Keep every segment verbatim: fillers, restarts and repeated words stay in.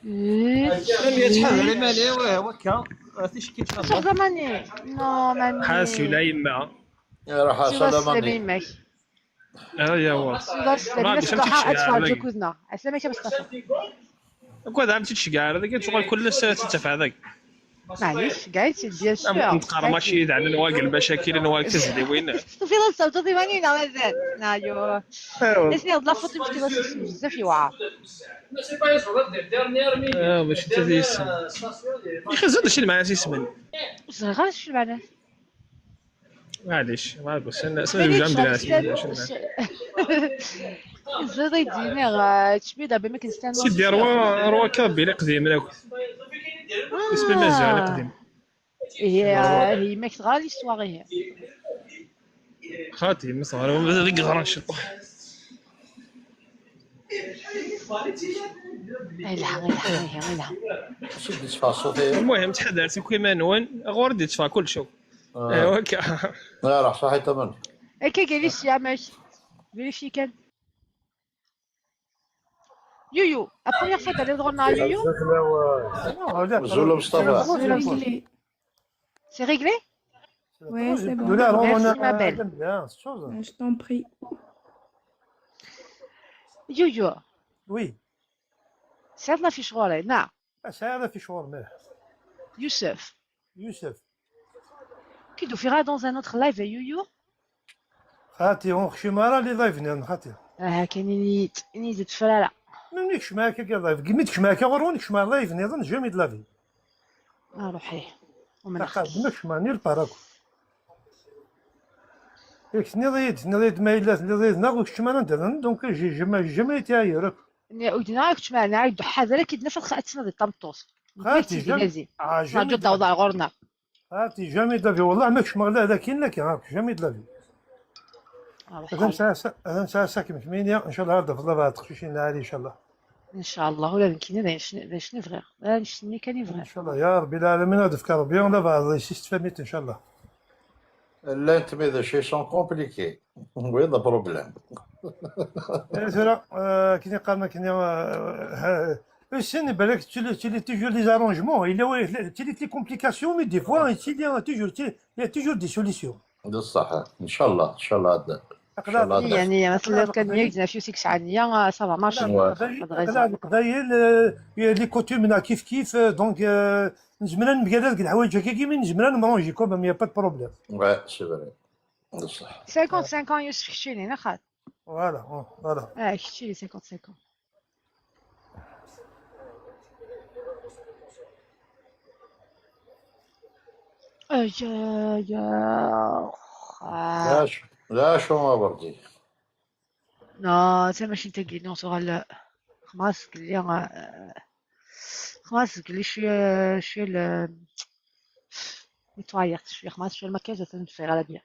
Ih, Mami, ad tḥader iman-iw, eh, wakka. Ah, ticki. Tceɣ d amani. Non, mami. Ḥasib la yemma. Iruḥ. Siwa sslam i yemma-k. Ah, yawa. Siwa sslam. Ma ad tceggɛeḍ dagi. Ɛeslama-k a Mustafa. Akked am tt-id-ceggɛeḍ dagi, tuɣal kul ass tettafeɛ dagi. Maɛlic, ceggɛeḍ-tt-id, bien sûr. Am neqqar mačči d ɛnan wa deg lmacakil, n wa deg tezliwin. Tufiḍ ad tessawḍeḍ iman-im neɣ mazal? Ayo. Ayo. Asmi d la faute, tefkiḍ-as isem, bezzaf yewɛer. Ah, mačči d isem. Ixizan d acu lmeɛna-s isem-nni? Ur ẓriɣ ara acu lmeɛna-s. Maɛlic, ma deg ussan, asmi zewǧeɣ am d-nniɣ. Ziḍ i d-iniɣ, eh, tcbiḍ abim akken stan. Sidi, rwa, rwa kabbil iqdimen akk. Ah. Isem mazal iqdim. Ihi, eh, yemma-k teɣra l'histoire, ihi. Xaṭi, ma teɣra, mazal i yeɣran ciṭuḥ. Ilha, ilha, ihi, ilha. Acu d-yetteffeɣ ṣṣut-agi? المهم، ttḥadaret akk iman-nwen, ɣur-i d-yetteffeɣ kullec akk. Ah. Eh, wakka. Ah, raḥ, ṣaḥit aman. Akka, geli ssya-mek. Vérifier kan. Yuyu, la première fois d'aller dans la Yuyu. Azul a Mustafa. C'est réglé ? Ouais, c'est bon. Merci, ma belle. Je t'en prie. Yuyu. Oui. Tesɛiḍ l'affiche ɣur-i, neɣ? Ah, sɛiɣ l'affiche ɣur-m, ah. Yusef. Yusef. Ki d-ufiɣ ara dans un autre live, a Yuyu. Xati, ur kcim ara li live nniḍen, xati. Aha, kan ini-yi-d, ini-yi-d ur teffer ara. Melmi kecmeɣ akka deg live? Mi d-kecmeɣ akka ɣur-wen, kecmeɣ live nniḍen, jamais de la vie. Ah, ruḥi. Aqal d nekcmeɣ nulle part akk. Yak tenniḍ-iyi-d, tenniḍ-iyi-d ma yella, tenniḍ-iyi-d neɣ ur keččem ara anda-nniḍen, donc j'ai jamais, jamais été ailleurs akk. Ur d-nniɣ ara keččem ara, nniɣ-ak-d ḥader akken ad tnadiḍ tameṭṭut. Xati, jamais. Jamais de la vie, wallah, ma kecmeɣ la, la kin, la kin, jamais de la vie. Ah, ad nesɛu ass-a, ad nesɛu ass-a kemmini, ncallah, ad d-tafeḍ labeɛḍ teqcicin lɛali, ncallah. Ncallah, ula d nekkini d ayen, d ayen i bɣiɣ. D annect-nni kan i bɣiɣ. Ncallah, ya Rebbi lɛalamin, ad d-tefk Rebbi labeɛḍ, si tefkamit, ncallah. Llant, mais d acu, ils sont compliqués. Oui, le problème. Eh, tura, eh, akken i qqaren akken, eh, eh, ussin, balak, tu les, tu les toujours les arrangements, il y a, tu les, les complications, mais des fois, il y a toujours, il y a toujours des solutions. D ṣṣeḥ, ncallah, ncallah. Ncallah. Niya, niya, ma telliḍ kan niya, gzan afyus i yesɛan niya, ah, ça va marcher. Aql-aɣ Leqbayel, eh, les coutumes-nneɣ kif kif, eh, donc, eh, nezmer ad nemgarad deg leḥwayeǧ-agi, mais nezmer ad nemranji quand même, il y a pas de problème. Ouais, c'est vrai. D ṣṣeḥ. Cinquante cinquante, Yusef, keččini, neɣ xaṭi? Voilà, oh, voilà. Ah, keččini cinquante cinquante. Ay, ay, ay, ah. D acu, d acu a Berdi? Non, c'est machine تاكي، non, sur le خماس قال لي، آه، خماس قال لي شوية، شوية ال-، nettoyer شوية، خماس شوية المكياج، تنفي على bien.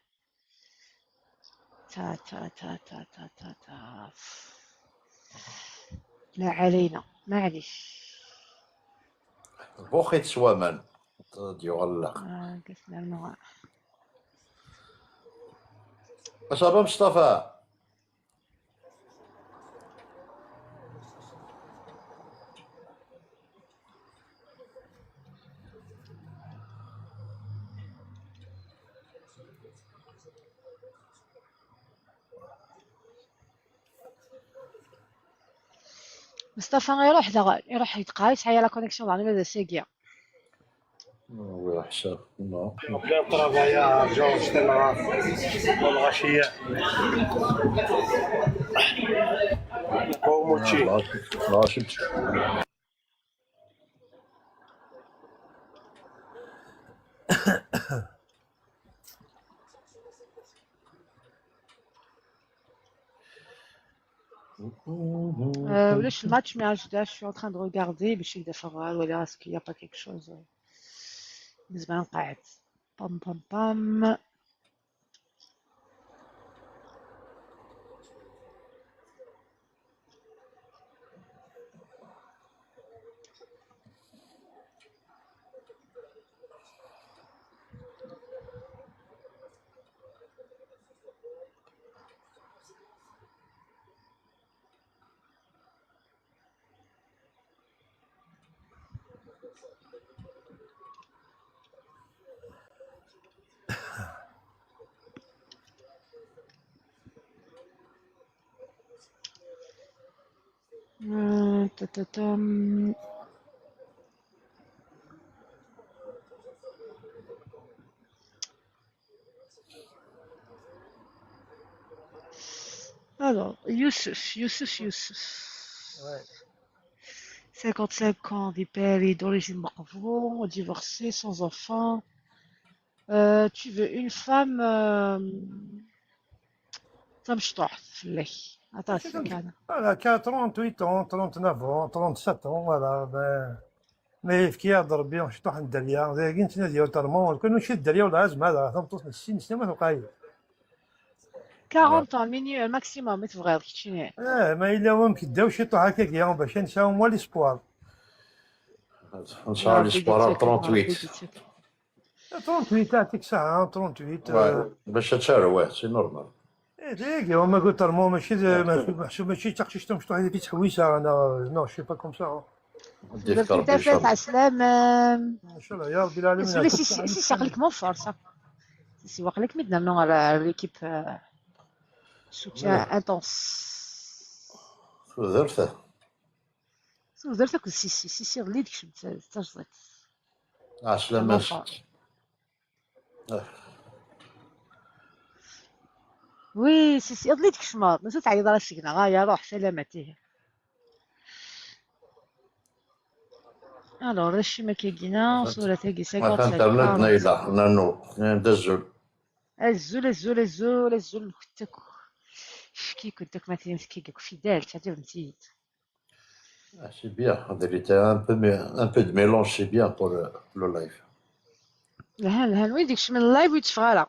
تا، تا، تا، تا، تا، تا، تا. لا علينا، معليش. Buxit s waman. Ad yuɣal laq. آه، قسنا المغا. Acu a Mustafa? Mustafa iruḥ daɣen, iruḥ yetqay, yesɛa la connexion daɣen ula d ass-agi. Oui, ḥsab, non. Donc là, on travaille à Georges Tenra, dans le Rachia. Komochi. Euh, ulac le match, mais je, je suis en train de regarder, باش نبدا نتفرج ولا est-ce qu'il y a pas quelque chose. بالنسبة لنا قاعد. Pam, pam, pam. Euh, ta, ta, ta, hum. Alors, Youssef, Youssef, Youssef. Ouais. cinquante-cinq ans, di Paris, d'origine Maqbou, divorcé, sans enfant. Euh, tu veux une femme euh, tamecṭuḥt fell-ak. Attends, Mačči d c'est amec- calme. Voilà, qu'à trente-huit ans, trente-neuf ans, trente-sept ans, voilà, ben, ma yefka-yaɣ-d Rebbi ciṭuḥ n dderya, dagi nettnadi ur termu, kan mačči d dderya wala azma, d tameṭṭut n sin snin ma tewqay. 40 ans, minimum, maximum, i tebɣiḍ, keččini. Eh, ma yella wamek ddaw ciṭuḥ akkagi, bac ad nesɛu moins l'espoir. Nesɛa l'espoir à trente-huit. trente-huit, ah, tik saɛa, trente-huit. Ouais, bac ad terwiḥ, c'est normal. Eh, dagi, ma qult termu, mačči d, mačči, mačči, mačči d taqcict tamecṭuḥt i tettḥewwis, ah, non, non, je suis pas comme ça, hein. Ad d-yefk Rebbi, inchallah. Ɛeslama. Inchallah, ya Rebbi lɛalamin. Sisi, sisi, aql-ikem en force, hein. Sisi, waqil-ik mi d-nernu ɣer l'équipe euh, soutien intense. Tudert. Tudert akked Sisi, Sisi iḍelli d-kecmet d tajdiṭ. Ɛeslama. Oui, Sisi, iḍelli d-kecmeḍ, mazal teɛyiḍ ara seg-neɣ, aya ruḥ, salamat, ihi. Alors, acimi akkagina, surat-agi, Atan terna-d Nayla, nannu, d azul. Azul, azul, azul, azul, nkent akk. Cki-kent akk ma tilimt akkagi akk fidèle, teɛǧibemt-iyi-d. Ah, c'est bien, en vérité, un peu, mé- un peu de mélange, c'est bien pour le, le live. Lhan, lhan, wid ikecmen live ur yetteffeɣ ara.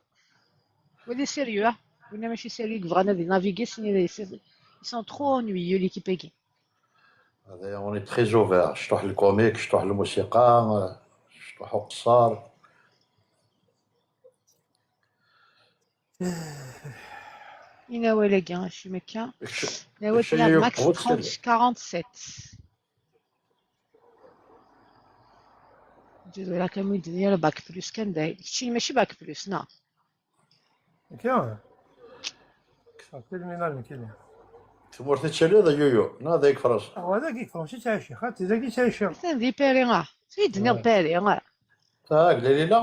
Wid sérieux, ah. Win mačči sérieux, yebɣan ad naviguer, sin, ils sont trop ennuyeux, l'équipe-agi. هذا، on est très ouvert. Cṭuḥ le comique, cṭuḥ le musiqa, cṭuḥ uqeṣṣer. Inawal-agi, acimi akka? Kečč- Nawal kečč ay max uqbel trente, quarante-sept. Ǧidu la kamid yara bac plus kan day. Kečči mačči bac plus, na? Nekki? Kkseɣ tilmina nekkini. Tmurt i tettiliḍ a Yuyu, neɣ dagi Fransa? Awa dagi Fransa i ttɛici, xaṭi dagi i ttɛici. Atan di Paris, ah. Fi d-nniɣ Paris, ah. Ah, Lila?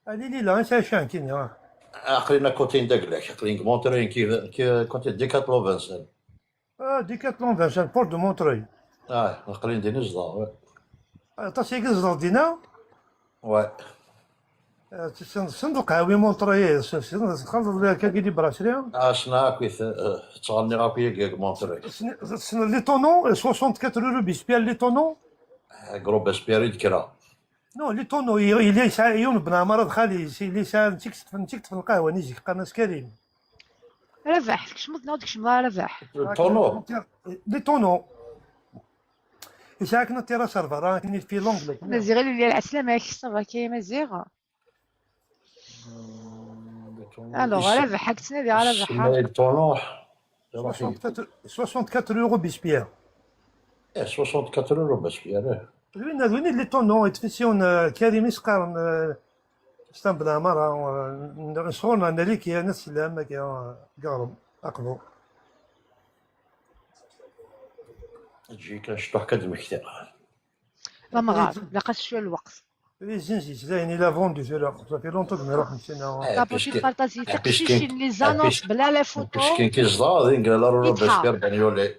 Ali Lila i ttɛici nekkini, ah. Aql-in akotin d aglak, aql-in deg Montreuil, ki, ki, kotin Decathlon Vincennes. Ah, Decathlon Vincennes, porte de Montreuil. Ah, aql-in din i zdeɣ. Aṭas i yezdeɣ dinna? Ouais. Ah, tessneḍ, tessneḍ lqahwi Montreuil, tessneḍ, txalḍeḍ akkagi di brasserie? Ah, ssneɣ akk, eh, ttɣenniɣ akk yagi deg Montreuil. Tessneḍ les tonneaux, soixante-quatre rue Robespierre, les tonneaux? Ah, deg Robespierre i d-kkreɣ. Non, les tonneaux, yella yesɛa yiwen n bnamara d xali-s, yella yesɛa, netta i yeṭṭfen, netta i yeṭṭfen lqahwa-nni zik, qqaren-as Karim. Rabaḥ, tkecmeḍ neɣ ur tkecmeḍ ara, Rabaḥ? Le tonneau. Les tonneaux. Yesɛa akken terrasse ar berra, akken fi l'angle. Maziɣ, a Lila, lɛeslama-k, ça va, kay Maziɣ? Alors, Rabaḥ, ad k-ttnadiɣ a Rabaḥ. Le tonneau. Soixante-quatre, soixante-quatre rue Robespierre. Eh, soixante-quatre rue Robespierre, eh. D winna, d winna les tonneaux, yeṭṭef-it yiwen, euh, Karim i s-qqaren, euh, s tamedla mara, euh, sɣur-neɣ Nalik, yerna sslam, akka, euh, deg aɣrem, aqbu. Eǧǧ-iyi kan cṭuḥ kan ad d-mmektiɣ. D amɣar, ilaq-as cwiya n lweqt. Les zenzis, dayen, il a vendu, c'est là. Ça fait longtemps que je me rappelle, c'est là. Eh, Taputit puisque- partazi, eh, puisque- taqcicin, les eh, annonces, puisque- bla les photos. Puisque yezdeɣ din, la rue Itḥa. Robespierre Bagnolet.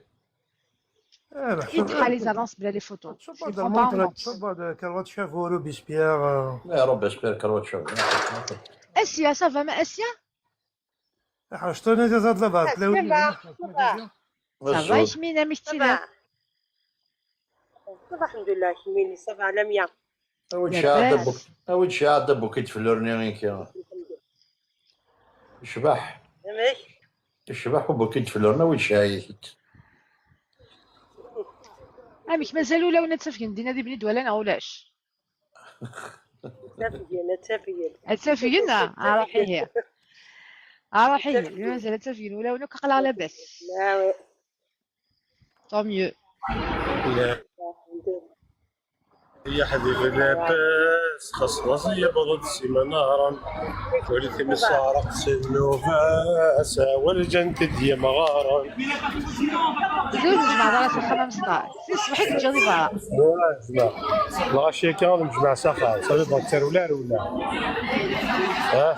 Eh, ben, Itḥa les annonces, bla les photos. Tṣubbeḍ C'est ar Montreuil, vraiment- tṣubbeḍ ar Kerwat Cabo, Robespierre, euh. Mais Robespierre, Kerwat Cabo. Asya, ça va, ma Asya? Ḥrec-tuni di ẓad labar. Asya, ça va. Ça va, kemmini, amek tiliḍ? Ça va, alḥemdulillah, kemmini, ça va, lamya. Awi-d ciɛad abuk-, awi-d ciɛad abukid fleur-nni inki. Yecbeḥ. Amek? Yecbeḥ ubukid fleur-nni, awi-d ciɛad. Amek, mazal ulawen ad tafgen dinna di Bnidwala neɣ ulac? Ttafgen, ttafgen. Ad tafgen? Ah, aruḥ ihi. Aruḥ ihi. Mazal ad tafgen ulawen akk, aql-aɣ labas. Ah ouais. Tant mieux. Alhamdulillah. Yeḥbib labas, xas laẓ yewweḍ-d si Menaren. Wali timis seɛreq si nnuba-s, werǧan t-id-yemɣaren. Zul tjemɛeḍ ara s axxam amesṭar. Si ṣṣbeḥ i teǧǧiḍ i berra. Lɣaci akka ad mjemɛeɣ s axxam. Sabi bɣa tter wala rewla. Ha?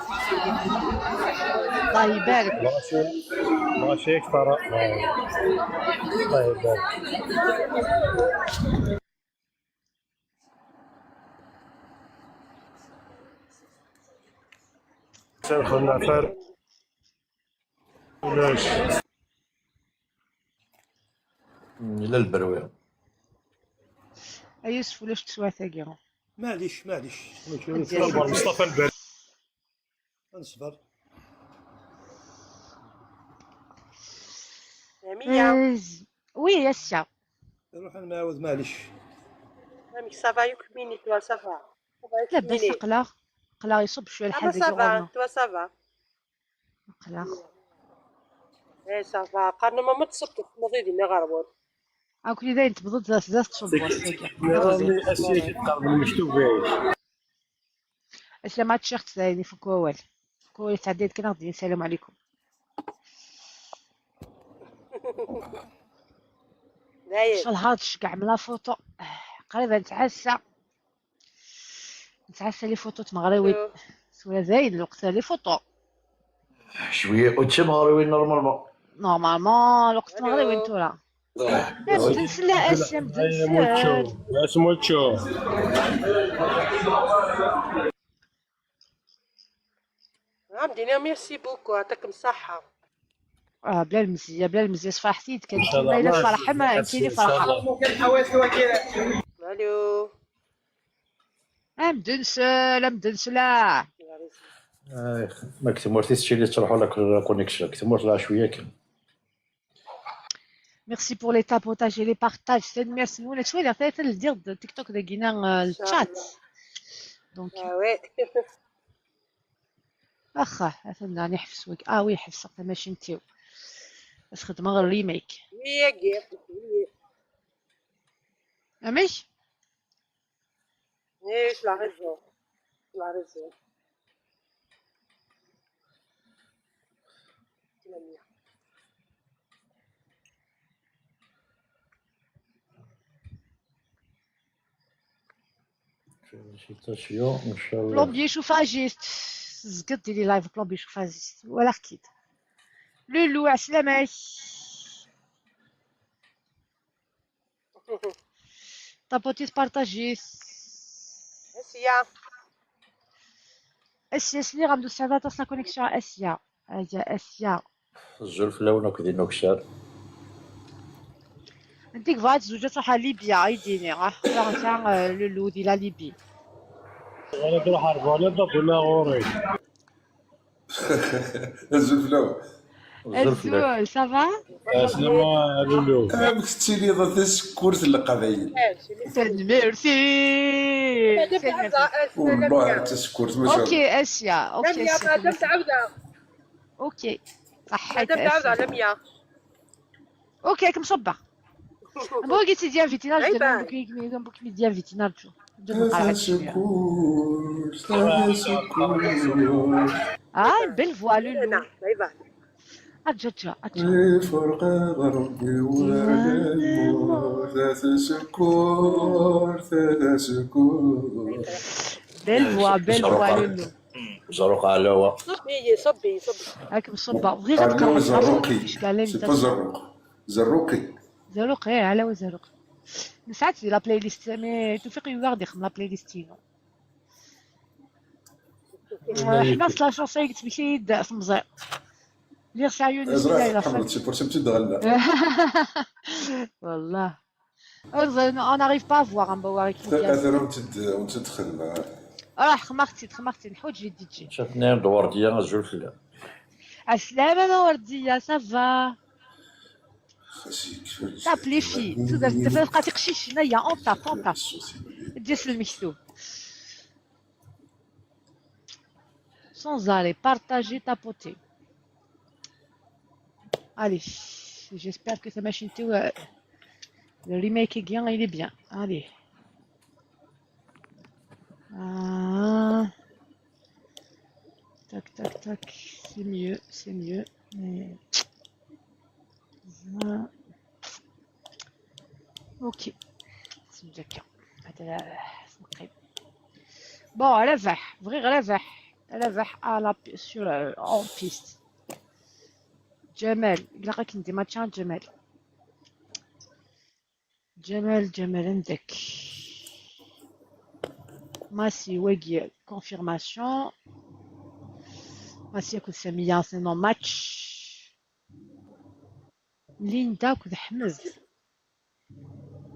Allah ibarek. Lɣaci, lɣaci akter. Allah ibarek. Serxen afar. Ulac. Yella lberwi. A Yusef, ulac teswiɛt-agi. Maɛlic, maɛlic. Mustafa Lberwi. Ad nesber. Yamiya. Euh, oui, Asya. Ruḥ ad nɛawed, maɛlic. Amek ça va, yakk minit, toi, ça va? Ça va, yakk minit. Labas, aql-aɣ, aql-aɣ iṣubb cwiya lḥal dagi ɣur-neɣ. Ah, ça va, toi, ça va? Aql-aɣ. Eh, ça va. Qqaren-am ma tṣubbeḍ, txedmeḍ-iyi dinna ɣer wul. Akk d ayen tebḍeḍ zdat, zdat tṣubbeḍ, ass-agi. Nniɣ-am, ass-agi tqerreb lmektub-ik. Aslama, tciɣt dayen, ifuk wawal. Ifuk wawal, yettɛedday-d kan, ad d-yini salam ɛlikum. Dayen. Ncallah ad tceggɛem la photo. Qrib ad nettɛassa. Nettɛassa les photos n tmeɣriwin. Tura dayen, lweqt les photos. Cwiya, ur d timeɣriwin normalement. Normalement, lweqt n tmeɣriwin tura. Ah. Amdens la, ass amdens. Ass mučču. Ɛam dini, merci beaucoup, ɛṭikem ṣṣeḥḥa. Ah, bla lemzeyya, bla lemzeyya, sferḥet-iyi-d kan. Ncallah. Ma yella tferḥem, nekkini ferḥeɣ. Alo. Amdens, amdens la. Ay, ma deg tmurt i tettili tettruḥu la, la connexion, deg tmurt la cwiya kan. Merci pour les tapotages et les partages. Tanemmirt-nwen. Ad ttwaliɣ tlata ldiɣ-d TikTok dagina, euh, le chat. Donc. Ah ouais. Ax, atan daɣen iḥbes wagi. Ah oui, ḥebseɣ tamacint-iw. Ad xedmeɣ remake. Oui, yagi. Oui. Amek? Eh, tu as raison. Tu as raison. Plombier chauffagiste. Zged diri live plombier chauffagiste. Walaɣ-k-id. Lulu, ɛeslama-k. Tapotit, partajit. Asiya. Asiya, sliɣ-am d usɛid aṭas la connexion a Asiya. Aya, Asiya. Azul fell-awen akk di Nuksar. Nti bɣa ad tezweǧ ad truḥ ar Libya, ay d-ini. Ah, ata, euh, Lulu di la Libye. Bɣiɣ ad ruḥ ar Bernad, ad ɣur-i. Azul fell-awen. Azul, ça va? Aslama a Lulu. Amek tettiliḍ a tasekkurt n Leqbayel? Tanemmirt. Wallah, a tasekkurt, maca. Ok, Asiya. Ok, Asiya. Ok. Ṣaḥḥit, Asiya. Ok, ad kem-ṣubbeɣ. Bon, qui dit invité là, je demande qui qui dit invité là, tu. Ah, une belle voix, Lulu. Adja, adja, adja. Belle voix, belle voix, Lulu. Zerruq Ɛlawa. Ad kem-ṣubbeɣ. Bɣiɣ ad kem-ṣubbeɣ. C'est pas Zerruq. Zerruqi. Zerruq, eh, Ɛlawa Zerruq. Nesɛa-tt di la playlist, mais Tufiq yugi ad ixdem la playlist-inu. Ḥma s la chanson ay yettmekti-d temẓi. Lliɣ sɛiɣ yiwen n usida la. Tḥemmleḍ si pursi m-tt-id-ɣella. Wallah. Ur ẓriɣ, on n'arrive pas à voir un Bawarik. Tura ur tt-id-, ur tt-id-xedmeɣ. Ruḥ, xedmeɣ-tt-id, xedmeɣ-tt-id, nḥuǧ di D J. Ca tenna-yam-d Werdiya, azul fell-am. Ɛeslama a Werdiya, ça va? Tape les filles, tudert n Tafriqt tiqcicin, aya, on tape, on tape. Eǧǧ-as lmektub. Sans arrêt, partagez, tapotez. Allez, j'espère que tamacint-iw, euh, le remake-agi, il est bien. Allez. Ah. Tac, tac, tac. C'est mieux, c'est mieux. Mais... Ok. C'est déjà bien. Bon, à la vache. Vrai, à la vache. À la vache, à la pi-, sur, euh, en piste. Jamal. Il a raconté match, Jamal. Jamal, Jamal, عندك. Massi, wagi, confirmation. Massi, écoute, c'est mis en scène en match. Linda, écoute, Ahmed.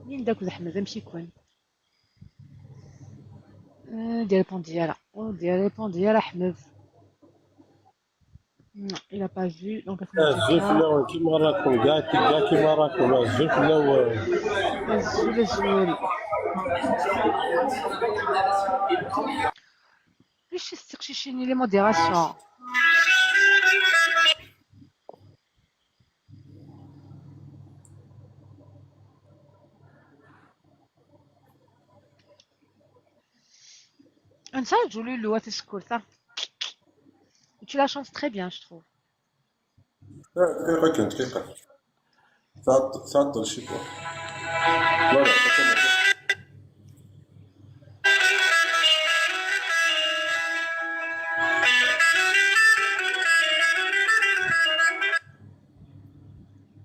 Linda, écoute, Ahmed, un petit coin. Euh, des réponses, là. Oh, des réponses, là, Ahmed. Non, il a pas vu, donc... Azul fell-awen, kima rakum, kya, kya, kima rakum, azul fell-awen. Azul, azul. Lɛecc teqcicin, les modérations. Ansa Jululu, à tes côtés. Tu la chantes très bien, je trouve. دقيقة كان، دقيقة. تعط-، تعطل شي بوا. Voilà, ça commence.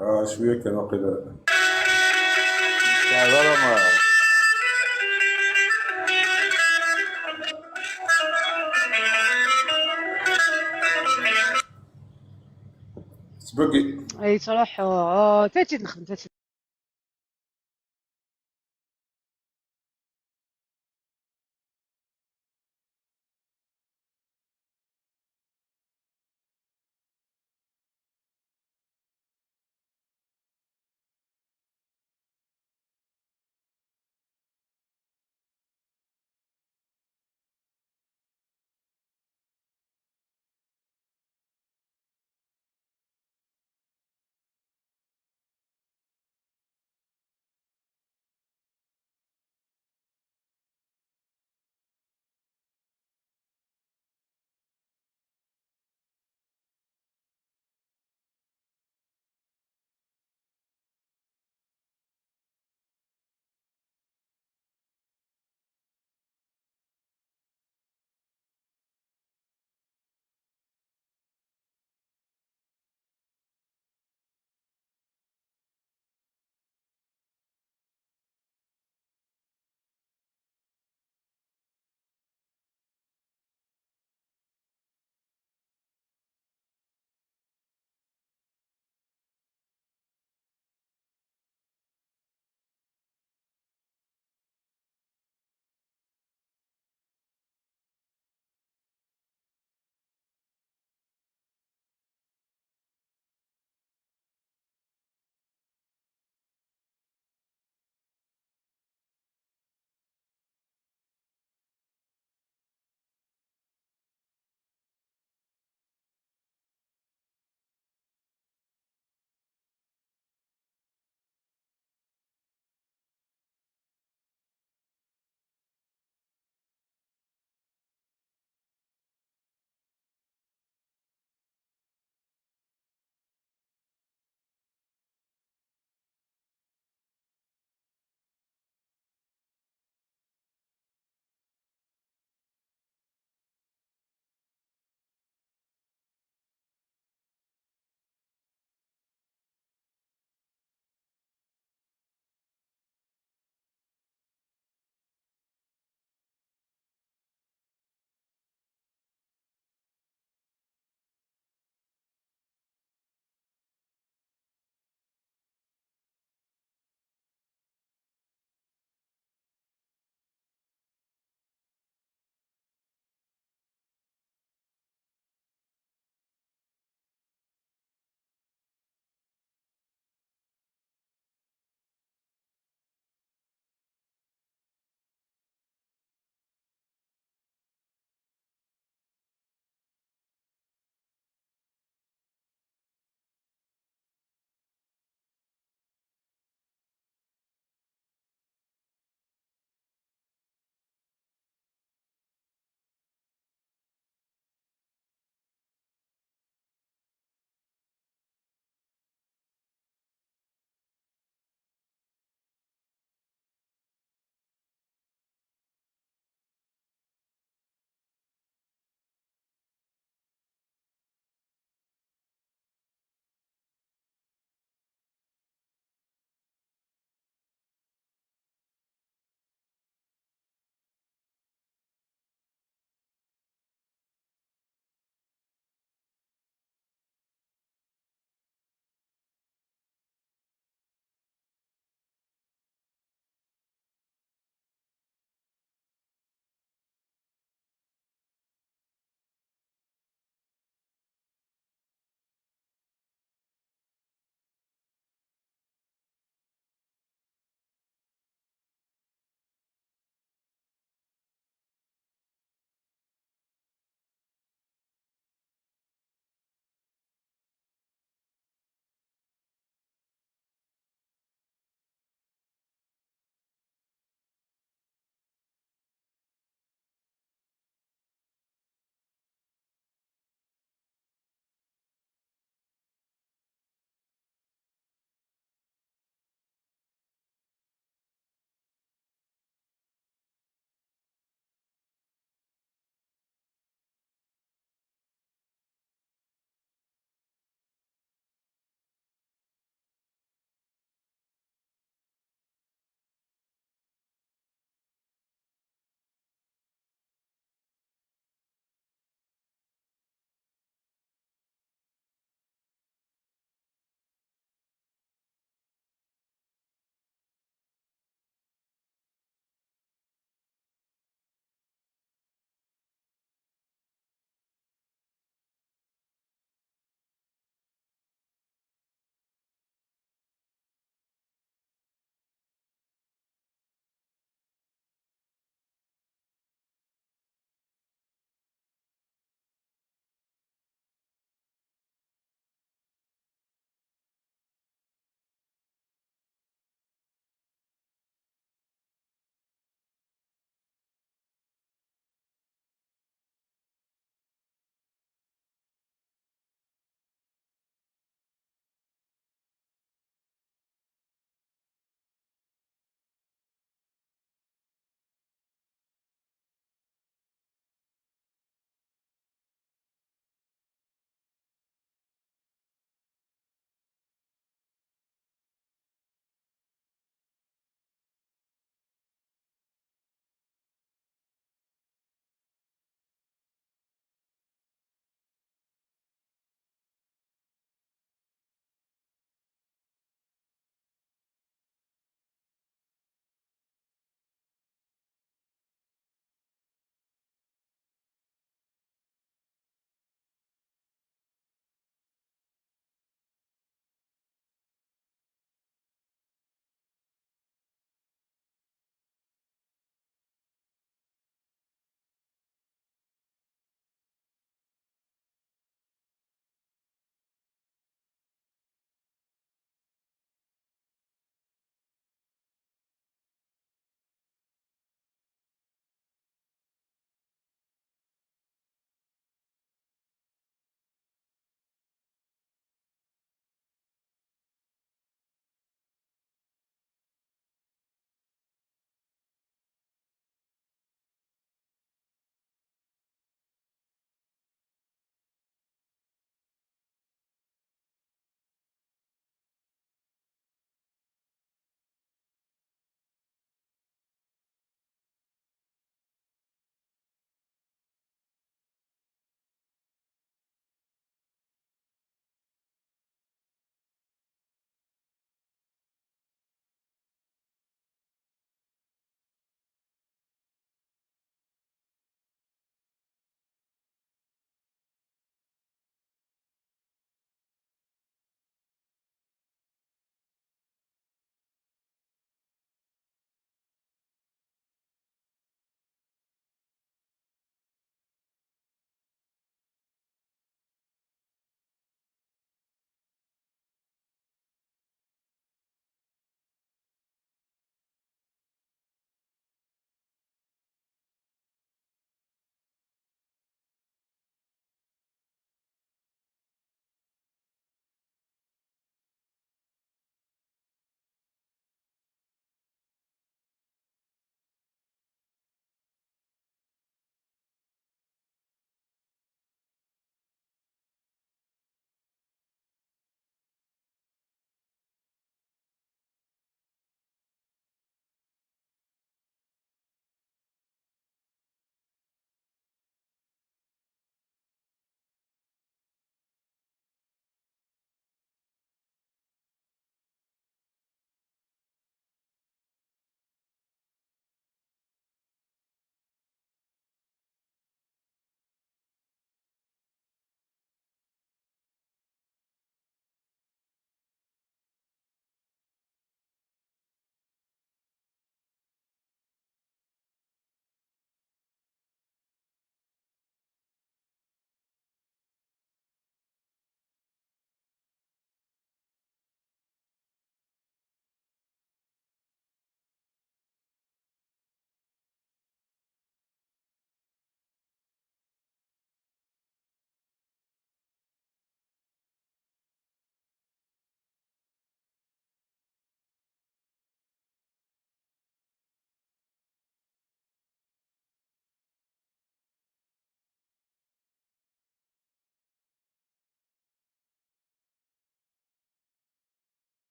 آه، شوية كان واقيلا. لا، لا، لا، ما. تبقي. اي صراحة، آه، تاتي نخدم، تاتي.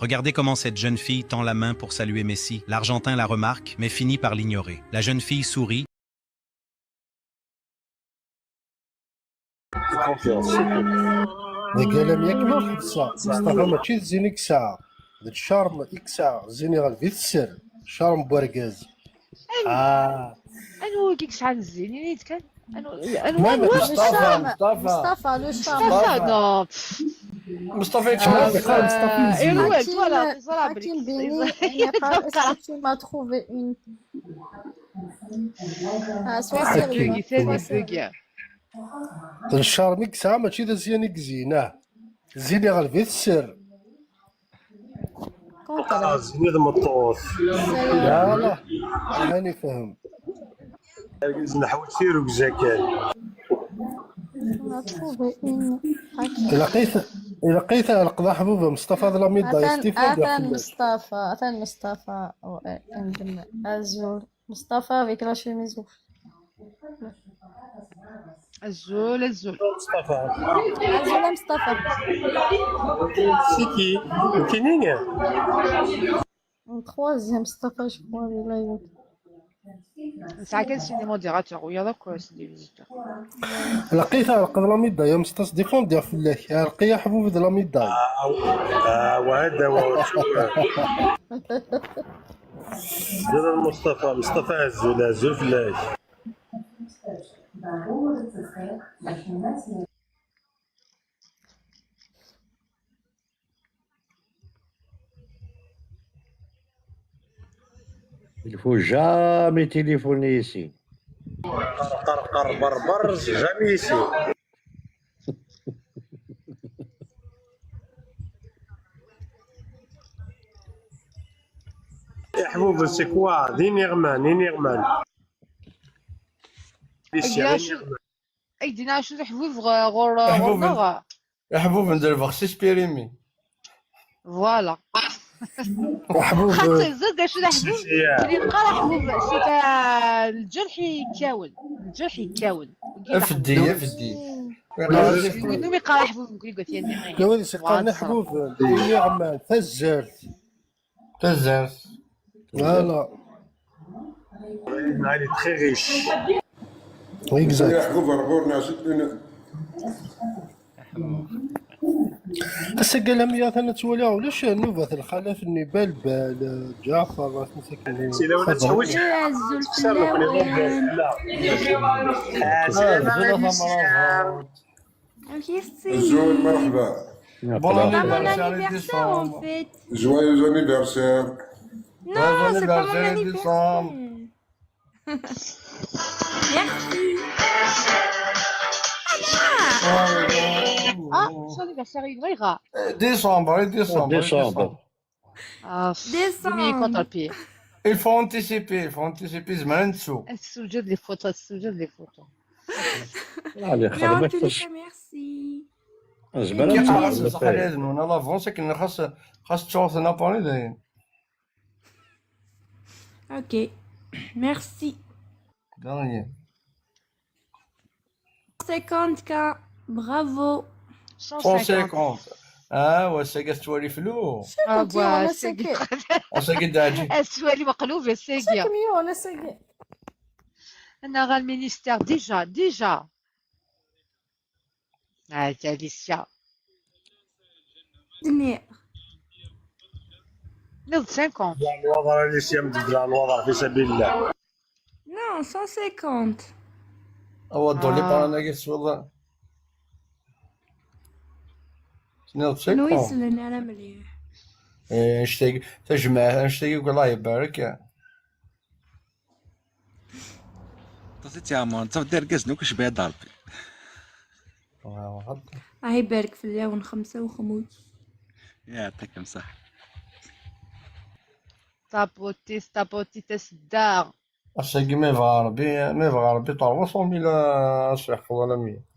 Regardez comment cette jeune fille tend la main pour saluer Messi. L'Argentin la remarque, mais finit par l'ignorer. La jeune fille sourit. Deg alam yak ma ḥebseɣ, Mustafa mačči d zzin i yesɛa, d ccarm i yesɛa, zzin iɣleb-it sser, ccarm n wergaz. Ah, Anwa i yesɛan zzin? Ini-d kan. Anwa? المهم Anwa? مصطفى مصطفى مصطفى لو شام Mustafa, non. مصطفى يتشرف مصطفى يروح ولا تزرع حكيم بيني يقال est-ce que tu m'as trouvé une Ah, sois sérieux. Buggy, c'est des buggers. D ccarm i yesɛa, mačči d azyan i yezin, ah. Zzin iɣleb-it sser. Contre. Zzin i tmeṭṭut. Voilà. Hani fhem. Argaz neḥwaǧ tirugza kan. On a trouvé une. Ilaq-it, ilaq-it ɛelqeḍ aḥbub a Mustafa d la médaille, Atan, Stéphane, atan Mustafa, atan Mustafa. Ouais, عندنا. Azul. Mustafa avec la chemise rouge. Azul, azul. Mustafa. Azul a Mustafa. C'est qui? Nekkini? Une troisième Mustafa, je crois, il a eu. Nesɛa kan sin imodérateurs, wiyaḍ akk sin les visiteurs. Laqit ɛelqeḍ la médaille, a Mustafa, défendiɣ fell-ak. Ɛelqi aḥbub d la médaille. Ah, وهذا هو. Zid Mustafa, Mustafa azul, azul fell-ak. Il faut jamais téléphoner ici. Qerqer, qerqer, berber, jamais ici. Iḥbuben, c'est quoi? D iniɣman, iniɣman. Aya, acu, ay d-iniɣ acu d aḥbub ɣ-, ɣur-, Aḥbub. ɣur-neɣ. Iḥbuben d lbeɣ s ispirini. Voilà. Aḥbub. Xaṭi, ẓid d acu d aḥbub. Ur yeqqar aḥbub, c'est pas lǧerḥ yekkawen. Lǧerḥ yekkawen. Afeddi, afeddi. Win umi yeqqar aḥbub, nekk deg at Yanni. Lawal yeqqaren aḥbub, d iniɣman, tazzart. Tazzart. Voilà. Elle est très riche. Exact. Aḥbub ar ɣur-neɣ s-, Ass-agi alammi atan ad twaliɣ ulac nnubat lxalat-nni Balbal, Ǧaɛfer, atan sakin. Si lawan ad teḥwiǧ. Azul Sar nekkni fell-awen. la. Azul a Tamara. Amek i Azul, tettili? مرحبا. C'est pas mon anniversaire en fait. Joyeux anniversaire. Non, c'est pas mon Anniversaire, anniversaire. Merci. Ah, son anniversaire, il ira. Décembre, oui, décembre. Décembre. Ah, Décembre. Demi contre pied. Il faut anticiper, il faut anticiper, زعما نتسو. Sujette les photos, sujette les photos. Allez, Mais en خدمك tous les باش cas, merci. زعما كي نتسو خلاص بزاف. بصح لازم انا لافونس كي خاص، خاص تشوف نابولي داين. Ok. Merci. داين. cinquante K. Bravo. مية وخمسين. اه، واش كتولي فلو؟ Ah, Continue, on a c'est cinq. واش كداجي؟ Aswali maqlub, c'est Chaque mieux, on a cinq. On a le ministère déjà, déjà. Ah, Alicia. Dni. Nid cinquante. الوضع اللي سيام تبدا الوضع في سبيل الله. Non, cent cinquante. هو الدولي آه. باراناكي تسوى. شنو شنو تسيكو؟ يسلن على مليح. إيه، نشتاق تجمع، نشتاق يقول الله يبارك. تصيت يا عمر، انت دير كاس نوك اش بيض ربي. آه، الله يبارك في اللون خمسة وخمود. يعطيك الصحة. Tapoti, tapoti, tesda. اش كي ما يبغى ربي، ما يبغى ربي trois cent mille، اش يحفظ ولا مية.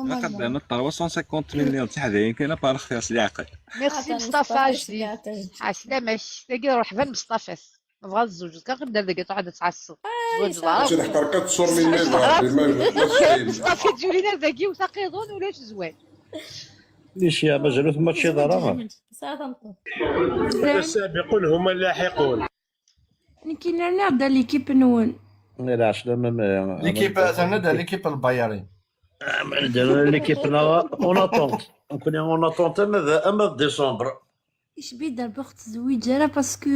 لا قد انا trois cent cinquante mille اللي تحذين كاينه بار خياس العقل. Merci Mustafa جديد. عسلامة. تاقي روح بان مصطفى. ما بغا الزوج كاع غير دار دقيقة واحدة تعصب. زوج العرب. شي حقر quatre cent mille ما يبغى ربي، ما يبغى، ما تسعين. مصطفى تجولي دار دقيقة وثقيضون ولا زوين. Licia, mazal ur tmaččiḍ ara. Tesɛa tameṭṭut. السابقون هم اللاحقون. Nekk nerniɣ-d l'équipe-nwen. Ulac, la même, euh, l'équipe, terna-d l'équipe n Bayern. Ah, ma nder l'équipe-nneɣ en attente. Nekkni en attente ama d, ama d décembre. Icbi-d Rebbi ur ɣ-tezwiǧ ara parce que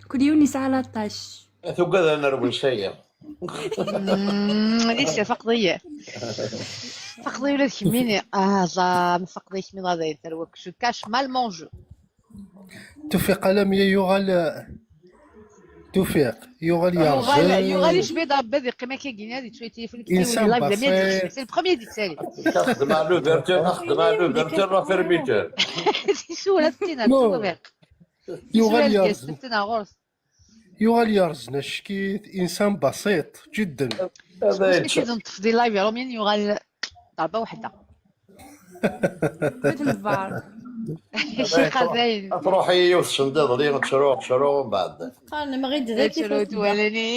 kul yiwen yesɛa la tâche. Tugad ad nerwel saya. Mm, Licia, faqeḍ-iyi. Faqeḍ-iyi ula d kemmini. Ah, Allah, ma faqeḍ-iyi kemmini, dayen terwa. Je cache mal mon jeu. Tufiq alammi yuɣal, Tufiq yuɣal yerẓen. Yuɣal, yuɣal icbi-d Rebbi ad yeqqim akka gini ad yettu tilifun. Insan live d amya basit. C'est le premier d-yettali. Xdem à l'ouverture, xdem à l'ouverture, la fermeture. Tisura d tina, Tufiq. Yuɣal yerẓen. Tina ɣur-s. Yuɣal yerẓen acek-it, insan basit, jidden. Asmi t-id-neṭṭef di live Romain yuɣal ḍerba weḥda. Ad nbar. Ad truḥ-iyi yiwet sendiḍelli, ttruɣ, ttruɣ, mbeɛd. Qqaren, ma ɣid d acu ttru twalni.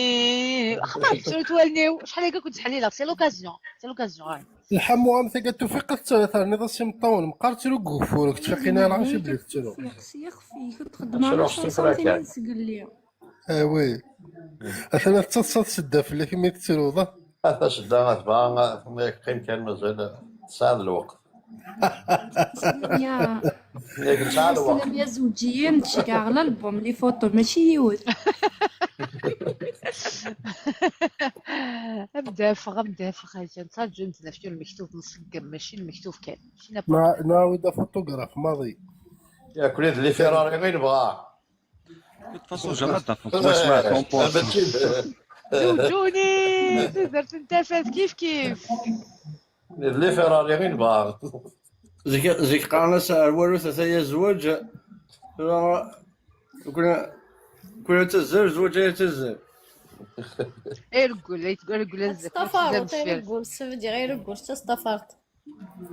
Axaṭer ttru twalni-w. Acḥal akka kent-ttḥellileɣ. C'est l'occasion. C'est l'occasion, ah. Lḥamu am tagi Tufiq ad terniḍ-as imeṭṭawen. Meqqar ttru deg ugeffur, ur k-ttfiqin ara, acu bli tettru. Yexf, yexf, i txeddem ara xemsa tinin zgelli. Ah oui. Atan ad tettaḍsaḍ sedda fell-ak imi tettruḍ, ah. Ata sedda, atba, ma yeqqim kan mazal tesɛiḍ lweqt. Ya. Yak nesɛa lweqt. Lamya zewǧiyen, ttceggiɛeɣ l'album, les photos, mačči yiwet. Ad d-afeɣ, ad d-afeɣ, aya, nettraǧu-tent ɣef yiwen lmektub mṣeggem, mačči lmektub kan. Mačči n'importe quoi. Nɛawed afutugraf maḍi. Yakk d les Ferrari i nebɣa. De toute façon, jamais ad d-afeɣ swaswa ton poste. Zewǧuni, tudert n tafat kif kif. D les Ferrari i nebɣa. Zik, zik qqaren-as ar walu tata-ya zzwaǧ. Tura, kul, kul ad tazzel, zzwaǧ ay ad tazzel. Ay reggel, ay tg-, ay reggel ad tazzel. Tafaṛt, ay reggel, ça veut dire ay reggel, d tastafaṛt.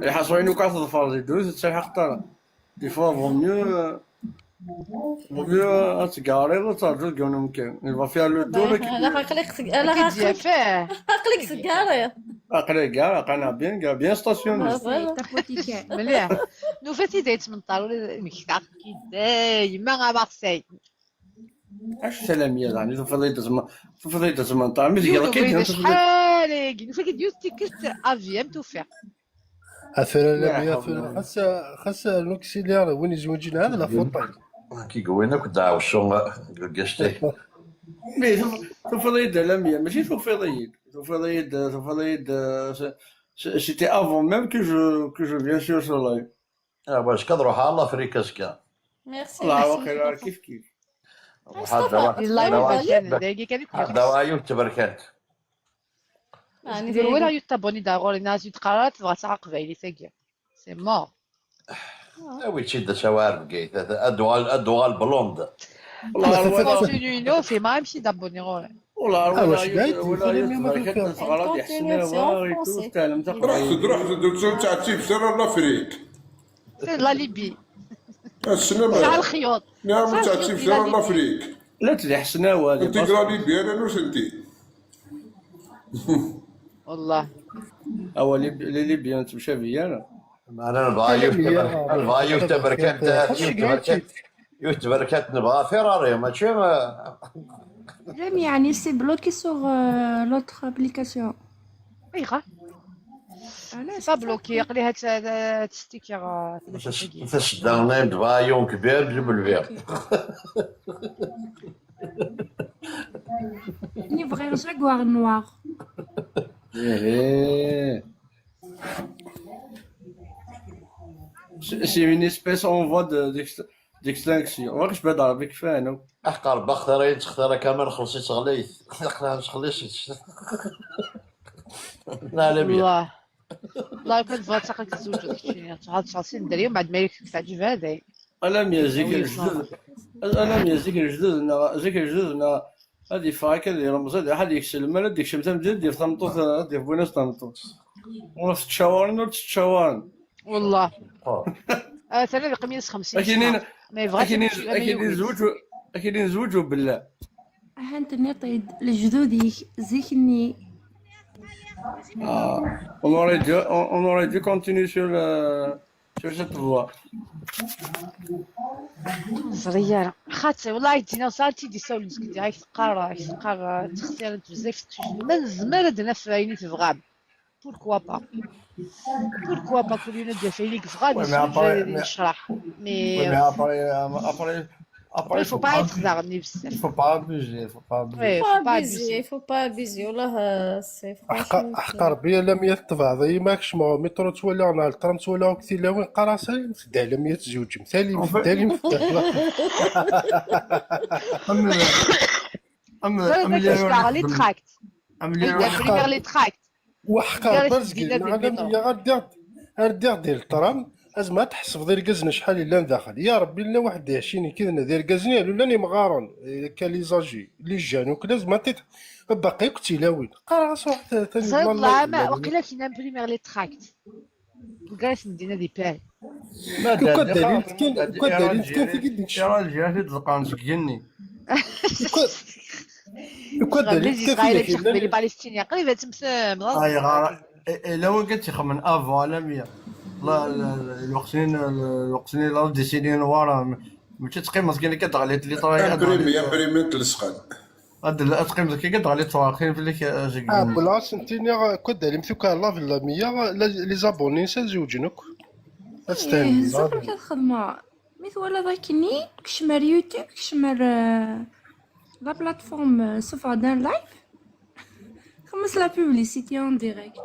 Iḥaṣ wayen akk ad teḍfer di ddunit, ur tettalḥaqeḍ ara. Des fois, vaut mieux, euh, vaut mieux ad tgariḍ, ad terǧuḍ deg yiwen umkan. Il va faire le tour, ad k-, ad k-id-yaf. Aql-ik tegariḍ. Aql-i gar, aql-aneɣ bien, gar, bien stationné. Merci, t'apothicaire. Mliḥ. Nufa-t-id ay ttmenṭar, ula d imekta. Kidda, yemma à Marseille. Acu salam ya, daɣen, tufiḍ-iyi-d azma-, tufiḍ-iyi-d azmenṭar. Mi tgiḍ akka, acḥal agi, nufa-k-id yiwet tikkelt aviam tufiḍ. A tura, a tura, xas, xas rnu-k sili, win izwiǧen ɛad la faute. Ki gwen akk dɛawsu deg gastay. Mais tuf-, tufiḍ-iyi-d alamya, mačči tufiḍ-iyi-d. Tufiḍ-iyi-d, tufiḍ-iyi-d, euh, c'est, c'est, c'était avant même que je, que je viens sur ce live. Ah, parce que ad ruḥeɣ ɣer Lafrika azekka. Merci, merci. Waqila kif kif. Ruḥeɣ ad d-awiɣ, ad d-awiɣ yiwet n tberkant. Walaɣ yiwet tabonit ar ɣur-i, nniɣ-as ur d-qqar ara tebɣa ad taɣ aqbaylit-agi. C'est mort. Awi-tt-id, ad tawi ar Bgayet, ad, ad tuɣal, ad tuɣal blonde. Continue, non, fehmeɣ amek i d-abonniɣ ɣur-i. Ruḥ-d, ruḥ-d, ur ttɛettibet ara Lafrik. C'est la Libye. Tesɛa lexyuḍ. Nniɣ-am ur ttɛettibet ara Lafrik. La ttdiḥsen awal. Anti la Libye, ala nutenti. Wallah. Awa, Lib-, les Libyens ur ttemcabi ara. Meɛna nebɣa yiwet taberkant, yiwet taberkant, yiwet taberkant, nebɣa Ferrari, mačči, euh, Même, يعني, c'est bloqué sur, euh, l'autre application. Ayɣer? C'est pas bloqué, aql-i ad, ad, ad sticker, euh, tasedda-nni nebɣa yiwen kbir, ǧib lbir. Nekni bɣiɣ Jaguar noir. C'est, c'est une espèce en voie de, d'ext-, d'extinction. Ur ɣ-cbiɣ Rebbi kfan akk. Aḥeqq Rebbi, axtir ayen textir akka ma nxelleṣ-itt ɣlayet. Aql-aɣ nettxelliṣ-itt. Neɛlem ya. Wallah. Wallah, kan tebɣa ad taqel tzewǧeḍ keččini. Tebɣa ad tɛeṣṣer si dderya, mbeɛd ma yak teɛǧeb, ha dayen. Alammi zik lejdud, alammi zik lejdud neɣ, zik lejdud neɣ ad yeffeɣ akka di Remẓan, ad yekkes lmal, ad yekcem tamdint, ad yaf tameṭṭut, ad yaf win-as tameṭṭut. Ur tettcawaren, ur tettcawaren. Wallah. Atan ad yeqqim yid-s xemsin sna. Ma yebɣa ad yezweǧ, ad yezweǧ ubella. Ahat tenniḍ-t-id, lejdud-ik, zik-nni. Ah, on aurait dû, on, on aurait dû continuer sur le, Touche à trois. Ẓriya. Xaṭi, wallahi, dina sal ti d-isawlen seg diɣ teqqar, teqqar ttextirent bzaf teqcict. Ma nezmer ad naf ayen i tebɣam. Pourquoi pas? Pourquoi pas? Kul yiwen ad d-yaf ayen i yebɣa ad Ouais, mais yesru après, ad mais, yecreḥ. ouais, mais Mais après, euh, après, après, il il faut faut pas pas être abuser. daɣen ibessel. Il faut pas abuser, il faut pas abuser. Ouais, Faut faut pas abuser, abuser. Faut pas abuser, والله c'est حق franchement. حق ربي لا مية تبعض، اي ماكش ما مترو تولى على الترام تولى وقت الا وين قرا سالي مفدى على مية تزوج مثالي En fait, مفدى لي مفدى. أم أم Ẓriɣ أم ad اللي as-fkeɣ يروح les يخدم tracts. أم Ad اللي يروح as-fkeɣ les tracts. وحق Gar ربي رزقي asen-d-yenna انا des مية غير دير غير دير ديال الترام. ازمه تحسب دير كازن شحال الا داخل يا ربي الا واحد عشرين كذا دير كازن يا لولا ني مغارون. كاليزاجي لي جان وكذا زعما تيت باقي كنت لاوين قرا صح ثاني Ẓriɣ والله العام لا. وقيلا كنا imprimer les tracts. Gar asen-d-yenna des paris. ما كوكا دار دليل خاطر كان هاد كوكا دليل كان إيرانجي تيجي ديك إيرانجي هاد الزقان سكني. كوكا Israël, les دليل كان Israéliens تيجي qui les Palestiniens, قريبا تمثل اي غار. إلا وين كنت تخمن افو على مية. لا لا لا، الوقتين الوقتين لا ديسيني نوارا. ماشي تقيم كاين كتغليت لي طراي امبريمي امبريمي تلصقان. هاد لا تقيم كي كتغليت تواخين في ليك اه زكين. بلاص انت ني كنت داير مسوك على لاف لا مية لا لي زابوني نسى زوجنك. ايه زعما كتخدمها. مي ثوالا ذاكني كشمر يوتيوب كشمر، آه، لا بلاتفورم، آه، سوف غدا لايف. خمس لا بوبليسيتي اون ديريكت.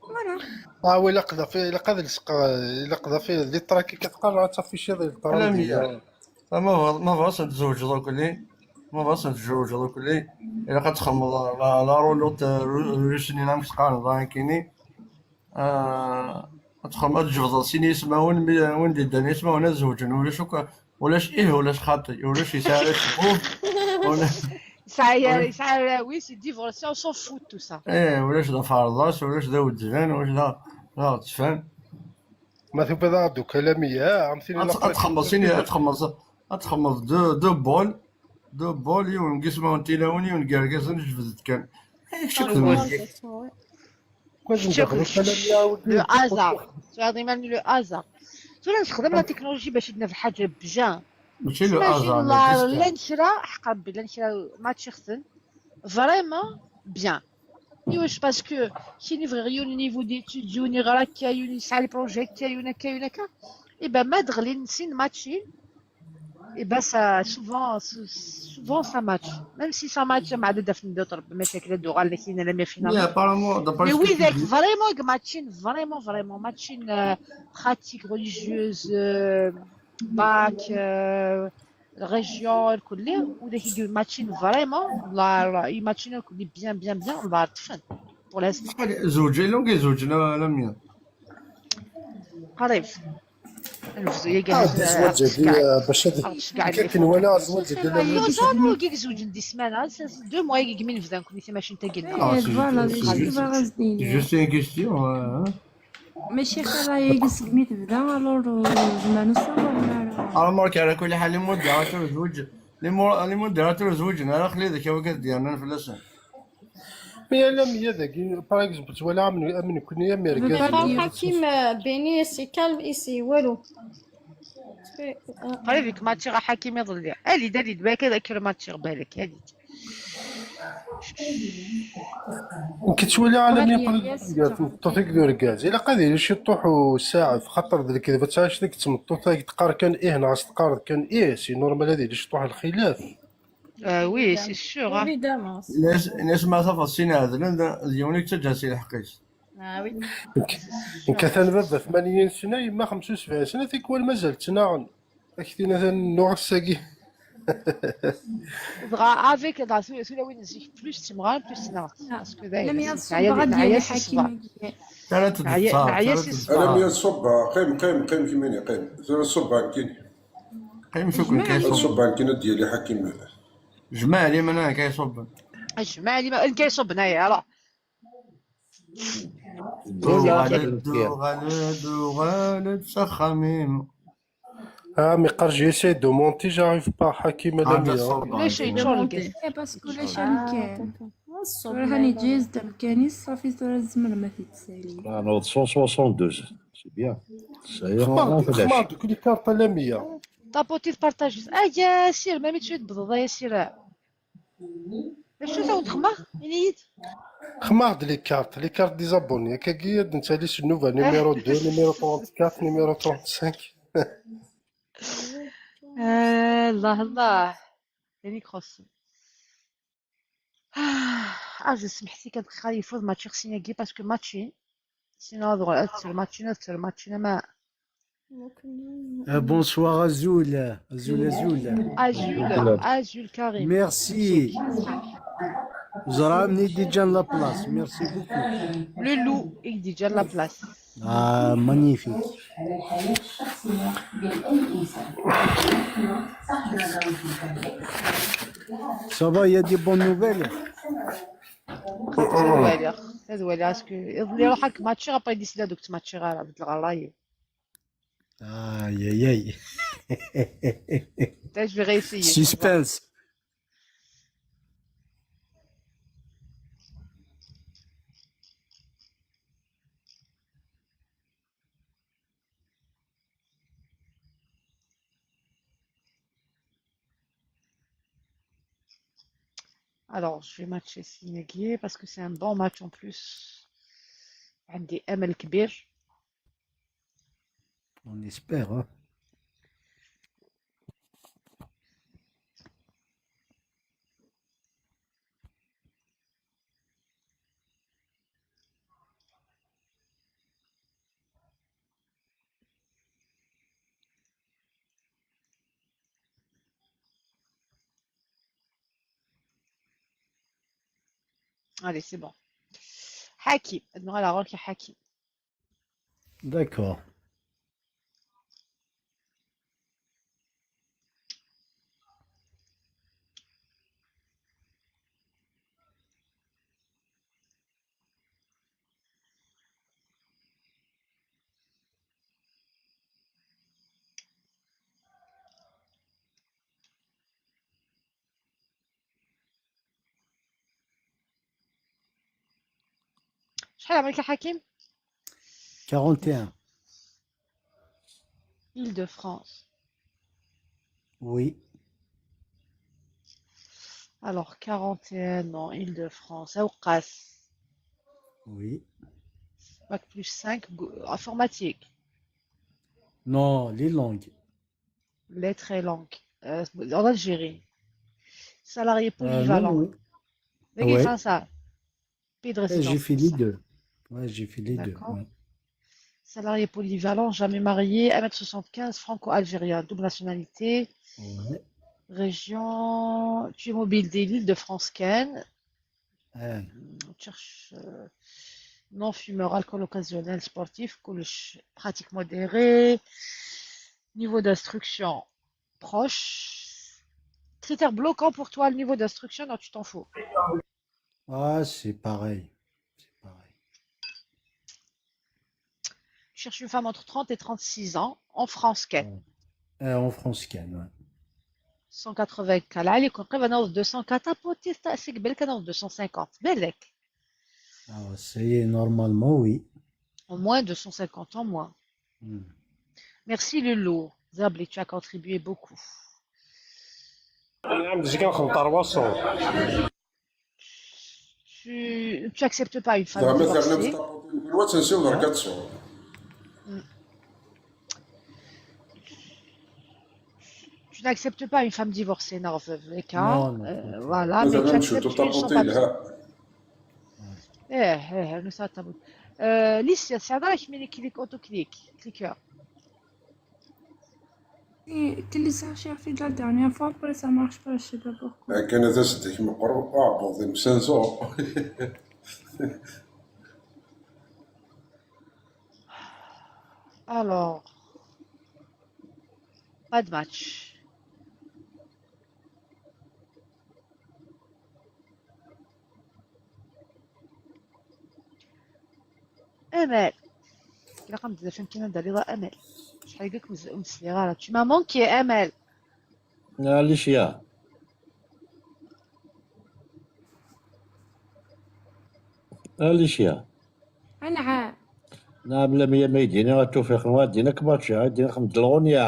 فوالا. اه وي لا قضا فيه لا قضا لصق لا قضا فيه لي تراكي كتقرا تصافي شي ضيف لا مية. ما ما بغاش نتزوج دوك لي. ما بغاش نتزوج دوك لي. الا كتخمم لا لا رولو روسني نام كتقارن ضاين كيني. آه، تخمم تجبد سيني يسمعون وين دي داني يسمعون زوجن ولا شو ولاش ايه ولاش خاطي ولاش يسال شبوب. ولا Ça y est, ça y est, oui, c'est divorcé, on s'en fout de tout ça. ايه ولاش ذا فرضاس ولاش ذا ودفان ولاش ذا ذا غتفان. ما تبي ذا دوك لا مية عمتيني اتخمصيني اتخمص اتخمص دو دو بول. دو بول يون قسمه وانت لاوني يون كاركاس نجبد كان. ايه شكون Le hasard. Tu as dit même le hasard. Tura نستخدم la technologie باش عندنا في حاجه بجا. ماشي لو Imagine هازار la la نشرا حق ربي la نشرا ماتش خصن. Vraiment bien. ايوا parce que كي نبغي يون niveau d'études يون يغرا كا يون يسعى les projets كا يون كا يون كا. اي ben ما دغلي نسين ماتشين. اي ben ça souvent souvent ça match. Même si ça match مع عدد في ندوت ربما مشاكل دوغال لكن لا مي يا فينال. ابارامون Mais oui, avec vraiment ماتشين vraiment vraiment ماتشين pratique religieuse, bac, région الكل ولا كيدير ماتشين vraiment. لا لا ماتشين الكل bien bien bien. الله طفن pour l'instant. زوجين لو كي زوجنا لا مية. قريب نفزو يا اه الزواج هادي باش هادي كاين ولا الزواج هادي لوزانو كيك زوج دي سمانة دو موا يجي من فدان كل ثما شنو تاقلنا. ايه فوالا جيستي باغا زديني. جوست اون كيستيون. ماشي خير راهي يقص كمية تبدا الور زمان نصور. المارك على كل حال لي موديراتور زوج لي مو- لي موديراتور زوجنا راه خلي ذاك هو كديرنا فلاسن. مي لا مية داكي باغ اكزومبل تولى من من كنا يا ميركاز. حكيم بيني سي كالم ايسي والو. قريب يك ماتشي غا حكيم يضل ليا الي دالي دبا كذا كير ماتشي غبالك هادي. كتولي على مية طريق ديال الطوفيق ديال الكاز الا قادر شي طوح وساعه في خاطر ذلك دابا تعيش ديك تمطوطه تقار كان ايه ناقص تقار كان ايه سي نورمال هذه اللي شطوح الخلاف. Ah oui, c'est sûr. Évidemment. الناس الناس ما صافى السين هذا ديونيك تجاسي الحقيس. Ah oui. كثان بابا ثمانين سنه يما خمسة وسبعين سنه تيكوال مازال تناغن. اكتينا ثان نوغ الساقي. Dɣa avec dɣa tura tura win zik plus timɣar plus tnaɣt. Parce que لم dayen يصب غادي nɛya على si ṣṣber. حكيم. ثلاثة Nɛya nɛya si انا ṣṣber. مية صبع قيم قيم قيم كيميني قيم ثلاث صبع كيني. قيم شكون كيصب؟ صبع كينا ديالي حكيم. جمع لي من انا كيصب. اجمع لي ما كاين صبنا يا راه. دوغالد دوغالد دوغالد سخميم. اه مي قال جي سي دو مونتي جاريف با حكيم لا هذا مية. الصبع. ليش يتشور الكاس؟ ايه باسكو لا شان كان. Tura hani ǧiz d amkan-is, ṣafi tura tzemrem ad t-id-tsalim. Ah, non, cent soixante-deux, c'est bien. Ça y est, on, Xmar, on fait xmar lâche. deg les cartes à la mia. Taputit partages. Ay, a Sir, ma mi tcud bḍeḍ, ay a Sir. D acu tawen txemmaɣ? Ini-yi-d. Xmar de les cartes, les cartes des abonnés. Kagi ad nettali s nnuba numéro deux, numéro trente-quatre, numéro trente-cinq. Ah, Allah, Allah. Yannick Ross. Ah, ah, je suis حسي كان خايف يفوز ماتشي خصني نجي parce que ماتشي. Sinon, ad tter match, ad tter match, ma. Euh, bonsoir, Azul. Azul, Azul. Azul, Azul Karim. Merci. Zram, ni déjà la place. Merci beaucoup. Le loup, il déjà la place. Ah, magnifique. Ça va, il y a des bonnes nouvelles. Tadwaliɣ, tadwaliɣ, est-ce que iḍelli ruḥ ak match après décidé donc match ara beddleɣ ṛṛay. Aïe, aïe, aïe. Là, je vais réessayer. Suspense. Alors, je vais matcher Sinegui parce que c'est un bon match en plus. عندي أمل كبير. On espère, hein. Allez, c'est bon. Hakim. Non, alors, ok, Hakim. D'accord. شحال عمرك يا حكيم؟ quarante et un. Île-de-France. Oui. Alors, quarante et un ans, Île-de-France. أوقاس. Oui. Bac plus cinq, informatique. Non, les langues. Lettres et langues. Euh, en Algérie. Salarié Euh, non, polyvalent. non. لكن Ouais. فرنسا. Pays de Eh, j'ai résidence. fait les deux. Ouais, j'ai fait les deux. D'accord. Ouais. Salarié polyvalent, jamais marié, un mètre soixante-quinze, franco-algérien, double nationalité, Ouais. région, tu es mobile de l'Île-de-France كان. Eh, Tu cherches, euh, non-fumeur, alcool occasionnel, sportif, كلش pratique modérée, niveau d'instruction proche. Critère bloquant pour toi, le niveau d'instruction, non, tu t'en fous. Ah, c'est pareil. C'est pareil. Tu cherches une femme entre trente et trente-six ans, en France كان. Eh, en France, كان, ouais. cent quatre-vingts كان. عليكم قريب نوصل deux cents كان. Taputit تاع سيك بالك نوصل deux cent cinquante. بالك. Ah, ça y est, normalement, oui. Au moins deux cent cinquante en moins. Hmm. Merci Lulu. Zabli, tu as contribué beaucoup. نعم، زي كنخدم trois cents. Tu, tu acceptes pas une femme زعما زعما divorcée. في طابونتين كل وقت نسيو غير quatre cents. Tu n'acceptes pas une femme divorcée, non, veuve, les cas. Non, non, Euh, non. Voilà, mais زعما tu نمشيو acceptes تو une sans طابونتين papier. ها. ايه ايه ايه نسى الطابوت. آه ليسيا سي هضره كيما كليك اوتو كليك كليكور. تليسارجي في la dernière fois, après ça marche pas, je sais pas pourquoi. كان هذا سدك مقرب اعبط مسانسو. Alors, pas de match. امال. رقم بزاف يمكن ندير رضا امال. شحال قلت مز- مسلي غلط. Tu m'as manqué امال. معليش يا. Alicia. Anɛam. Nɛam, Lamia, ma yedini a Tufiq n Wadin, ak mačči, a yedini xmed lɣunya.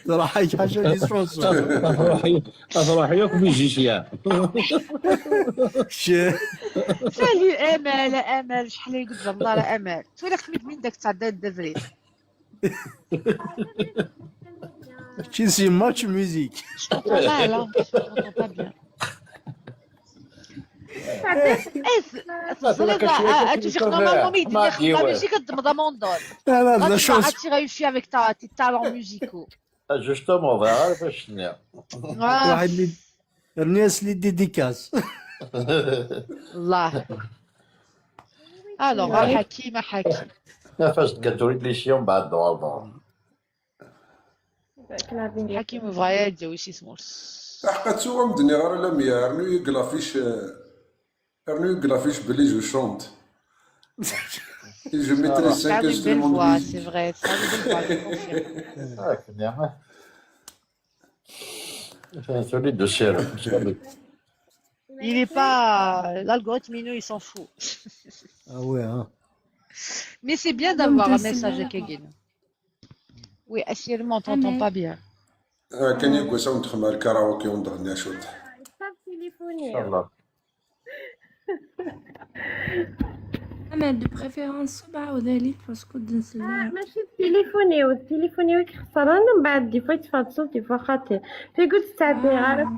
Truḥ-ak ḥaca di ṣṣuṣu. Truḥ-ak, truḥ-ak mizisya. Salut Amal, Amal, شحال يقول الله على أمال. تولي خميت من داك تاع داد دبري. Kečči si match musique. Je t'entends mal, hein. Je t'entends pas bien. Eh, c'est- c'est- c'est- c'est- c'est- c'est- normalement, mais il dit, la musique, elle demande à mon don. Ah, là, la chance. Attirer une fille avec ta, tes talents musicaux. Ah, justement, on va réfléchir. Ah. واحد اللي رنيس لي ديديكاس. الله. Alors, حكيم، حكيم. نفس كاتوريك لي سيون بعد دوار. حكيم بغا يدوي شي سمورس. حقا تسوى مدني غير لم يرنو يقلا فيش، رنو يقلا فيش بلي جو شونت. جو ميتريز سانك انسترومون دو ميزيك. C'est vrai, ça a une belle voix, je confirme. هاك نعم. تولي دوسير. Il est pas, l'algorithme, il s'en fout. Ah ouais, hein. Mais c'est bien d'avoir un message à Kegin. Oui, actuellement, on t'entend pas bien. آه، كان يقول ساوند خمار الكراوكي ونضغني شوط. صاب تليفوني. ان شاء الله. اما دو بريفيرونس صبع وذلك باسكو دنسلي. آه، ماشي في تليفوني، والتليفوني ويك خسران، من بعد دي فوا يتفاض صوت، دي فوا خاطي. في قلت تعبي، عارف.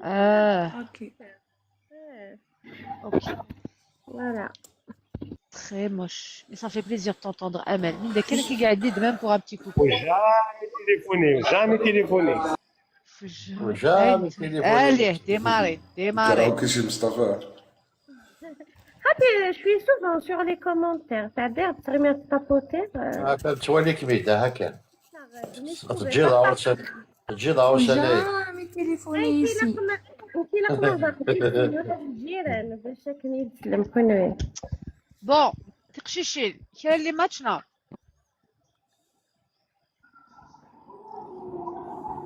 اه. اوكي. اوكي. Voilà. Très moche. Mais ça fait plaisir de t'entendre, Amel. من داك كان كي قاعد لي دمام pour un petit coucou. Jamais téléphoné, jamais téléphoné. Jamais téléphoné. Allez, démarrez, démarrez. كي شي مصطفى. هاتي، je suis souvent sur les commentaires. تاع دير تغيمي تابوتي. هاكا تواليك ميدا هاكا. تجي داور سنة. تجي داور سنة. Jamais téléphoné ici. انتي لا كما، انتي لا كما زعما الجيران باش كني تسلم كونوي. Bon, تقشيشين، كاين اللي ماتشنا.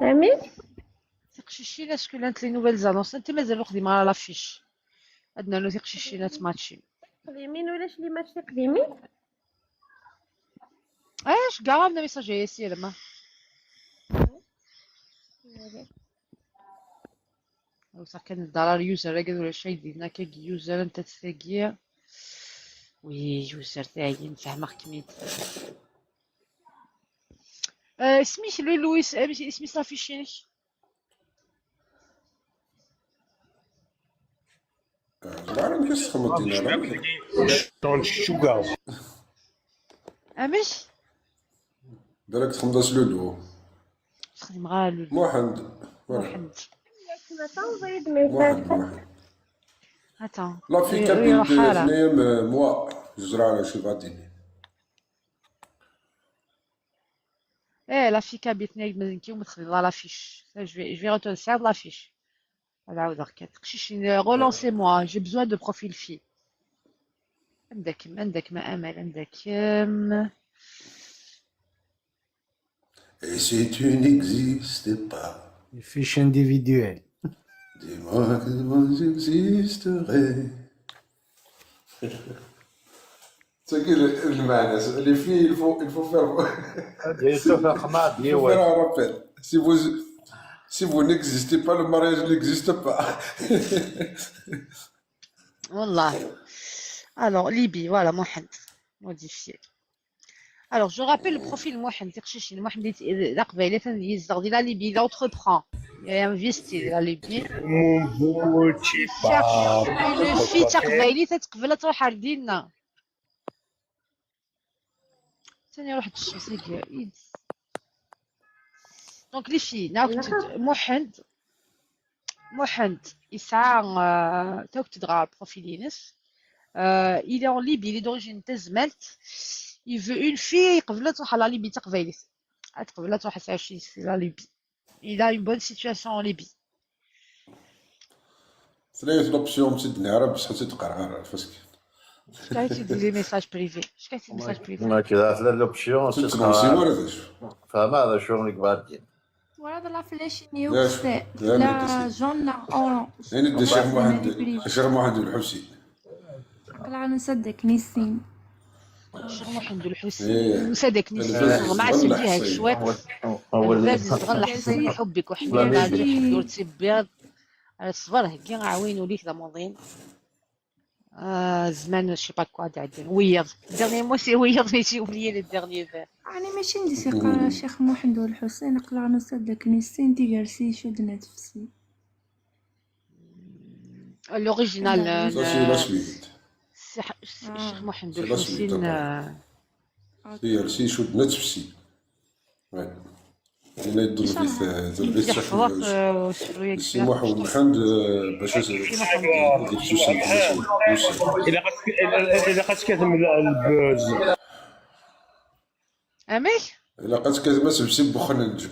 امين. تقشيشين، اسكو لانت لي نوفيل زانونس، انت مازال واخدين مع لافيش. عندنا نو تقشيشين ماتشين. تقديمين ولاش لي ماتش تقديمين؟ ايش كاع عندنا ميساج يا سير ما. وصح كان الضرر يوزر راقد ولا شي دينا كي يوزر انت تستاقي. وي يوزر تاعي نفهمك كميت. آه، اسمي شنو لويس، آه، اسمي صافي شينك. آه، ما عرفتش تخمم دينا. شطون شوكا. امش؟ بالك تخمم داس لولو. تخدم غا لولو. محمد. محمد. محمد، محمد. Attends. لا في كابيل يروح حارة. اثنين موا. جزرة على شي غاديني. ايه، لا فيكا بيتنا يمكن وما تخلي لا لافيش. Je vais, je vais retourner sur l'affiche. نعاود هكا. تقشيش، relancez-moi, j'ai besoin de profil fille. عندك، عندك ما امل، عندك، أم، Et si tu n'existais pas, les fiches individuelles. Dis-moi comment j'existerais. C'est que le, le mal, les filles, il faut, il faut faire, il faut faire un rappel. Si vous, si vous n'existez pas, le mariage n'existe pas. والله. Alors, Libye, voilà, Mohand. Modifié. Alors, je rappelle le profil Mohand. تقشيشين Mohand, il est, il est, il est, il est, il entreprend. Il investit la Libye. Cherche une fille تقبل تروح عندنا. ثاني روح تشوف سيدي. Donc les filles, نعاود محمد، محمد يسعى، آه، توك تدغى بروفيل ينس. آه، il est en Libye, il est d'origine تزملت. Il veut une fille يقبل تروح على ليبي تقبايليت. تقبل تروح تعيش في لا ليبي. Il a une bonne situation en Libye. ثلاث لوبسيون سيدنا عرب بصح تقرا غير فاسكين. شكايتي دير لي ميساج بريفي؟ شكايتي ميساج بريفي؟ ما كذا ثلاث لوبسيون تتنسي ولا داش. فما هذا شو اللي قبادين. Tura d la flèche-nni لا، لا، لا، لا، كسي. جون ناغ اورانج. يعني دي الشيخ محمد، الشيخ محمد الحسين. لا، نسدك نيسين. الشيخ محمد الحسين. إيه. نسدك نيسين. الباز والله ما يصغر عسيتي هاك الحسين. شويط. الباز يصغر الحسين، يحبك وحبي، ما عندك حدود تبيض. الصبر هكي عاوين وليك ضموضين. آه، زمان، je sais pas quoi، دعدن. ويض. Dernier mot, c'est ويض، mais j'ai oublié le dernier verre. أنا ماشي ندير ثقة الشيخ محمد والحسين، قلع نصدق نسين ديغرسي شد نتفسي. L'original، آه، Ça, c'est la suite. الشيخ، الشيخ محمد C'est la suite، والحسين، طبعا. آه. ديغرسي شد نتفسي. Ouais. هنا يدور إن شاء الله. في ذلبيت يحفظك، آه، وشكرا لك. سي محمد محمد، آه، باش سي محمد. يدير سوسن، سوسن. إلا قد-، إلا، إلا قد كتم ال-، البوز. أميك؟ إلا قد كتم سبسي بخننج.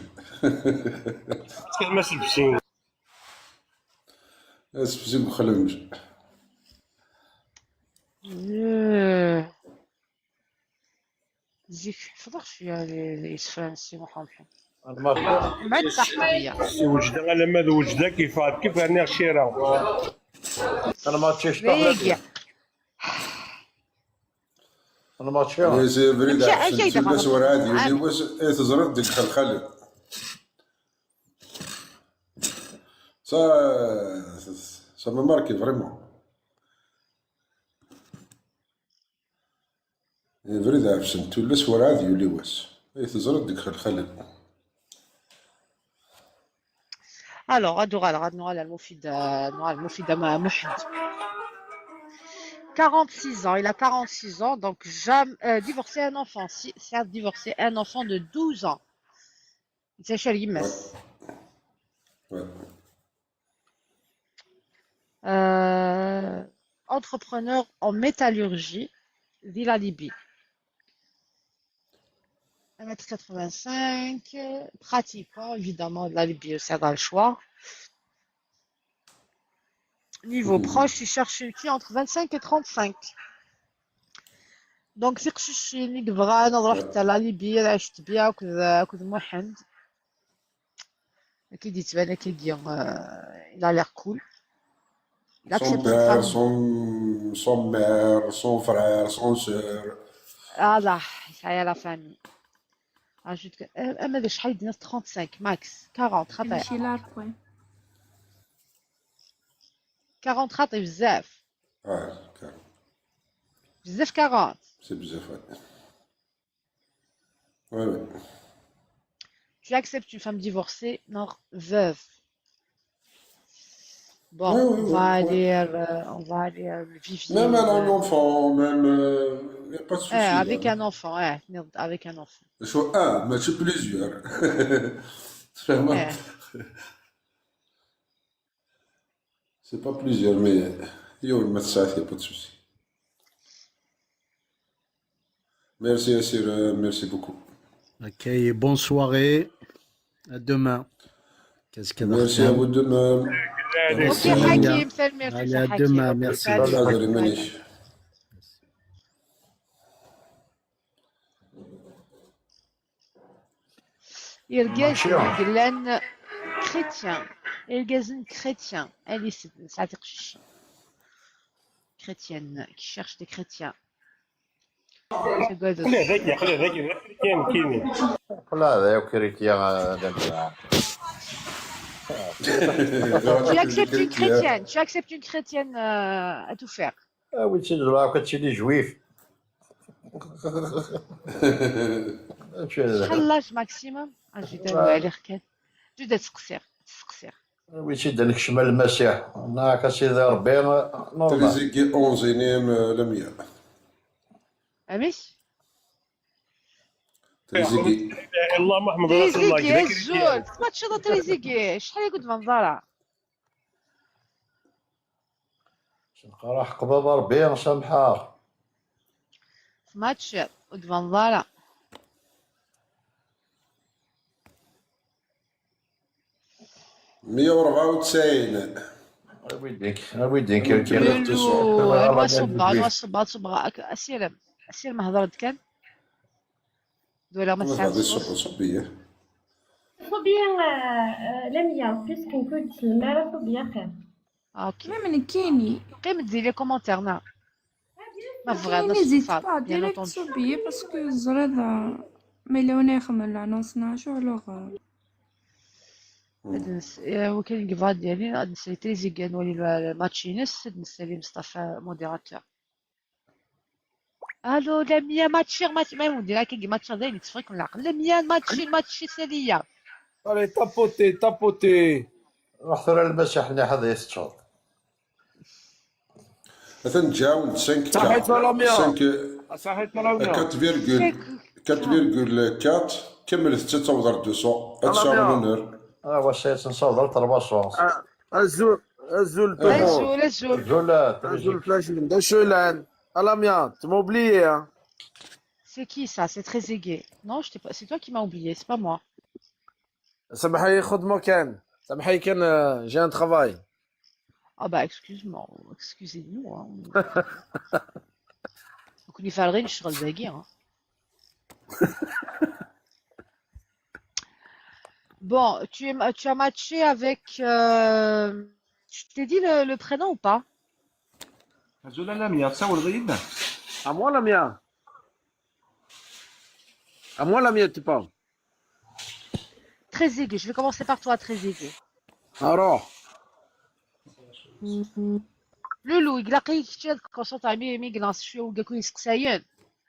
كتم سبسي. سبسي بخننج. إيه. زيك حفظغ شوية لي، لي يسفران سي محمد. أنا ما مع التحقية. سي وجدة، أنا ما وجدة كيف، كيف أنا شيرة. أنا ما تشيش ريقي. أنا ما تشيش. إيه، سي بريد مشى، أحسن أكيد تولى خلاص. سوار عادي، يولي آه. واش، إيه، تزرد ديك خلخلة. Ça, ça m'a marqué vraiment. Ibrida ɛefsen tullas werɛad yuli wass. Ay teẓriḍ deg xelxalen. Alors, ad uɣaleɣ, ad nuɣal ar Mufida, nuɣal ar Mufida Ma-, Muḥend. Quarante-six ans, il a quarante-six ans, donc jamais, euh, divorcé un enfant. Si, si a divorcé un enfant de douze ans. Netta acu ar yemma-s. Ouais. Ouais. Euh, entrepreneur en métallurgie di la Libye. Un mètre quatre-vingt-cinq, pratiquant, évidemment, de la Libye, c'est dans le choix. Niveau proche, il cherche une fille entre vingt-cinq et trente-cinq. Donc, tiqcicin i yebɣan ad ruḥent ɣer la Libye, ad ɛicent bien akked, akked Muḥend. Qui dit ben qui dit, euh, il a l'air cool. Il accepte une femme. Son père, son, son mère, son frère, son sœur. Ah là, ça y est, la famille. Ajoute que, euh, أما ذا شحال يدينا؟ Trente-cinq max, quarante خطير. ماشي large, ouais. Quarante خطير بزاف. Ah, quarante. بزاف quarante. C'est بزاف, ouais. Ouais, ouais. Tu acceptes une femme divorcée, non, veuve. Bon, ouais, ouais, on va aller, euh, on va aller, euh, le vivier, même un enfant, même, euh, y a pas de souci, avec un enfant, ouais, avec un enfant. Soit un, mais c'est plusieurs. C'est vraiment. C'est pas plusieurs, mais il y a une masse, y a pas de souci. Merci, Yassir, euh, merci beaucoup. Ok, bonne soirée. À demain. Qu'est-ce qu'il y a? Merci à vous de même. Ok, Hakim, salut, merci. Allez, à demain, merci. Irgazen i yellan chrétien. Irgazen chrétien. Ad ised, nesɛa tiqcicin. Chrétienne, qui cherche des chrétiens. Teggad. Xli dagi, xli dagi, d afrikan, kini. Xla d afrikan, d amezwaṛ. Tu acceptes une chrétienne, tu acceptes une chrétienne, euh, à tout faire. Ah, oui, c'est de là que tu dis juif. شحال l'âge maximum؟ اجي داروا عليه كان. جد تسقسير، تسقسير. ويتي دا نكشم المسيح. ناك سيدي ربي، نورمال. تريزيكي onze, إني م-، لمية. عميش؟ تريزيكي. الله محمد رسول الله. تريزيكي، الزول. ما تشوف تريزيكي، شحال يقعد منظره؟ شنقرا حق بابا ربي سامحها. في ماتش ودفان فارا. مية وربعة وتسعين. ويديك، ويديك، كيف لولو، الوا صبا، الوا صبا، صبا، أك-، أسير، أسير ما هضرت كان. دولا ما تسعة هذه الصبح صبية. Faut bien, euh, euh, Lamia, puisque نكون تسلم على faut bien faire. Ah, ok. Même nekkini. Qqim-d di les commentaires, neɣ? Ma tebɣiḍ Nekkini ad n'hésite tṣeffad, pas, bien direct entendu. Sophie, parce que ẓriɣ ma yella win ixedmen l'annonce-nni, alors. Ad ness-, eh, wakken i yebɣa ad d-yali, ad nsel trizigi ad nwali le-, le match-ines, ad nessali Mustafa modérateur. Allô, Lamia, match-iɣ, match, ma wen-d-nniɣ akka, match-iɣ, dayen yetteffeɣ-iken leɛqel. Lamia, match-iɣ, match-iɣ, sali-aɣ. Allez, tapotez, tapotez. Ruḥ tura Lmasiḥ-nni ḥad ay teččeḍ. Atan ǧǧiɣ-awen-d cinq K. Saḥit a Lamia. Cinq, Saḥit a Lamia. quatre virgule quatre virgule quatre. Kemmlet-tt ad taweḍ ar deux cents. Ad A tesɛu Lamia. L'honneur. Ah, wass-a ad nessaweḍ ar trois cents. Ah, azul, azul Pemo. Azul, azul. Azul a Azul Triziki. Flash, d acu yellan? A Lamia, tu m'as oublié, hein? C'est qui ça? C'est très aigué. Non, je t'ai pas, c'est toi qui m'as oublié, c'est pas moi. Samḥ-iyi, xedmeɣ kan. Samḥ-iyi kan, euh, j'ai un travail. Ah bah, excuse-moi, excusez-nous, hein. Donc, il faudrait une chose à dire, hein. Bon, tu es, tu as matché avec, euh, tu t'es dit le, le prénom ou pas? Azul a Lamia, tsawleḍ-iyi-d? À moi, Lamia. À moi, Lamia, tu parles. Très aigué, je vais commencer par toi, très aigué. Alors, Loulou, ilaq-ik kečč ad tkonsentriḍ mi, mi yellan cwiya wigi akk yesteqsayen.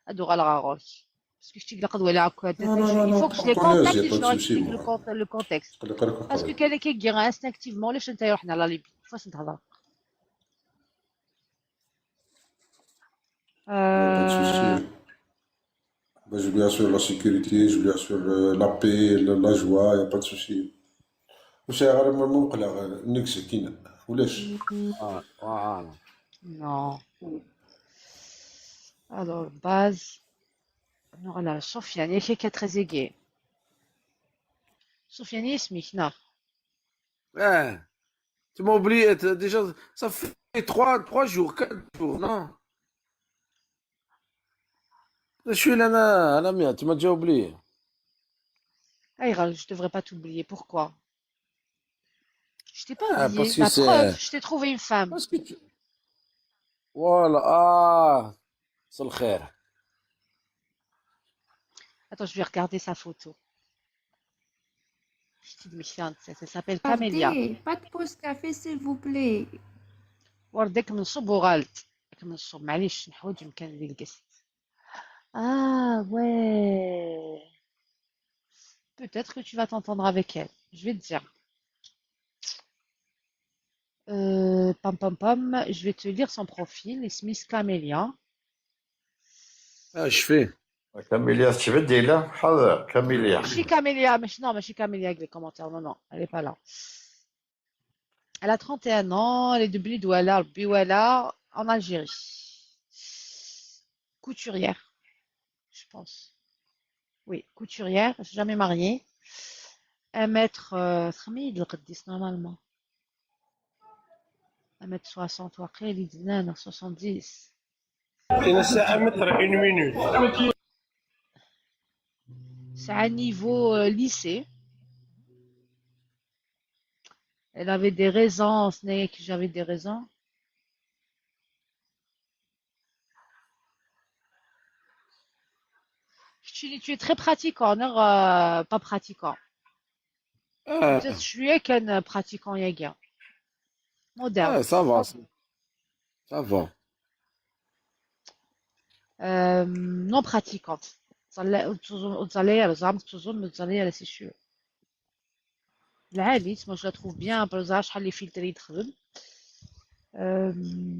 Ad uɣaleɣ ɣer ɣur-k. Parce que kečč ilaq ad waliɣ akk. Non, non, non, Il non, faut que je les qqel-as, contacte y a et que je pas de leur souci, explique le, moi. con- le contexte. Qleq, qleq, Parce que qleq. كان كيجي استنكتيفمون علاش انت يروحنا لا ليبي فاش نتهضر. Y a pas de souci. Ben, je lui assure la sécurité, je lui assure euh, la paix, la, la joie, y a pas de souci. Ur sɛiɣ ara ma muqleɣ nnek sekkin ulac. ah, ah, ah. Non. Alors, base. Non, là, Sofiane, il fait très aigué. Sofiane, اسمك, non. Eh, tu m'as oublié, t'as déjà, ça fait trois, trois jours, quatre jours, non? Je suis là, là, Lamia, tu m'as déjà oublié. Ah, je devrais pas t'oublier. Pourquoi? Je t'ai pas Ah, oublié. parce que La c'est- preuve, je t'ai trouvé une femme. Parce que tu... Voilà, ah, c'est le khair. Attends, je vais regarder sa photo. Je t'ai dit, mais ça, ça s'appelle Camélia. Pas de pause café, s'il vous plaît. وردك من صوب وغالط. من صوب، معليش، نحوج مكان اللي لقيت. Ah ouais. Peut-être que tu vas t'entendre avec elle. Je vais te dire. Euh, pam pam pam, je vais te lire son profil. اسمها Camélia. Ah, je fais. Camélia, tu veux dire là? حاضر, Camélia. ماشي كاميليا، ماشي، non, ماشي كاميليا avec les commentaires. Non, non, elle est pas là. Elle a trente et un ans, elle est de بني دوالة, ربي والاه, en Algérie. Couturière, je pense. Oui, couturière, jamais mariée. Un mètre, euh, خميد القديس normalement. Un mètre soixante واقيلا, soixante-dix. Il y a un mètre et une minute. C'est un niveau, euh, lycée. Elle avait des raisons, ce n'est que j'avais des raisons. Tu, tu es très pratiquant, non, euh, pas pratiquant. Ah, Peut-être je suis qu'un pratiquant, ياكي. Moderne. ah, ça va. Ça va. Euh, non pratiquante. تظلي تظلي على زعما تظن تظلي على c'est sûr. العالي, moi je la trouve bien, بزاف شحال les filtres يدخلوا. Euh,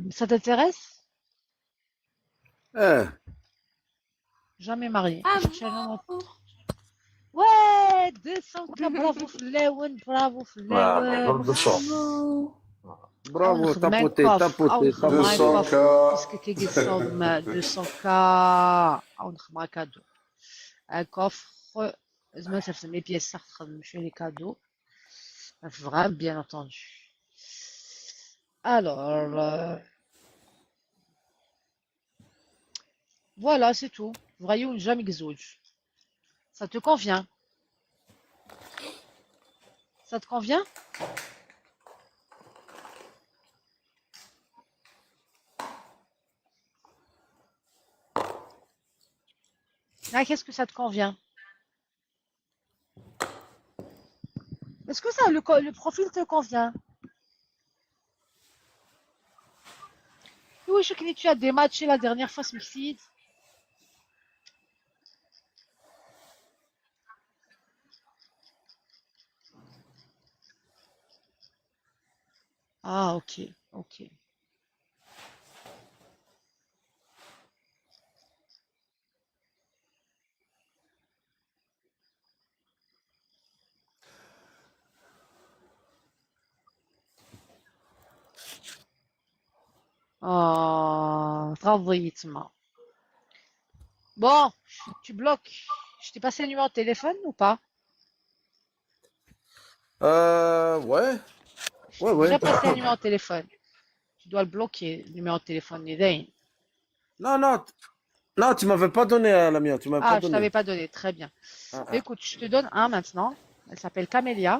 ça t'intéresse? Eh, Jamais mariée. Ah شفتش أنا bon? Ouais, deux cents K, bravo فلاون, bravo Voilà, فلاون. deux cents. Bravo. bravo, نخدم un tapoter, coffre, tapoter, نخدم tapoter. un coffre. deux cents K. Parce que كي قلت صوم deux cents K, أو نخدم cadeau. Un coffre, زعما تفهم les pièces صح تخدم شوية les cadeaux. Vraiment, bien entendu. Alors, euh, voilà, c'est tout. Voyons, jamais زوج. Ça te convient? Ça te convient? Là, qu'est-ce que ça te convient? Est-ce que ça, le, co- le profil te convient? Oui, je connais, tu as dématché la dernière fois, ce Mixid. Ah, ok, ok. Ah, tɣaḍeḍ-iyi tma. Bon, tu bloques. Je t'ai passé le numéro de téléphone ou pas? Euh, ouais. Ouais, ouais. J'ai passé le numéro de téléphone. Tu dois le bloquer, le numéro de téléphone. Non, non. Non, tu m'avais pas donné euh, le mien. Tu m'avais Ah, pas je donné. T'avais pas donné. Très bien. Ah, ah. Écoute, je te donne un maintenant. Elle s'appelle Camélia.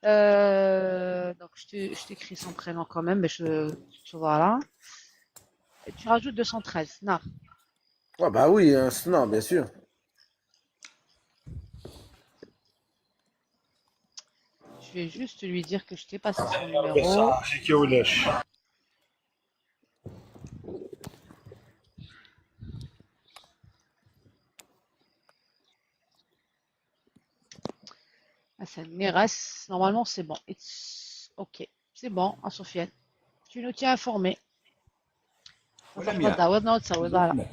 Euh, donc, je te- je t'écris son prénom quand même, mais je, tu vois là. Et tu rajoutes deux cent treize. Non. Ouais, bah oui, hein, c'est- non, bien sûr. Je vais juste lui dire que je t'ai passé son numéro. Ah, ça, Neres, normalement c'est bon. It's ok. C'est bon, à Sofiane. Tu nous tiens informés. ولا ميا.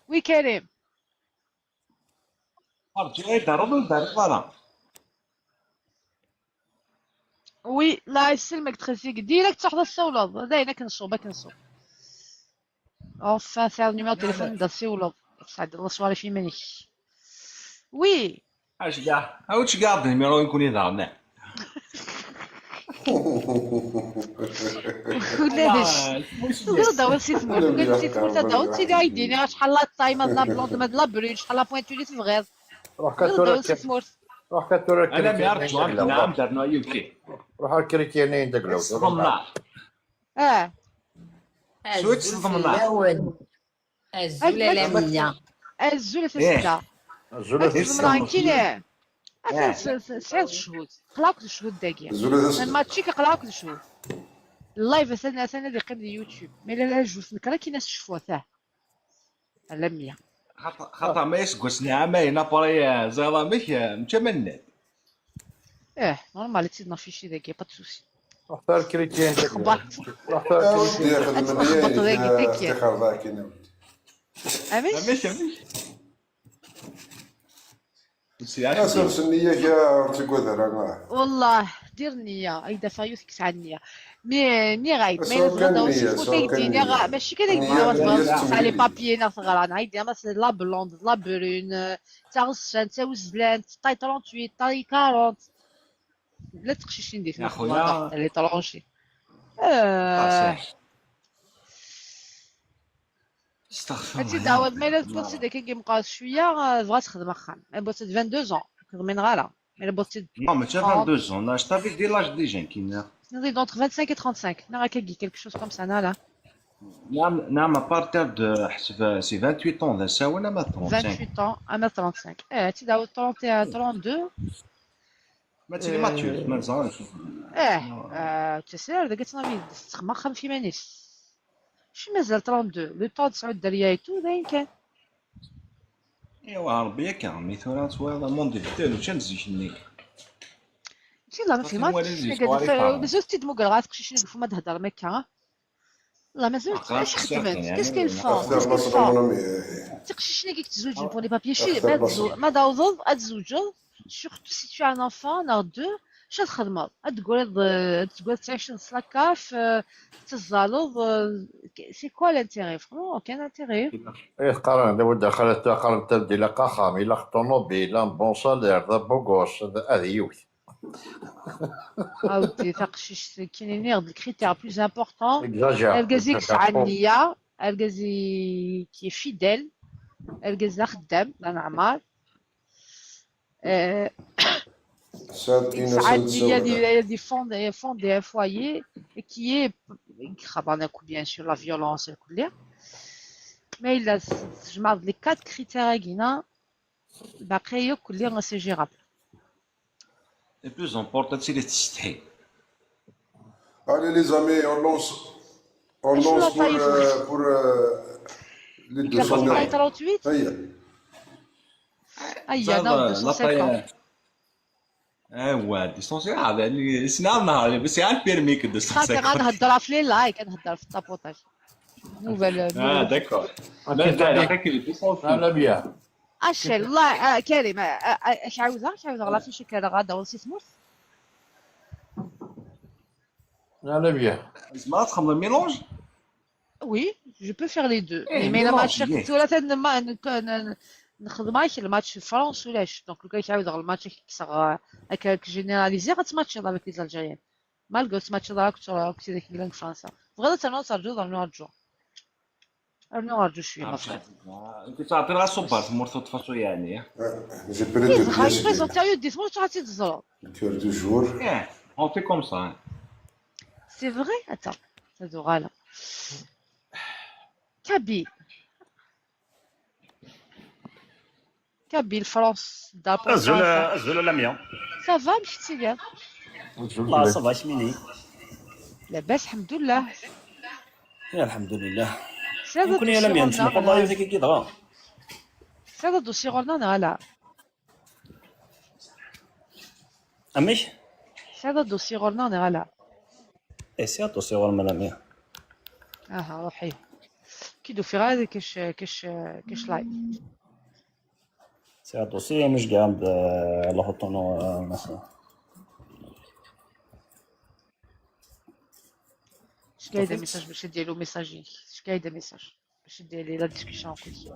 Oui, Karim. ارجعي دار ولا دار ولا. Oui, la يسلمك تخزيك direct تحضر الصولة. داينا كنصوب كنصوب. Enfin, c'est le numéro de téléphone de الصولة. سعد الله صوالي في منك. Oui. اش كاع؟ عاود اش كاع النيميرو يكون يظهر؟ ولا باش. غير داور سي ثمور، غير سي ثمور، تا داور سي دايديني شحال لا طايمه، لا بلوند، ما لا برون، شحال لا بوينتو لي في الغير. روح غير داور كاتورا سي ثمور. روح كاتورا انا ما عرفتش، واحد نعم درنا يوكي. روح الكريتيانين داك الصدمنا. اه. شوية صدمنا. Azul a Lamia. Azul a Tasekka. Azul Akken tzemreḍ kini. Atan s- s- sɛiḍ cchud. Qleɛ akk d cchud dagi. Machik qleɛ akk d cchud. Live atan atan ad yeqqim di YouTube. Mais la la je vous nekra kina s ccfut ah. A Lamia. خاطر خاطر ما يسقس نعم اين ابري زي رامك متمنى. Eh, normal, ad tt-id-naffici dagi, pas de souci. روح دار الكريتيان داك خبر. روح دار اودي الكريتيان خدم تخبط ليا داك، داك. افتخر ذاك نمت. Amek? عميك عميك. اساس النية كاع تقول راه. والله دير النية، ايدا فايوس كسع النية. مي مي غايب ما سواء يلزم كان داو نية، سيفو سواء كان كيديني نية. غا ماشي كان النية يديني غا النية تبغى تسعى لي التمييز. بابيي ناس غران عيدي ما سي لا بلوند لا برون، تا غسان تا وزلان تا طاي ثلاثة وعشرين تا كارونت. لا تقشيشين ديك يا خويا. لي طرونشي. اه. استغفر هادشي الله. دعوة ما الا تبغي تسيدي كي كيبقى شويه، آه، بغات تخدم اخا. انا بغيت vingt-deux ans. كنت من غالا. انا بغيت Non, mais tu as vingt-deux ans. Là, je t'avais dit l'âge des gens qui meurent. نزيد entre vingt-cinq et trente-cinq. انا هكا كي quelque chose comme ça انا لا. نعم نعم، à partir de حسب c'est vingt-huit ans, هذا ساوي ولا ما trente-cinq؟ Vingt-huit ans انا trente-cinq. ايه تي دعوة trente et un trente-deux. ما تلي ماتيور، ما نزعلش. ايه آه، تسير داك تنافي تخمخم في مانيس. شي مازال trente-deux le temps تسعود دريا et tout داين كان. ايوا ربي ياك عمي، ثورة صغيرة الموند يبدل وشان زيشني. شي لا ما في ما ولا تقشيش زيد كاع صغاري دفع فاهم. بزاف تيد مقرغات تقشيش نقفو ما تهضر ما كان. والله ما زلت آه، اش خدمت يعني كاش كاين الفون اختار كاش كاين بلاصة الفون المونومي. تقشيشني كيك تزوج بون لي بابي شي اختار بعد بلاصة. زو- ما داوض اتزوجو. Surtout si tu as un enfant نهار دو. شاد خدمة تقول تقول تعيش سلاكاف. تزالوض. C'est quoi l'intérêt vraiment؟ كان intérêt؟ ايه قارن هذا ود خالد قارن تبدي لا قاخام لا طوموبيل لا بون سالير لا بوغوس هذا يوث. عاودي تقشيش كاينين غير الكريتير plus important. اكزاجير الغازي كسعى النية. الغازي كي فيدال. الغازي خدام لا نعمار. آه، Saad Kina, il y a des, des fonds, des fonds, des foyers qui est, qui خبرنا, bien sûr, la violence, الكل. Mais il a, je mets les quatre critères, Guina, الباقي كلي c'est gérable. Le plus important, c'est les تستحي. Allez les amis, on lance, on lance pour, euh, pour euh, les deux cents euros. trente-huit. هيا. هيا، non, deux cent cinquante. ايوا deux cent cinquante هذا اللي سنا نهار، بس يعني permis que deux cent cinquante. غنهضر في les likes، غنهضر في الطابوطاج. Nouvelle. Ah, d'accord. على بيا. اشي الله. آه، كريم، آه، آه، اش عاوزه؟ اش عاوزه؟ غلطي شي كذا غادا ونسي سموس. على بيا. زعما تخمم mélange؟ Oui, je peux faire les deux. Mais la match ثلاثة، نخدم ماتش فرنسا ولاش. Donc لو كان يتعاود الماتش كيكسر هكا généralisé، غتماتش avec les Algériens. Malgré ce match-là, كنت كنت داك اللي فرنسا. بغيت انا ترجو، راني نرجو. راني نرجو شويه ما فات. انت تعطي راه سوبر في مرتو تفاصو يعني. J'ai perdu. Ils ont très sérieux des matchs à titre zéro. Cœur du jour. On fait comme ça. C'est vrai. Attends. Ça doit aller. Kabyle. Kabyle, France, d'après Azul, azul a Lamia. Ça va, Michel? Là, ça va, Chimini. لاباس الحمد لله. الحمد لله. C'est un dossier. C'est un dossier غورنا نهار. اميش؟ C'est un dossier غورنا نهار. اي c'est un dossier غورنا نهار. اها، روحي. كي دو في غادي كاش كاش كاش لايف. C'est un dossier مش قاعد، آه، الله يحطنا مثلا. اش قاعده message باش يدير له message؟ اش قاعده message باش يدير لي la discussion en question؟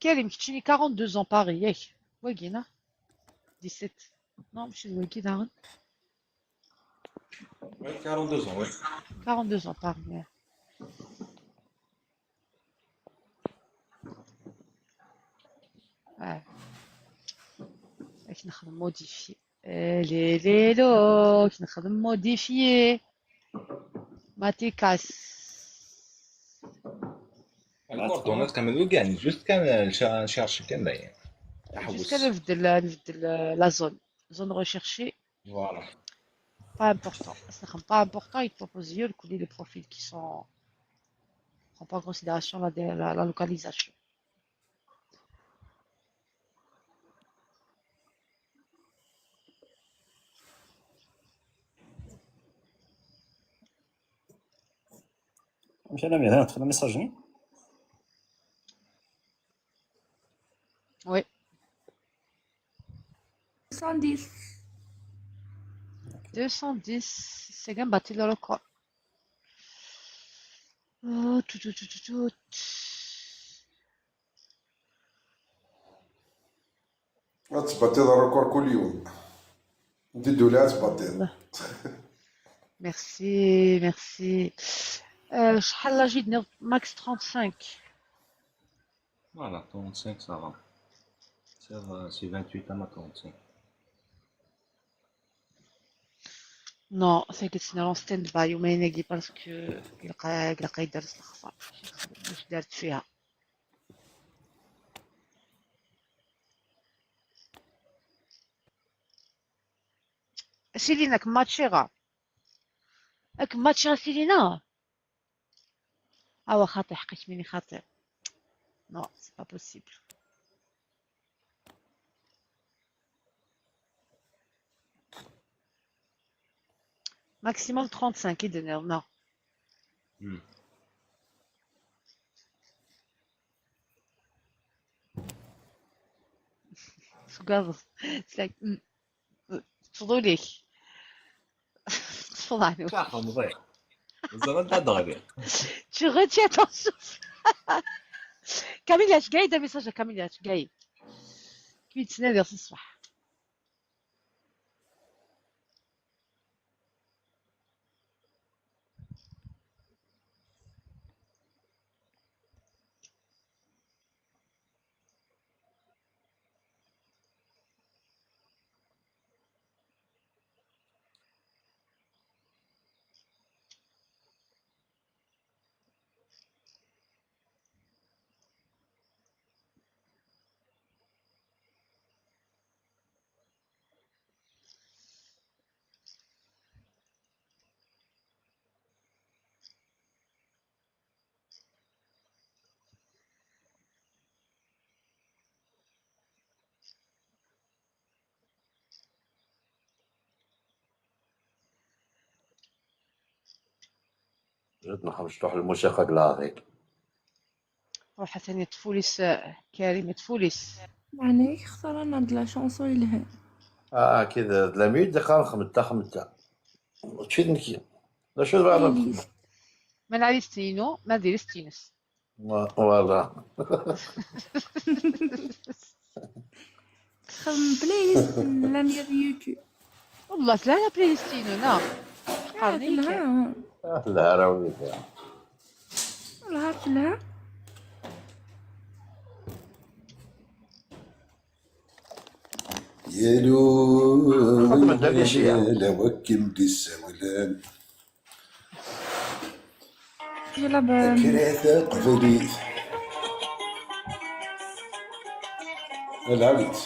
كريم كتشيني quarante-deux ans Paris ياك؟ واقينا dix-sept. Non, ماشي واقي داغن. Oui, quarante-deux ans, oui. quarante-deux ans Paris. اه، راك نخدم modifier. آه، لي لي لو، راك نخدم modifier. ماتيكاس. الكوردونات كامل كاع، juste كان نشارشي كان باين. Juste كان نبدل، نبدل la zone. Zone recherchée. Voilà. Pas important. C'est pas important, il propose les profils qui sont, prend pas en considération la, la, la localisation. مش انا ميران تخدم message. Oui. Deux cent dix. Deux cent dix, c'est un battu le record. Oh, tout, tout, tout, tout, tout. غتبطل الريكور كل يوم. نديدو لها تبطل. Merci, merci. Euh, شحال l'âge de max? Trente-cinq. Voilà, trente-cinq, ça va. C'est, euh, c'est vingt-huit à ma trente-cinq. Non, c'est que c'est en stand-by يومين هادي parce que يلقى يلقى يدرس الخفا. واش دارت فيها؟ سيلينا كماتشيغا. اك ماتشيغا سيلينا. اوا خاطي حقك ميني خاطي. Non, c'est pas possible. Maximum trente-cinq, il donne, non. C'est like, تفضلوا ليك. تفضلوا. صح، مضيع. زعما انت دغري. Tu retiens ton souffle. كاميليا، اش قايده message؟ كاميليا، اش قايد؟ كي تسنى ديال الصباح. Jadna Xamecṭuḥ, lmusiqa deg leɛḍil. Ruḥ atan yeṭṭef ul-is, eh, Karim, yeṭṭef ul-is. Meɛna yak xtar-aneɣ-d la chanson yelhan. Ah, kid d la mute, qqaren xemta, xemta. Mačči d nekki. D acu i tebɣiḍ ad nexdem? Ma la liste-inu, ma d liste-ines. Voilà. Txedmem playlist n l'ami de YouTube. Wallah, telha la playlist-inu, neɣ? Ah, ḥeqren-iyi telha. Kan. Ah, telha ara wid-a. Telha, telha. Yal ul, yal awakken d-issawlen. Yella ba- Akra taqbaylit. Lɛali-tt.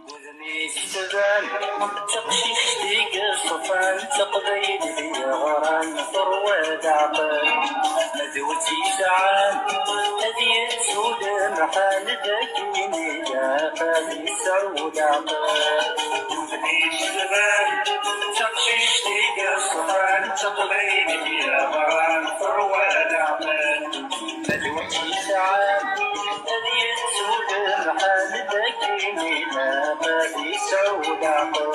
Wudem-is tban d taqcict i yeṣfan, d taqbaylit yeɣran, terwa d aɛqel. Ma d wi tt-yesɛan, ad yettu lemḥan, d akken ilaq ad yesɛu leɛqel. Wudem-is tban d taqcict i yeṣfan, d taqbaylit yeɣran, terwa d aɛqel. Ma d wi tt-yesɛan, ad yettu lemḥan, d akken ilaq ad yesɛu leɛqel.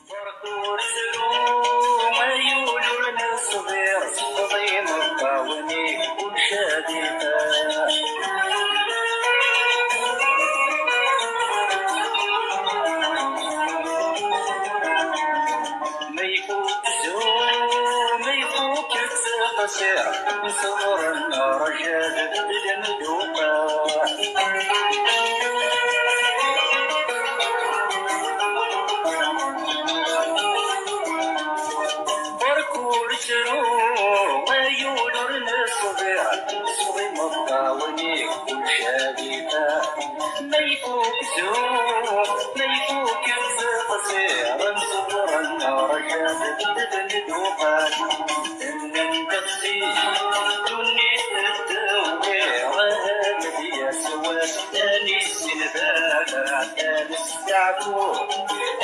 Berk ur ttru, ay ul ur neṣbir, sefḍ imeṭṭawen-ik, kullec ad ifaḥ. Ma ifuk zzhu, ma ifuk ttqsir, nṣebr nerǧa d lmeduqa. Berk ur ttru, ay ul ur neṣbir, sefḍ imeṭṭawen-ik, kullec ad ifaḥ. Ma ifuk zzhu, ma ifuk ttqsir, nṣebr nerǧa d lmeduqa. Nnan-d ɣef zik, ddunit tettewwir, ahat ad yas wass, ad nissin baba, ad nesteɛfu,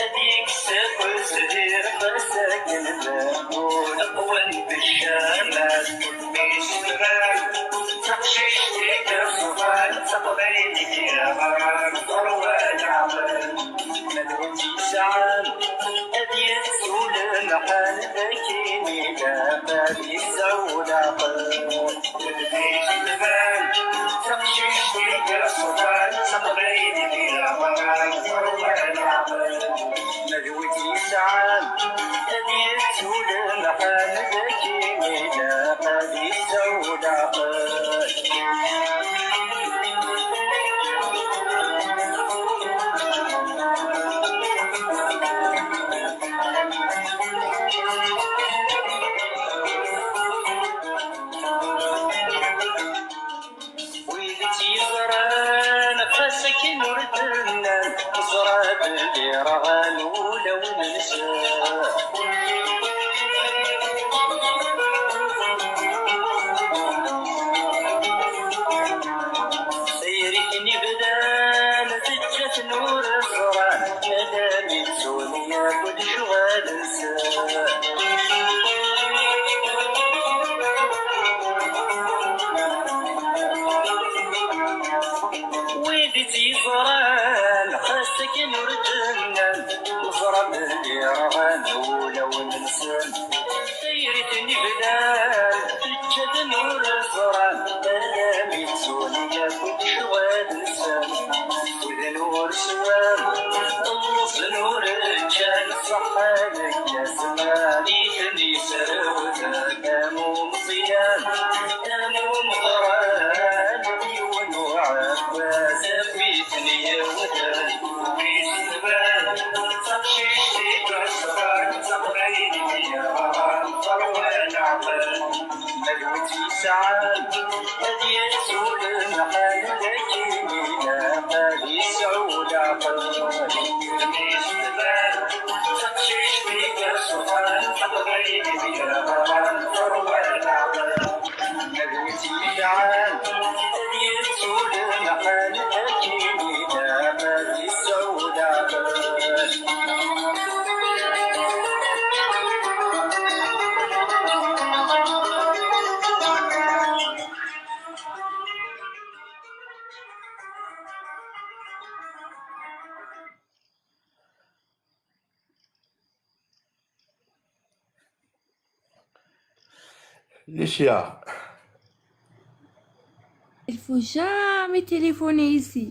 ad yekkes akk zzhir, ɣas akken lmut qwan d ccamat. Isefra, taqcict i yeṣfan, taqbaylit yeɣran, terwa leɛqel. Ma d wi tt-yesɛan, ad yettu lemḥan, d akken ilaq ad yesɛu leɛqel. Wudem-is tban d taqcict i yeṣfan, d taqbaylit yeɣran, terwa leɛqel. Ma d wi tt-yesɛan, ad yettu lemḥan, d akken ilaq ad yesɛu leɛqel. Wid i tt-yeẓran, ɣas akken ur d-nnan, teẓra belli rɣan wulawen-nsen. Tayri-ten ibdan, teǧǧa-ten ur ẓran, alammi ttun yakk lecɣal-nsen. Wid i tt-yeẓran, xas akken ur d-nnan, neẓra belli rɣan wulawen-nsen. Tayri-ten ibdan, teǧǧa-ten ur ẓran, alammi ttun yakk lecɣal-nsen. Widen ur swan, lluẓen ur ččan, ṣṣeḥḥa deg azman i ten-yesrewten. Am umeẓyan, am umeɣran, yiwen uɛan. Lucia. Il faut jamais téléphoner ici.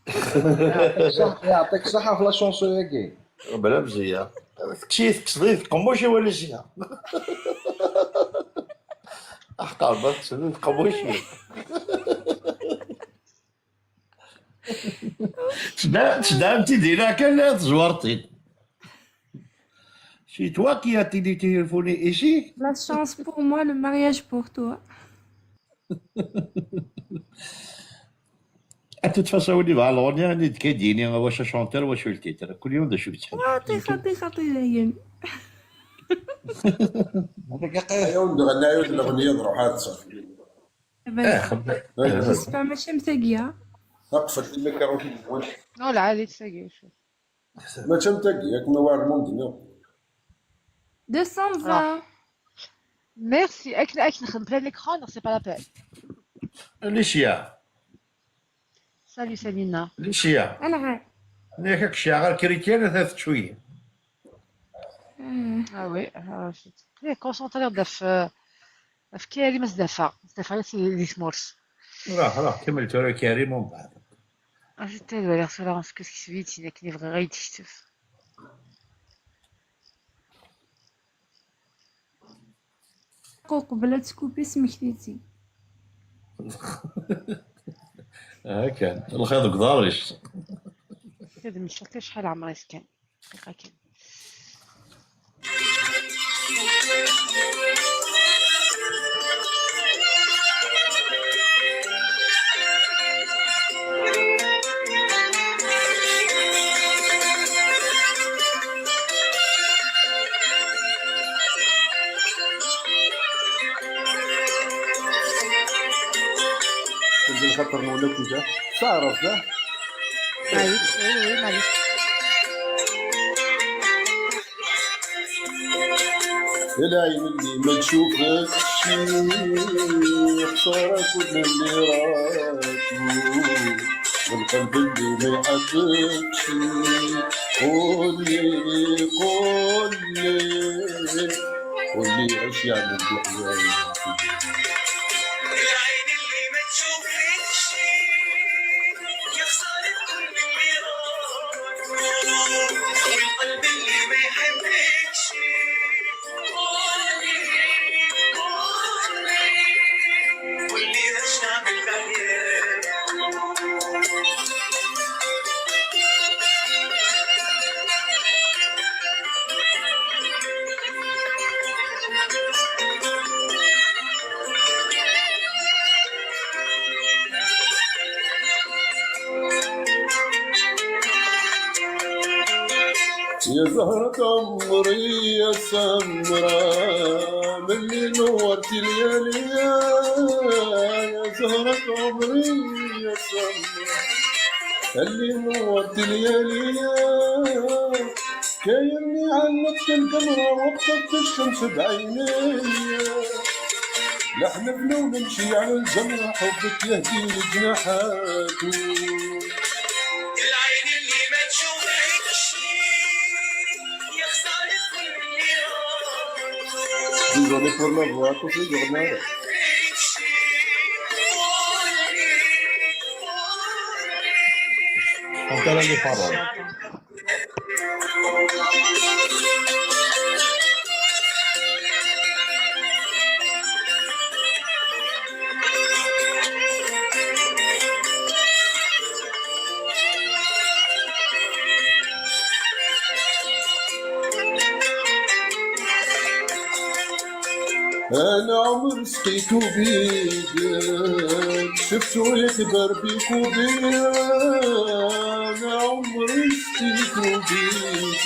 يعطيك الصحة، يعطيك الصحة في la chanson ياكي. بلا مزية. تكشيف تصديق قموشي ولا شيا؟ احقر بس تصديق قموشي. تدعمتي دينا كان لا تزورتي. C'est toi qui as télé- téléphoné ici. La chance pour moi, le mariage pour toi. De toute façon, on va l'orient, on est كيديني واش chanteur واش le titre. كل يوم دا شو بتحب. خاطي خاطي خاطي دايم. عيون دغنا عيون دغنية ضروحات صافي. بس j'espère ماشي متاقية. اقفل الميكروفون. Non, العالي تساقي شوف. ماشي متاقية، ياك ما واعر الموند نو. deux cent vingt. Merci. اكن اكن نخدم plein écran, c'est pas la peine. Lucia. Salut Salina. Lucia. أنا عا- ناكك شاغر كريتيان ثلاث شوية. آه. Ah oui, ah, je suis très concentrée في في كاري مزدفع مزدفع سي لي سمورس. راه راه كمل ترى كريم ومن بعد. اش تدوي على صورة سكس كسبيتي لكن يبغي غير يكتب. قبل تكوبي سمكتيتي. ها كان الخير ديك داريش. هذا من شفتي شحال عمري كان. دقيقة كان. كنت نخطر نولد كذا. تعرف ذا؟ معليش، oui, oui, معليش. العين اللي ما تشوفكش، خسارة كل اللي راكو، والقلب اللي ما يحبكش. قولي، قولي، قولي اش يعمل في حياتي. العين اللي ما تشوفكش، يا خسارة كل اللي راكو، والقلب اللي ما يحبكش. يا زهرة عمري يا سمرة، ملي نورتي لياليا، يا زهرة عمري يا سمرة، اللي نورتي لياليا. كايني علقت القمرة وقفت الشمس بعينيا. نحلف لو نمشي على الجمرة، حبك يهدي لي جناحاتو. العين اللي ما تشوفكش، يا خسارة كل اللي راح. Désolé pour la voix, tout est normal. Encore les paroles. أنا عمر سقيتو بيدك، شفتو يكبر بيك وبيا، عمري ستيت وبيك.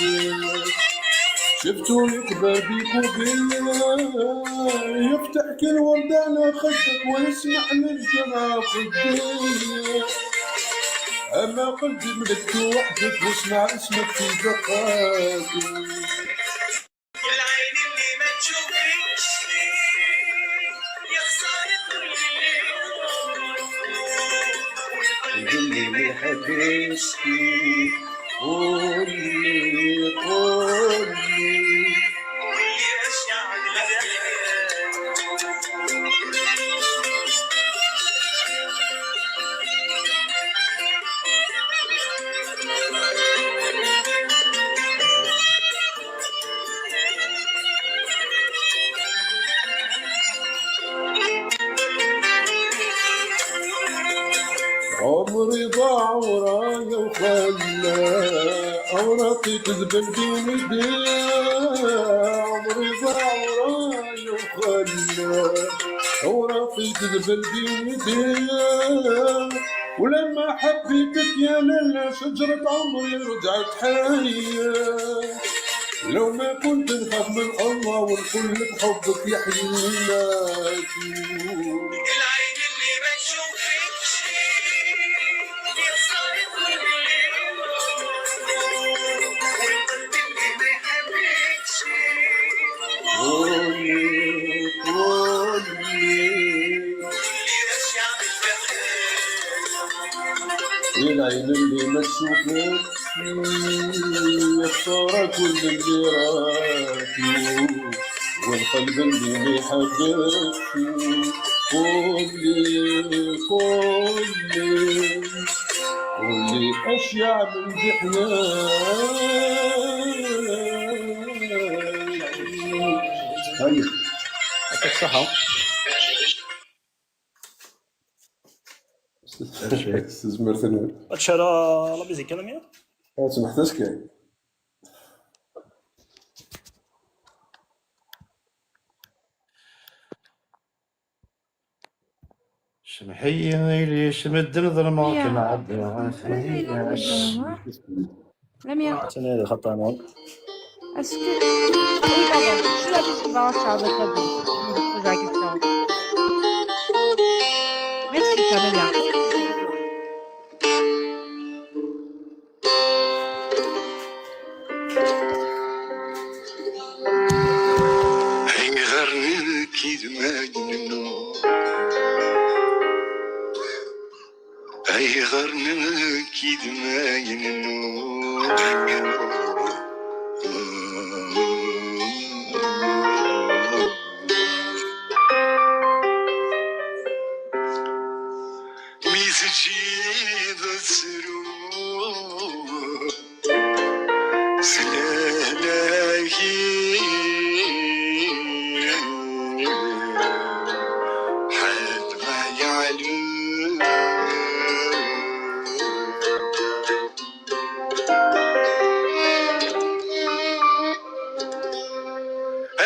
شفتو يكبر بيك وبيا، يفتح كل ورد على خدك ويسمع للدمعة في الدنيا. أما قلبي ملكتو وحدك واسمع اسمك في دقاتو. العين اللي ما تشوفكش، يا خسارة كل يوم. والقلب اللي ما يحبش، قولي، قولي، قولي اش يعمل. عمري ضاع ورايا وخلى أوراقي تذبل بين يديا. عمري ضاع ورايا وخلى أوراقي تذبل بين يديا. ولما حبيتك يا لالا، شجرة عمري رجعت حية. لو ما كنت نخاف من الله، ونقول لك حبك يحيي الناس. العين اللي ما تشوفكش، يا خسارة كل يوم. والقلب اللي ما يحبكش، قولي، قولي. يا العين اللي ما تشوفكش، يا خسارة كل اللي راكي، والقلب اللي ما يحبكش. قولي، قولي، قولي، اش يعمل بحياتي؟ هيا. يعطيك الصحة. Tezmert-nwen. Ad tcara la musique, la mienne? Ah, smeḥt-as kan. Cemḥ-iyi, ili-c medden ḍelmeɣ-kem. Lamia. Atan ad ixaṭ-aneɣ. Est-ce que... Oui, pardon. Je suis la petite vache avec la bouche. Je me pose la question. Merci, Camélia. Ayɣer nekk i d magnennu? Ayɣer nekk i d magnennu? Mi teǧǧiḍ ttruɣ s lehlak-i, ḥedd ma yeɛlem.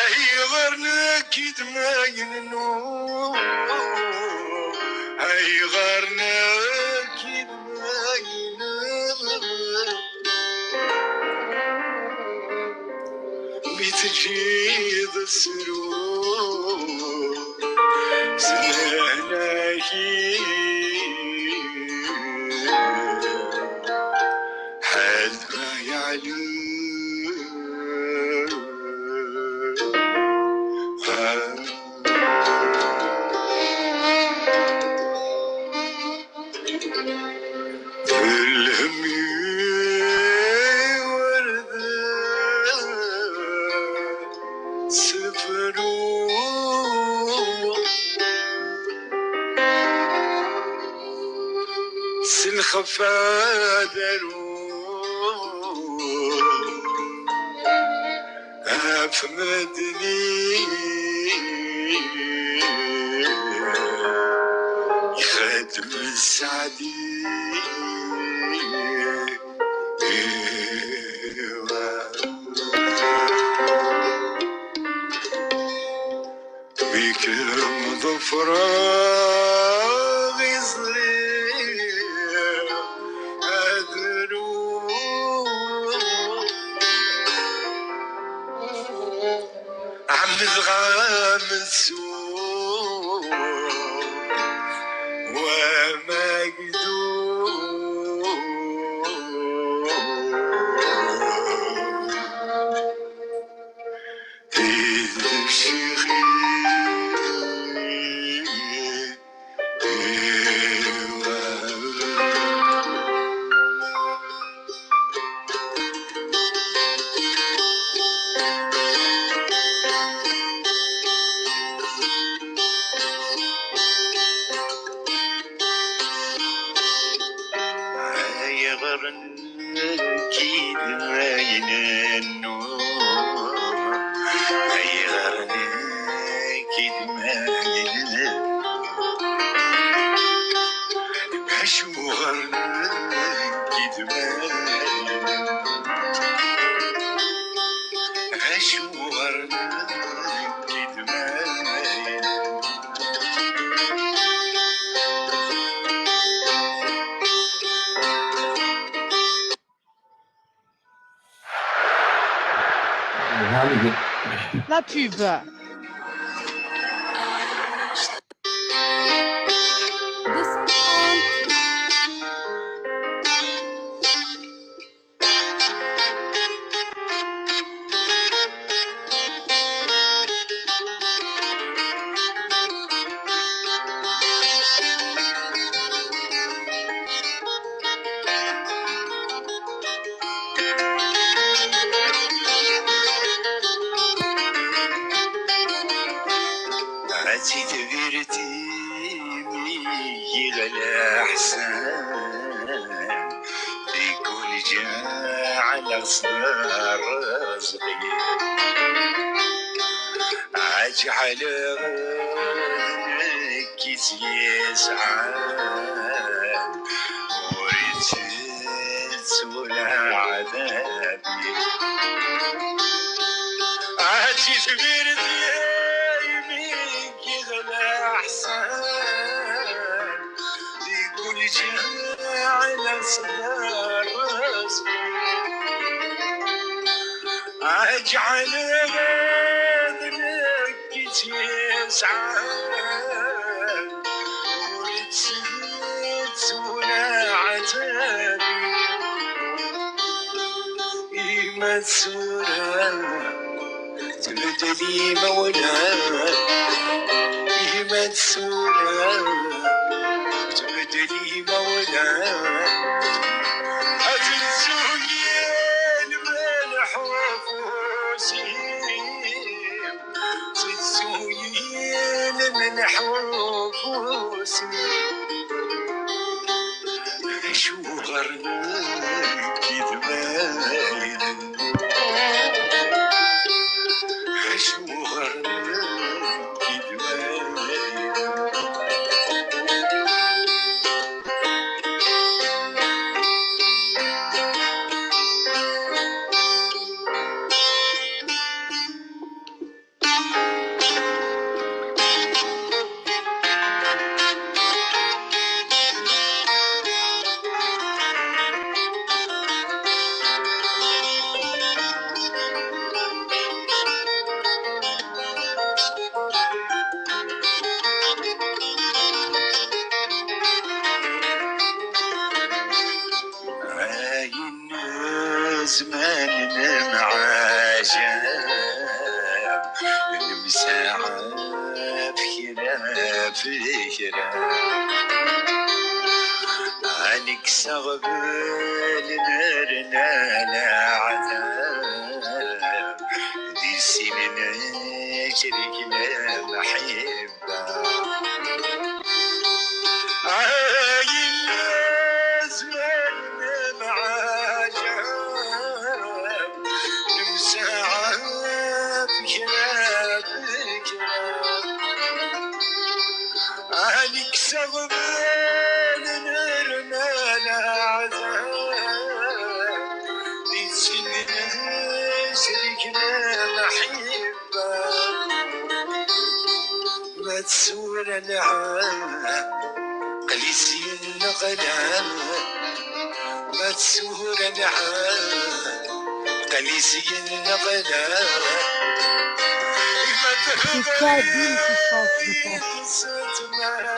Ayɣer nekk i d magnennu? Ayɣer nekk i d magnennu? Mi teǧǧiḍ ssruɣ s lehlak-i, ḥedd ma yeɛlem. Telhem iwerdan s lefru, s lxefa daru. Ɣef medden i ixeddem sseɛd-i. Mi kem-ḍefreɣ, Magdud, d cixi. Ayɣer nekk i d ayen nnun? Ayɣer nekk i d ayen? Acuɣer nekk i d ayen? Acuɣer nekk i d ayen? La pub. Ad titbirt imi yeɣla ḥsan, deg ul ǧeɛleɣ s rrezq-iw. Ad ǧeɛleɣ d nekk i tt-yesɛan, ur itett ula ɛdabi. Ad titbirt imi yeɣla ḥsan, deg ul ǧeɛleɣ s rrezq-iw. Ad ǧeɛleɣ d nekk i tt-yesɛan, ur itett ula ɛdabi. Ima tsura tbeddel imawlan, ima tsura tbeddel imawlan. Ad tezzuyen lmelḥ ufus-im, tezzuyen lmelḥ ufus-im. Acuɣer nekk i d ayen? Acuɣer nekk i d ayen? Ayen zzman nemɛajab, nemsaɛaf kra f kra. Ad nekkes aɣbel nerna leɛtab, di sin nettrekna lḥib. Ay yella zzman nemɛajab, nemsaɛaf kra f kra. Ad nekkes aɣbel nerna leɛtab, di sin nettrekna lḥib. Ma tsura nɛam, qli syin neqla. Ma tsura nɛam, qli syin neqla. Ma tebɣi s tmara.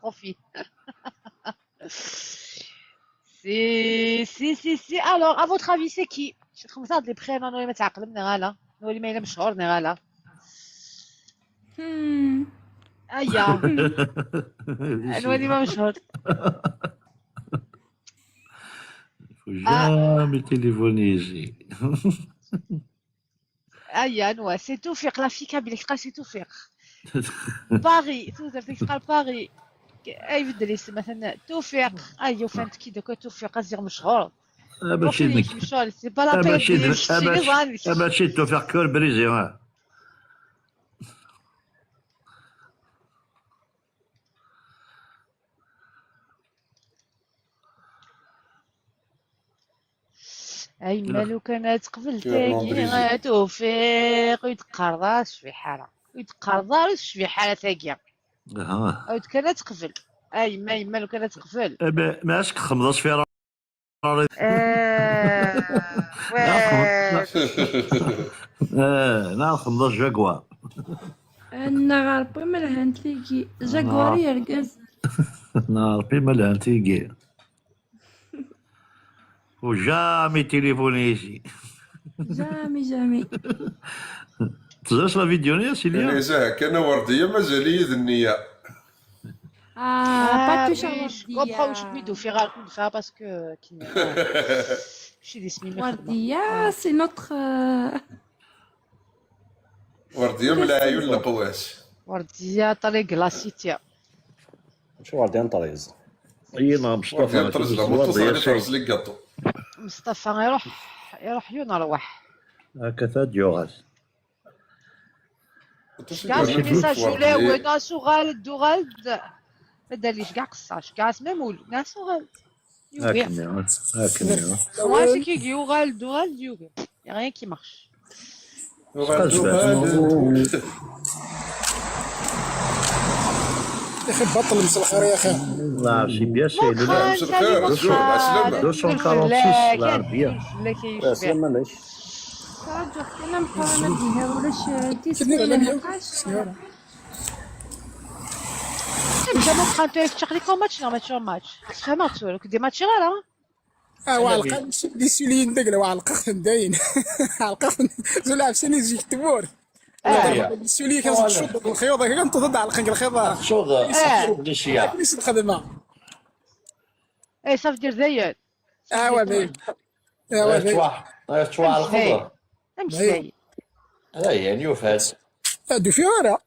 profite. Si, si, si, si. Alors, à votre avis, c'est qui? شي خمسة د les prénoms نولي ما تعقلم نغالا، نولي ما إلا مشهور نغالا. Hmm. ايا، نولي ما مشهور. Faut jamais téléphoner ici. ايا نوا c'est توفيق، la fille kabyle تقال c'est توفيق. Paris، توزر تقال Paris. اي بدل اسم مثلا توفيق، ايا فهمت كي دوكا توفيق ازيغ مشهور. Ah, ماشي نك. مشهور، c'est pas la Ah, peine ماشي de نك. شتي زاني. Ah, ماشي توفيق كور بريزي، ها. Ay ma lukan ad teqbel tagi, ad tufiq, ur d-qqareḍ ara tecbiḥ ara. Ur d-qqareḍ ara tecbiḥ ara tagi. Awd kan ad teqbel. Ay ma, ay ma lukan ad teqbel. Eh ben, mais est-ce que xemḍas fi ara? Eh, ouais. Eh, neɣ xemḍas Jaguar. Neɣ Ṛebbi ma lhant tigi. Jaguar i yergazen. Neɣ Ṛebbi ma lhant tigi. Ur jamais téléphoné ici. Jamais, jamais. Teẓriḍ la vidéo-nni, a Silya? Nizah kan a Werdiya, mazal-iyi d nniya. Ah, pas touche à Werdiya. Je comprends où je me dois faire un coup de fa parce que, euh, qui, euh, je suis des semaines. Werdiya, c'est notre, euh, Werdiya m leɛyun leqwas. Werdiya طريق la cité. Acuɣer d inṭerriz? Iyi neɣ Mustafa, Mustafa, les gâteaux. Mustafa iruḥ, iruḥ yun rwaḥ. Akka ta d-yuɣal. Ceggeɛ message ulawen, as uɣal-d, uɣal-d. Ad d-ceggeɛ qeṣṣa, ceggeɛ as même ul, as uɣal-d. Yugi. Akken, akken. Moi, c'est qui yuɣal-d, uɣal-d, yugi. Y a rien qui marche. يا أخي بطل مسخر يا أخي. لا، c'est bien, c'est le deux cent quarante-six, la bien. عسلامة، علاش؟ ترجع كنا مقارنة بها ولاش تيسير لها نقاش. انت ما بقى انت تشتغلي كون ماتش، لا ماتش، ماتش. تفهمها تسولك دي ماتش غير. اه، وعلقة دي سولين دقلة، وعلقة داين. علقة زول عفساني زيك تبور. آه. سولي كان تشوف الخيوط، كان تضد على الخنق الخيوط. تشوف، آه. تشوف دي شيا. كنيس الخدمة. اي صافي دير زياد. اه، واه باين. اه، واه باين. تشوى، تشوى على الخضر. امشي. هذا يعني وفاس. هادو فيها راه.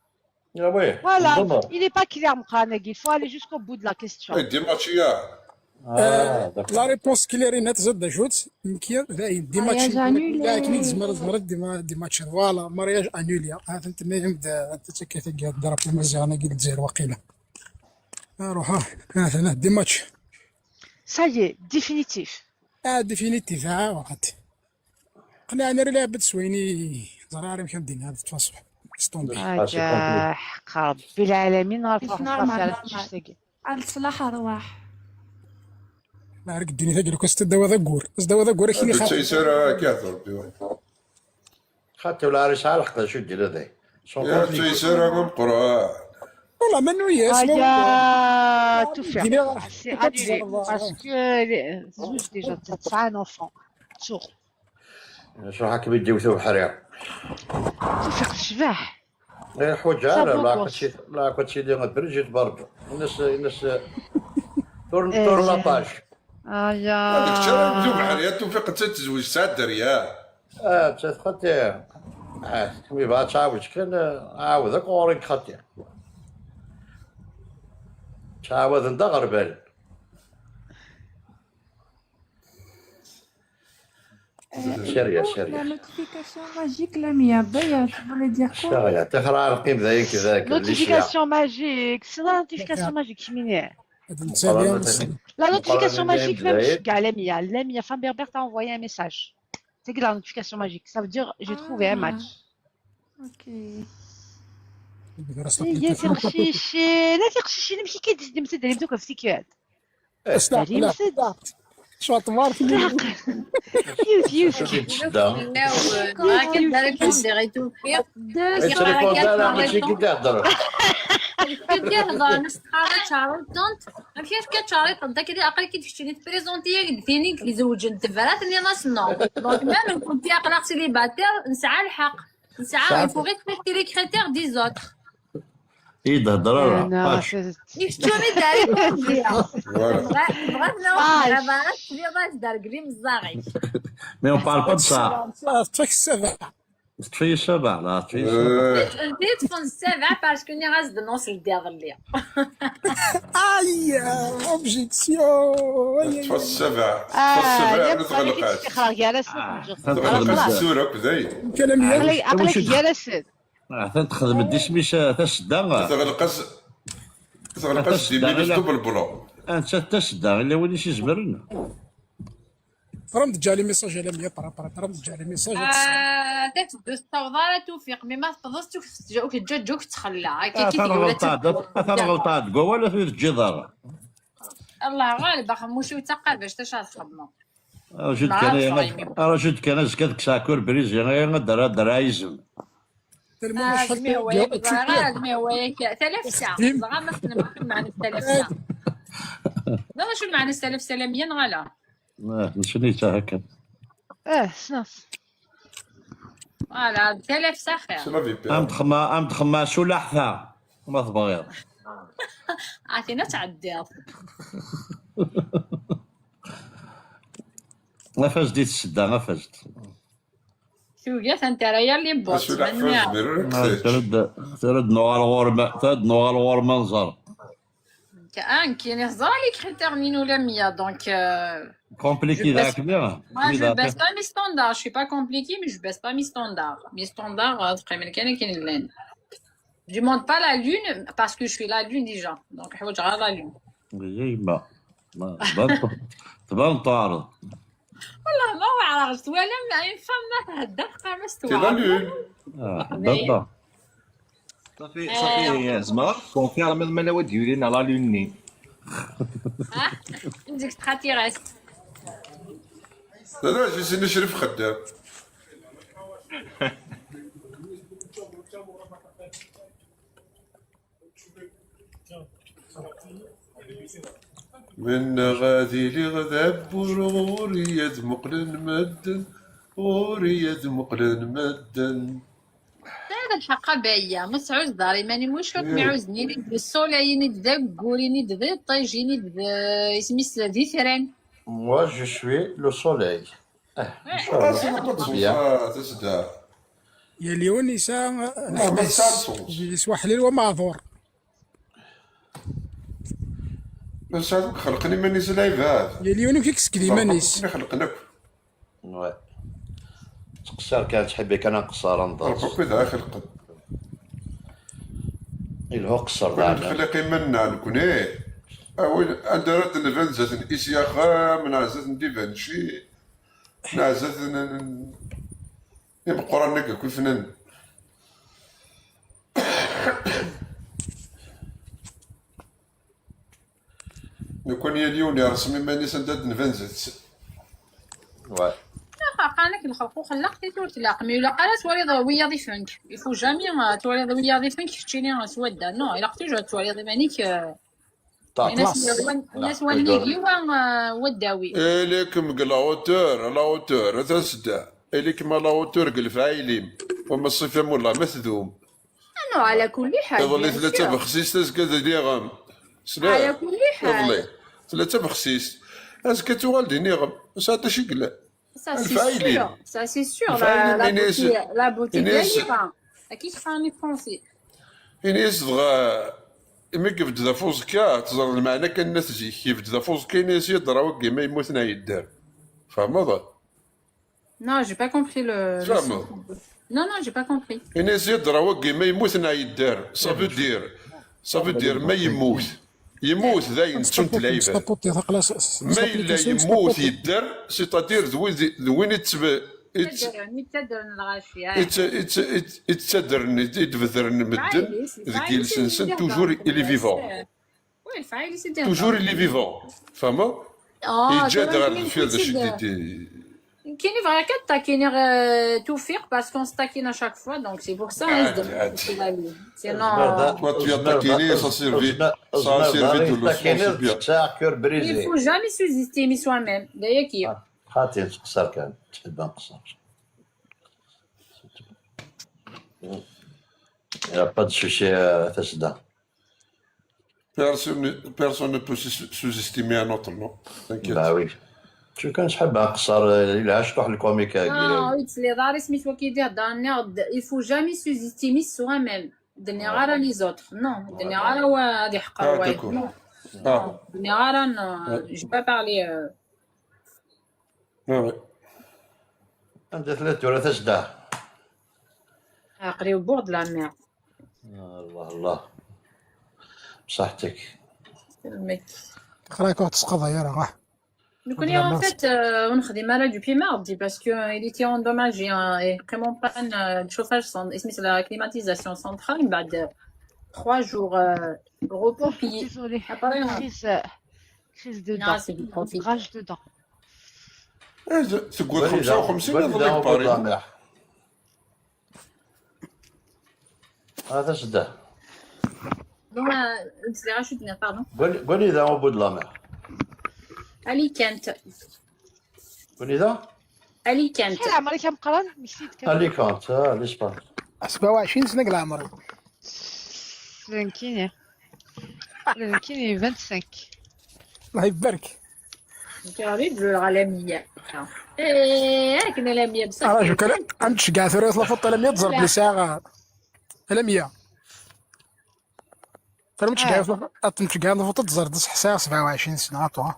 Ah oui, voilà, il est pas clair, Moukhane. Il faut aller jusqu'au bout de la question. دي ماتش يا. آه، d'accord. La réponse claire نت زاد جوت. يمكن دي ماتش. Mariage annulé. كاين زمر زمر دي ما-، دي ماتش. Voilà, mariage annulé. هذا انت ما يهم د-، انت تكيت قاعد ضرب مزيان، انا قلت زير واقيلا. اروح، ها، ها، ثلاث دي ماتش. Ça y est, définitif. اه، définitif، ها، واحد. قنعني راه لعبت سويني زراري مشى مدينة هذا تفاصيل. استومبي. آه، حق ربي العالمين، غير تفاصيل على التشتاقي. على الصلاح أرواح. ما عرفت الدنيا تاجر كوست دوا ذا قور. بس دوا ذا قور، شنو خاطر؟ تيسير كاثر بيوم. خاطر ولا عرس على الحق، شو دير هذا؟ يا تيسير من قران. والله منو يا اسمه؟ آه، يا توفيق. C'est annulé. Parce que les زوج déjà تسعة enfants. شوف. شو حاكم يديو ثوب حرير؟ توفيق الشباح. ايه حوجة، لا، لا، كنتي، لا، كنتي لي بريجيت برضو. الناس، الناس تور-، إيه. تور لاباج. آه، يا. هذيك الشهر نبداو بحال يا توفيق، انت تزوج ساعة الدريا. اه، تتخطي. اه، مي بغا تعاود كان، عاودك اوريك خطي. تعاود انت غربال. Sérieux, sérieux. La notification magique, Lamia, d'ailleurs, je voulais dire quoi? Sérieux, تخرع القيم ذاك، ذاك، Notification magique, c'est la notification magique, شمينية. La notification magique, même, je suis Lamia. Lamia, femme berbère, t'a envoyé un message. C'est que la notification magique, ça veut dire, j'ai trouvé un match. Ah. Ok. هي تيقشيشين، لا تيقشيشين، ماشي كيدير ديما تدريب دوك في سيكيات. شو طمار في يوت، يوت. كي تشدا. كي تهضر، نستخدم تشارلتون. ماشي كتشارلتون، داك اللي عقلك كي تشتي تبريزونتي ياك دينيك اللي زوجن تبرات اللي ناس نو. دونك ميم كنت عقلك سيليباتير، نسعى الحق. نسعى، il faut respecter les critères des autres. اي تهضر راه. يشتوني داري كونديا. بغا، بغا نروح، بغا تبيض دار قلي مزاغي. Mais on parle pas de ça. تطفيك السبع. تطفي السبع، لا، تطفي السبع. انت تفون السبع parce que ني غاز دنوس لدي ظلي. اي، objection. تفص السبع، تفص السبع، ما تغلقهاش. تغلق السورة كذاي. كلام يا عقلي، عقلي جالس. آه، تخدم الديسميس، آه، تسدا. تغلق الس-، تغلق الس-، ديمينيس دوبل بلون. آه، تسدا، إلا وين يسجبرنا. Tram d-ǧǧa les messages, ala mya, tram, tram, tram d-ǧǧa les messages. Ah, tateddu tettaweḍ ara Tufiq, mi ma tefḍes tuk teǧǧa uk tettxella. Akka Ah, ki tegla tanɣelṭ-a, tanɣelṭ-a, deg wawal ad teǧǧiḍ ara. Allah ɣaleb, axemmuc-iw d taqabact, acu ad txedmeḍ? Raju-d kan, raju-d kan azekka ad kkseɣ akurbrizi, ay ad d-rra, ad d-rra izem. Talefsa, ẓra ma txedmeḍ talefsa. Ẓra ma txedmeḍ talefsa. D acu lmeɛna talefsa, la mya neɣ ala? Ah, nesnita akka. Eh, snaf. Voilà, talefsa xir. Am txemma, am txemma sulaḥta, ma tebɣiḍ. Atin ad tɛeddiḍ. Afas-d i tsedda, afas-d. Tugi ad tent-terra yal ibuṭ. Terra-d, terra-d nuɣal ɣur-m, terra-d nuɣal ɣur-m ad nẓer. Ah, nekkini ẓer les critères-nni ula mya, donc. Euh, Compliqué dak mya. Moi, je baisse pas mes standards. Je suis pas compliquée, mais je baisse pas mes standards. Mes standards, euh, teqqimen kan akken llan. Je demande pas la lune parce que je suis la lune déjà. Donc, ḥwaǧeɣ la lune. Yya yemma. Tban tɛerḍ. Wallah ma weɛreɣ, twalam une femme ma thedder teqqar-as tewɛer. Baba. Safi, safi, zemreɣ ad confirmeɣ ma la wad yulin ɣer la lune-nni. Deg extraterrestre. Tura, jisini Crif xeddam. Mennaɣ ad iliɣ d abbur, ɣur-i ad muqlen medden, ɣur-i ad muqlen medden. Tesɛiḍ lḥeqq a Baya, ma tesɛuzzeḍ ara iman-im, wacu ad kem-iɛuzzen? Ini-d d soleil, ini-d d aggur, ini-d d iṭij, ini-d d, isem-is, d itran. Moi, je suis le soleil. Bien. Yal yiwen yesɛa lḥess-is, yeswa ḥlil wa meɛdur. Maca akk xelqen iman-is lɛibad. Yal yiwen akk i yessekd iman-is. Xelqen akk. Ouais. Ttqeṣṣir kan, ttḥibbi kan ad nqeṣṣer ad nḍes. Rebbi d axelqen. Ilhu qeṣṣer d aɛmam. Nexleq iman-nneɣ nekni. Awin anda ara d-nban zdat n Isyaxem, neɣ zdat n Dibanci, neɣ zdat n imeqqranen akk ifnan. Nekkni yal yiwen yerṣem iman-is anda d-nban zdat-s. Ouais. Qqaren-ak lxelq uxellaq, tayet ur tlaq. Mi ilaq ara twaliḍ wiyaḍ ifen-k. Il faut jamais, euh, twaliḍ wiyaḍ ifen-k, keččini s wadda. Non, ilaq toujours ad twaliḍ iman-ik, euh, Ṭṭaṭas. Nas walnigi wa, euh, waddawi. Ili-kem deg la hauteur, la hauteur, a tasedda. Ili-kem à la hauteur deg lefɛayel-im. Wama ṣṣifa-m wellah ma tdum. Ah non, ala kulli ḥal. Iḍelli tella d tabexsist, azekka d iniɣem. Sliɣ. Ala kulli ḥal. Iḍelli tella d tabexsist, azekka tuɣal d iniɣem. Sɛiḍ acu i yellan? Ça c'est sûr. Ça c'est sûr. La boutique, la boutique, la qui sera en français. Ini-as dɣa, imi yebded ɣef uẓekka, teẓreḍ lmeɛna kan n at zik, yebded ɣef uẓekka, ini-as yeḍra wagi ma yemmut neɣ yedder. Tfehmeḍ? Non, j'ai pas compris le. Tfehmeḍ? Non, non, j'ai pas compris. Ini-as yeḍra wagi ma yemmut neɣ yedder. Ça veut dire, ça veut dire ma yemmut, yemmut dayen ttunt lɛibad. Ma yella yemmut yedder, c'est-à-dire d win, d win i yettbe-, yettadren, i d-bedren medden deg yiles-nsen, toujours il est vivant. Toujours il est vivant. Tfehmeḍ? Yeǧǧa-d ɣer deffir d acu d-, d-, Kini bɣiɣ kan ad takiniɣ, euh, Tufiq, parce qu'on se taquine à chaque fois, donc c'est pour ça, hein, je demande. Sinon, euh, Toi, tu as taquiné, ça servi, ça a servi de leçon, c'est bien. Il faut jamais sous-estimer soi-même. D'ailleurs, qui. Xaṭi, nqeṣṣer kan, tḥibba nqeṣṣer. Il n'y a pas de souci, euh, tasedda. Personne, personne ne peut sous-, sous-estimer un autre, non? T'inquiète. Bah oui. Tu kan ttḥibba nqeṣṣer, yelha cṭuḥ lkomik-agi. Ah, ur tesliḍ ara isem-is waki d-ihedder, nniɣ-d, il faut jamais sous-estimer soi-même. D-nniɣ ara les autres. Non, d-nniɣ ara wa ad iḥqer wayeḍ. D'accord. Ah. D-nniɣ ara, non, j'ai pas parlé, euh, Ah ouais. Anda tella tura tasedda? Aql-i au bord de la mer. Allah, Allah. Bṣaḥetek. Selmek. Xrac ur tesqeḍay ara, ah. Donc, on est en fait, euh, on a démarré depuis mardi parce que, euh, il était endommagé, hein, et vraiment panne, euh, de chauffage, cent- et c'est la climatisation centrale, bah, de trois jours, euh, repos, puis Désolée. Après, on- Crise, euh, crise de Non, dents. c'est du profit. Rage de dents. Eh, tewweḍ خمسة وخمسين iḍelli deg Paris. هذا شده. Donc, euh, c'est Rachid, pardon. قول قول لي ذا au bout de la mer. Alicante. قول لي ذا. Alicante. شحال عمرك يا مقران؟ مشيت كان Alicante, اه، l'Espagne. سبعة وعشرين سنة كاع عمري. سنكيني. سنكيني vingt-cinq. الله يبارك. Carré de la Lamia. Eh, هاك انا لاميه بصح. راه جو كان عم تشجع ثورة لافوت لامية تزرب لي ساعة. لامية. ترى متشجع آه. لافوت، متشجع لافوت تزرد صح ساعة سبعة وعشرين سنة، toi.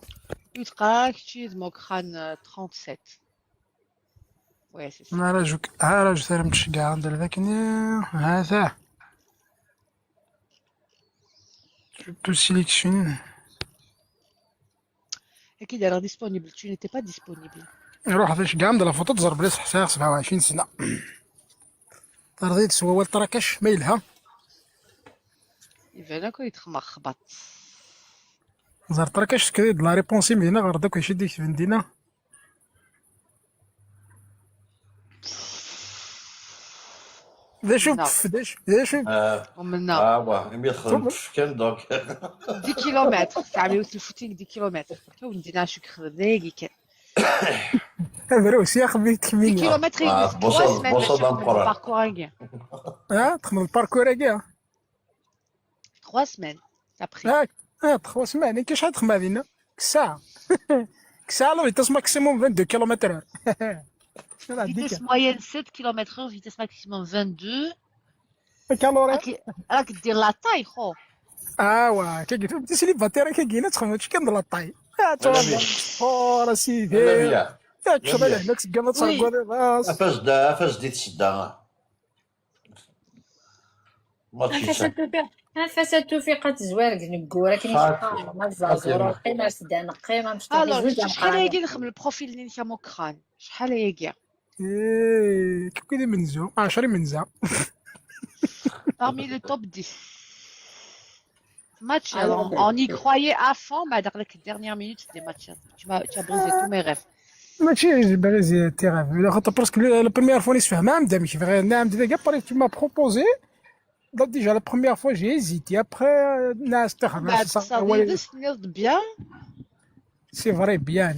يتقاك تشيز موكخان trente-sept. Ouais, c'est ça. انا راه جو، ها راه جو ثاني متشجع عند ذاك. هذا. تو سيليكسيون. اكيد راه disponible، tu n'étais pas disponible. روح هذا شجع عند لافوت تزرب لي صح ساعة سبعة وعشرين سنة. ترضي تسوى والتراكش ما يلها. يبان لك يتخمر خبط. زار تراكش كريد لا ريبونسي مدينة غير داك يشد يكتب مدينة. ذا شوف لا. ذا شوف ذا شوف. آه. ومنا. اه، واه، يمي يدخل كان donc. Dix kilomètres. تعملوا الفوتينغ dix kilomètres. تو ندينا شو كخدم دايقي كان. هذا راه سياق بيت Dix كمينيا. kilomètres آه، يجلس trois بوصل- semaines بوصل باش تخدم لامبران. الباركور هكا. ها تخدم الباركور هكا. Trois semaines. Après. ها ها تخوا سمعني كاين شحال تخدم هذينا؟ ساعة. ساعة لو فيتاس ماكسيموم vingt-deux kilomètres heure. راه ديك Vitesse moyenne sept kilomètres heure, vitesse maximum vingt-deux. كالوري. راك راك دير la taille خو. اوا كي قلت لك سيليباتير كي قلت لك تخدم هادشي كندير لا طاي. ها تو لا، لا. سبور سيدي. لا، لا. ياك شغل لا، لا. هناك تقام وي. تسرقوا لي راس. فاش دا فاش ديت الشده؟ ما فاش تشيش. التوفيق، فاش التوفيق تزوار نقول لك خاطر- ما الزازور قيمه سدان قيمه مش الوغ شحال هادي نخدم البروفيل اللي نتا موكران؟ شحال هادي؟ ايه كيف كده منزو عشرة منزا. Parmi le top dix. Match, Ah, on, ouais. On y croyait à fond, mais dans les dernières minutes, des matchs. Tu m'as tu as brisé tous mes rêves. ماشي باغي زي تي غاف ولا خاطر باسكو لا بروميير فوا نسفهم ما عندها ماشي غير نعم ديجا باري tu m'as proposé. Donc déjà la première fois j'ai hésité après ناس تخدم بعد تصادي بس نيض bien. C'est vrai bien,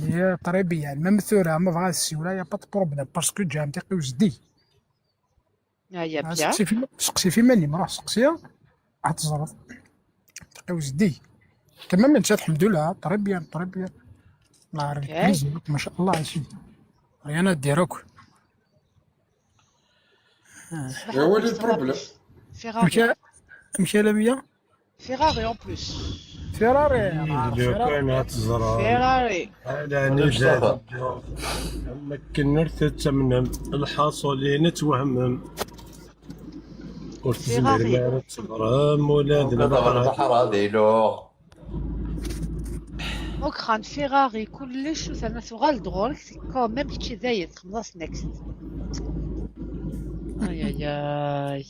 très bien. Même ثورة ما بغا السيولة y a pas de problème parce que جام تيقي وزدي. هيا bien. سقسي في سقسي في ماني مراه سقسيها. عاد تزرد. تقي وزدي. تمام انت الحمد لله très bien très bien. الله يعاونك Okay. مزيان ما شاء الله يا سيدي. ريانا ديروك. ايوا لي البروبليم. Ferrari. مشى مشى لمية. Ferrari en plus. فيراري لو كان تزرع Ferrari. على نزال. ما كنر تتمنم الحاصل ينتوهمم. وتزمر ما تبرم ولاد البحر. البحر هذه لو. Mokran, Ferrari, كلش وثلاث غال دغورك quand même كتشي زايد خمسة next. اي اي اي.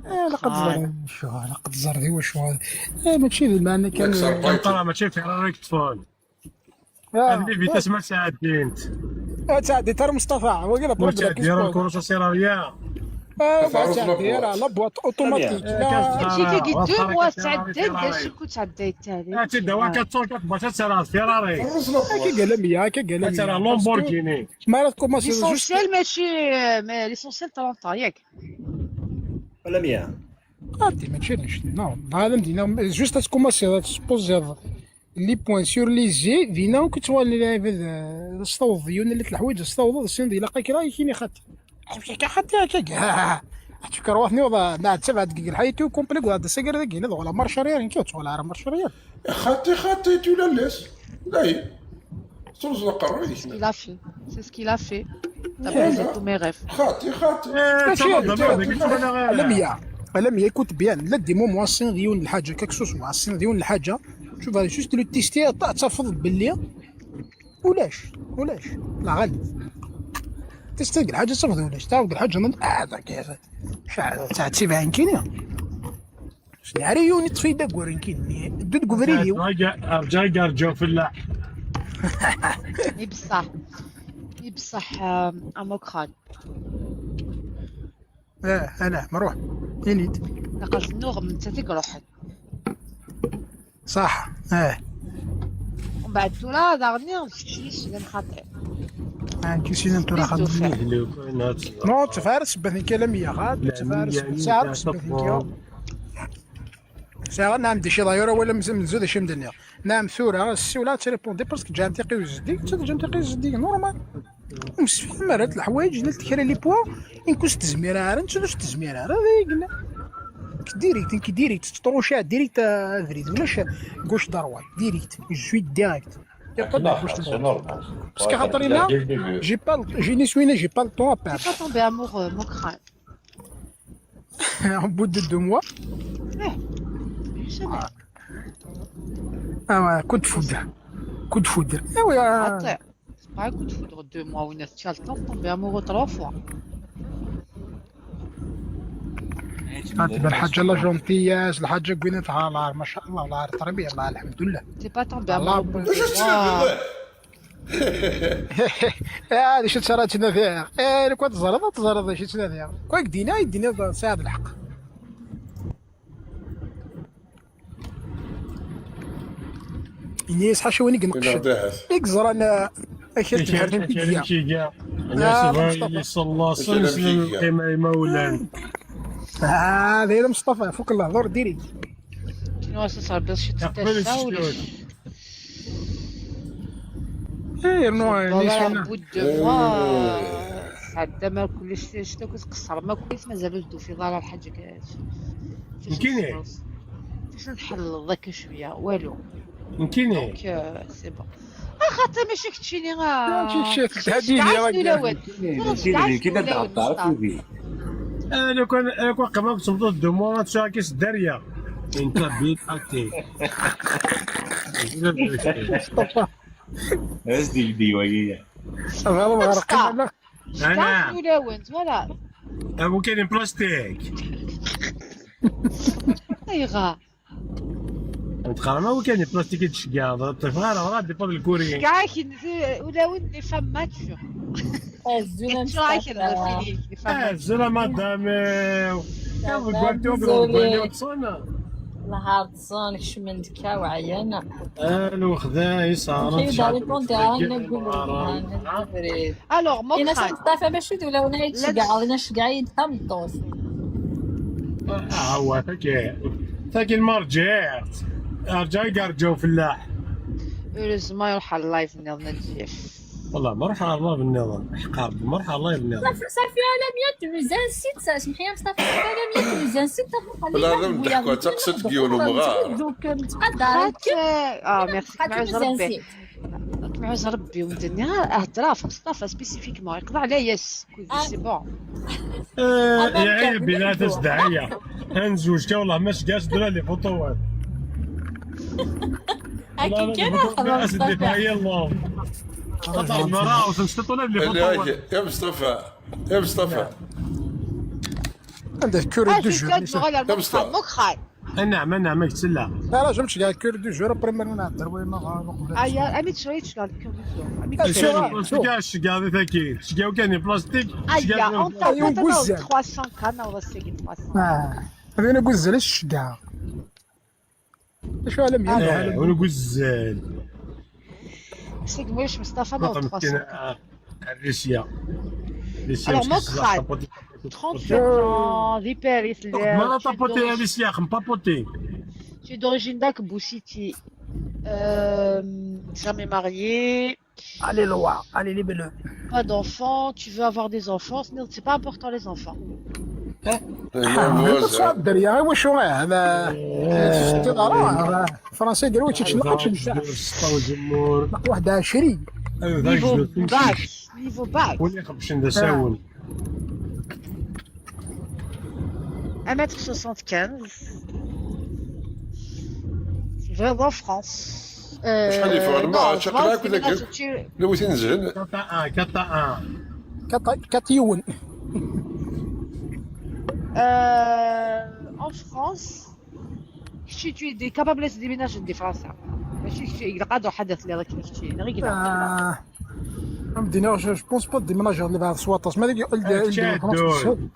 لا قد زر شو لا قد زر هو شو. ماشي بمعنى كان. ترى ماشي فيراري كتفون. آه. هذه فيتاس ما ساعدين. آه، تعدي ترى مصطفى هو قال واش دير الكروسه سيراريه؟ اه تعدي لا بواط اوتوماتيك لا. شي كي دو موا تعديت داك شي كنت تعديت تاعي. هاتي دوا كتصور كتبغى تسرع فيراري. كي قال لي كي قال لي ترى لومبورغيني. ما راه كومونسي L'essentiel ماشي، mais l'essentiel ثلاثة ياك. ولا مية. هادي ماشي نشتي نو هذا مدينة جوست تكومونسي سبوزي. لي بوين سور لي زي دينا وكتوالي لعبة الصوض يون اللي الحوايج الصوض السند إلا قاك راه يكيني خاتي. حتى حتى حتى حتى كروحني وضع نعت سبعة دقيقة الحياة تو كومبلي قاعد سكر دقيقة نضغط على مارش ريال نكيو تقول على مارش ريال. خاتي خاتي تو لا ليس. لا هي. صوز قرر C'est ce qu'il a fait. C'est ce qu'il a fait. T'as brisé tous mes rêves. خاتي خاتي. لم يا لم يا كنت بيان لا دي مومون سين ديون الحاجة كاكسوس مع سين ديون الحاجة. شوف هذا جوست لو تيستي تفضل باللي Ulac, ulac. La غالي. تستلقى الحاجة تاخذ ولاش، تاخذ الحاجة من آه ذاك. شحال تاع تسعين كيلو. شنو على يوني تفيد داك ورين كيني. دو دكو فريديو. ارجع ارجع ارجع في الله. اي بصح، اي بصح آم، اموكران. اه انا مروح. ينيت. نقص النغم انت فيك روحك. صح. اه. ومن بعد تورا داغني كشيش لين خاطر. انت سينا انت راه بزوفة. خاطر. نو تفارس بثني كلام يا غاد تفارس ساعه بس بثني كلام. ساعه نعم دي شي ضايره ولا مزم نزود شي مدنيا. نعم ثوره السي ولا تريبوندي باسكو جا نتيقي وزدي تجا نتيقي وزدي نورمال. مسفهم راه الحوايج اللي كرا لي بوا. ان كنت تزمير عارف انت واش تزمير عارف هذا يقلنا. ديريكت انك ديريكت تطروشا ديريكت افريد ولاش؟ غوش دروات ديريكت جو سوي ديريكت. يا طلع غوش دروات. Parce que خاطر انا j'ai pas j'ai ni soin j'ai pas le temps à perdre. T'es pas tombé amoureux, Mokran. Au bout de deux mois. Eh, jamais. Ah ouais, coup de foudre. Coup de foudre. Eh oui. Attends, c'est pas un coup de foudre, deux mois ou neuf. Tu as le temps de tomber amoureux trois fois. هات الحاجة لا جونتياس الحاجة كوينة تهالار ما شاء الله الله تربية الله الحمد لله. T'es pas tombé الله amoureux. أكبر. هذه شو ترى تنا فيها؟ ايه لو كنت زرد تزرد شو تنا فيها؟ كويك دينا يدينا سعد الحق. إني يصحى شو وين يقنقش. يقزر أنا. أكل تفرني بيا. شيقا. الناس بغاو يصلى سلسلة القيمة يمولان. هذا هذا مصطفى فوق الله دور ديري. شنو اساس ربي شي يقبل تتساولي؟ الشتوت. ايه نو والله ليش يا انا. بو دو موا. عدا ما كلش شتا كتقصر ما كلش مازال ندو في ضرر حاجه كاش. يمكن إيه؟ فاش نحل ذاك شويه والو. يمكن إيه؟ دونك آه، سي بون. اخاطر ماشي كتشيني ماشي غا شي تهديني يا راجل. الاول. يمكن يمكن كده تحطها في انا كان انا كان قبل كنت مضيت دو مورا تشاكيس الدريا. انت بيت اكتي. هز دي دي ويا غلط غلط. انا ولا وانت ولا ابو كاين بلاستيك. ايغا. انت قرنا هو كاين بلاستيك يتشكى الطفل راه راه ديبا الكوري. كاع كي ولا وين دي فام ماتشور. الزوله شو رايك مصطفى. في لي فام اه زرا مدام. كم مدام قلت لك زولي. قلت لك صونا. نهار تصون كشمنت كا وعيانه. انا وخداه يسهر. خير داري كنت عاينه نقول لك. الوغ انا مخرج. صدفه ماشي ولا ولا يتشجع ولا شجع يتهم الدوس. اه هو تاكي تاكي المرجع. ارجع يقرجو فلاح. Heureusement يروح على اللايف نيض نجيف. والله ما راح الله بالنظام حق ربي ما راح الله بالنظام. صافي صافي على مية وزان ست ساعات محيا مصطفى صافي على مية وزان ست. لا، لا، نضحكوا، تقصد ديالو مغا. دوك متقدر. اه ميرسي قاتل معز مزيان ربي. زيت. معز ربي ومدني ها هضره في مصطفى سبيسيفيكمون يقضى على يس. سي بون. آه، أنا يا عيب كان بلا بدو. تزدعية. هنزوج كا والله ما شكاش درا لي فوطوات. اكيد كان اسد دفاعية الله. قطع المرأة وتنشطوا لي اللي فوطوات. هاي- يا مصطفى، يا مصطفى، عندك كوري دو جو. يا مصطفى. مخاي. نعم نعم قلت لا. لا لا جمتش كاع كوري دو جو راه بريمير نهار دربوي ما غا ما قبلتش. ايا امي تشوي تشكال كوري دو جو. امي لا، تشوي. شو- شكا شكا هذه تاكي شكا وكان بلاستيك. ايا اون أيوة، طابو بزاف. ثلاثمية كان ولا سيكي ثلاثمية. اه هذه انا قلت زعما الشجاع. شو على مية آه، ونقزل. سيك مويش مصطفى ما هو رقم ثلاثمية. كنا، آه، الريسيا. الريسيا Alors, مش Mokran, كيس- trente-sept ans, دي باريس. ما لا تابوتي الريسيا خم بابوتي. Tu es d'origine d'Akbou City. Euh, jamais marié, Allez loin, allez les bleus. Pas d'enfants, tu veux avoir des enfants, c'est pas important les enfants. صدر يا واش هو هذا؟ شفت راه فرنسا يديروا تيتش نقطش نساء. واحد عشرين. Niveau bac, niveau bac. ولا خبش ندساون. Un mètre soixante-quinze. Vraiment France. Acḥal yeffeɣ lma, non, caqleɣ akk dagi. Lewwit inzan. Quatre un, quatre un. Quatre, quatre yiwen. Euh, en France, kečči, tu es capable de déménager di Fransa. Mačči kečči, ilaq ad ruḥ ad tliḍ akken kečči, neɣ ilaq? Ah, am d-iniɣ, je, je pense pas déménager di Fransa s waṭas. Ma dagi, il, il, il, il,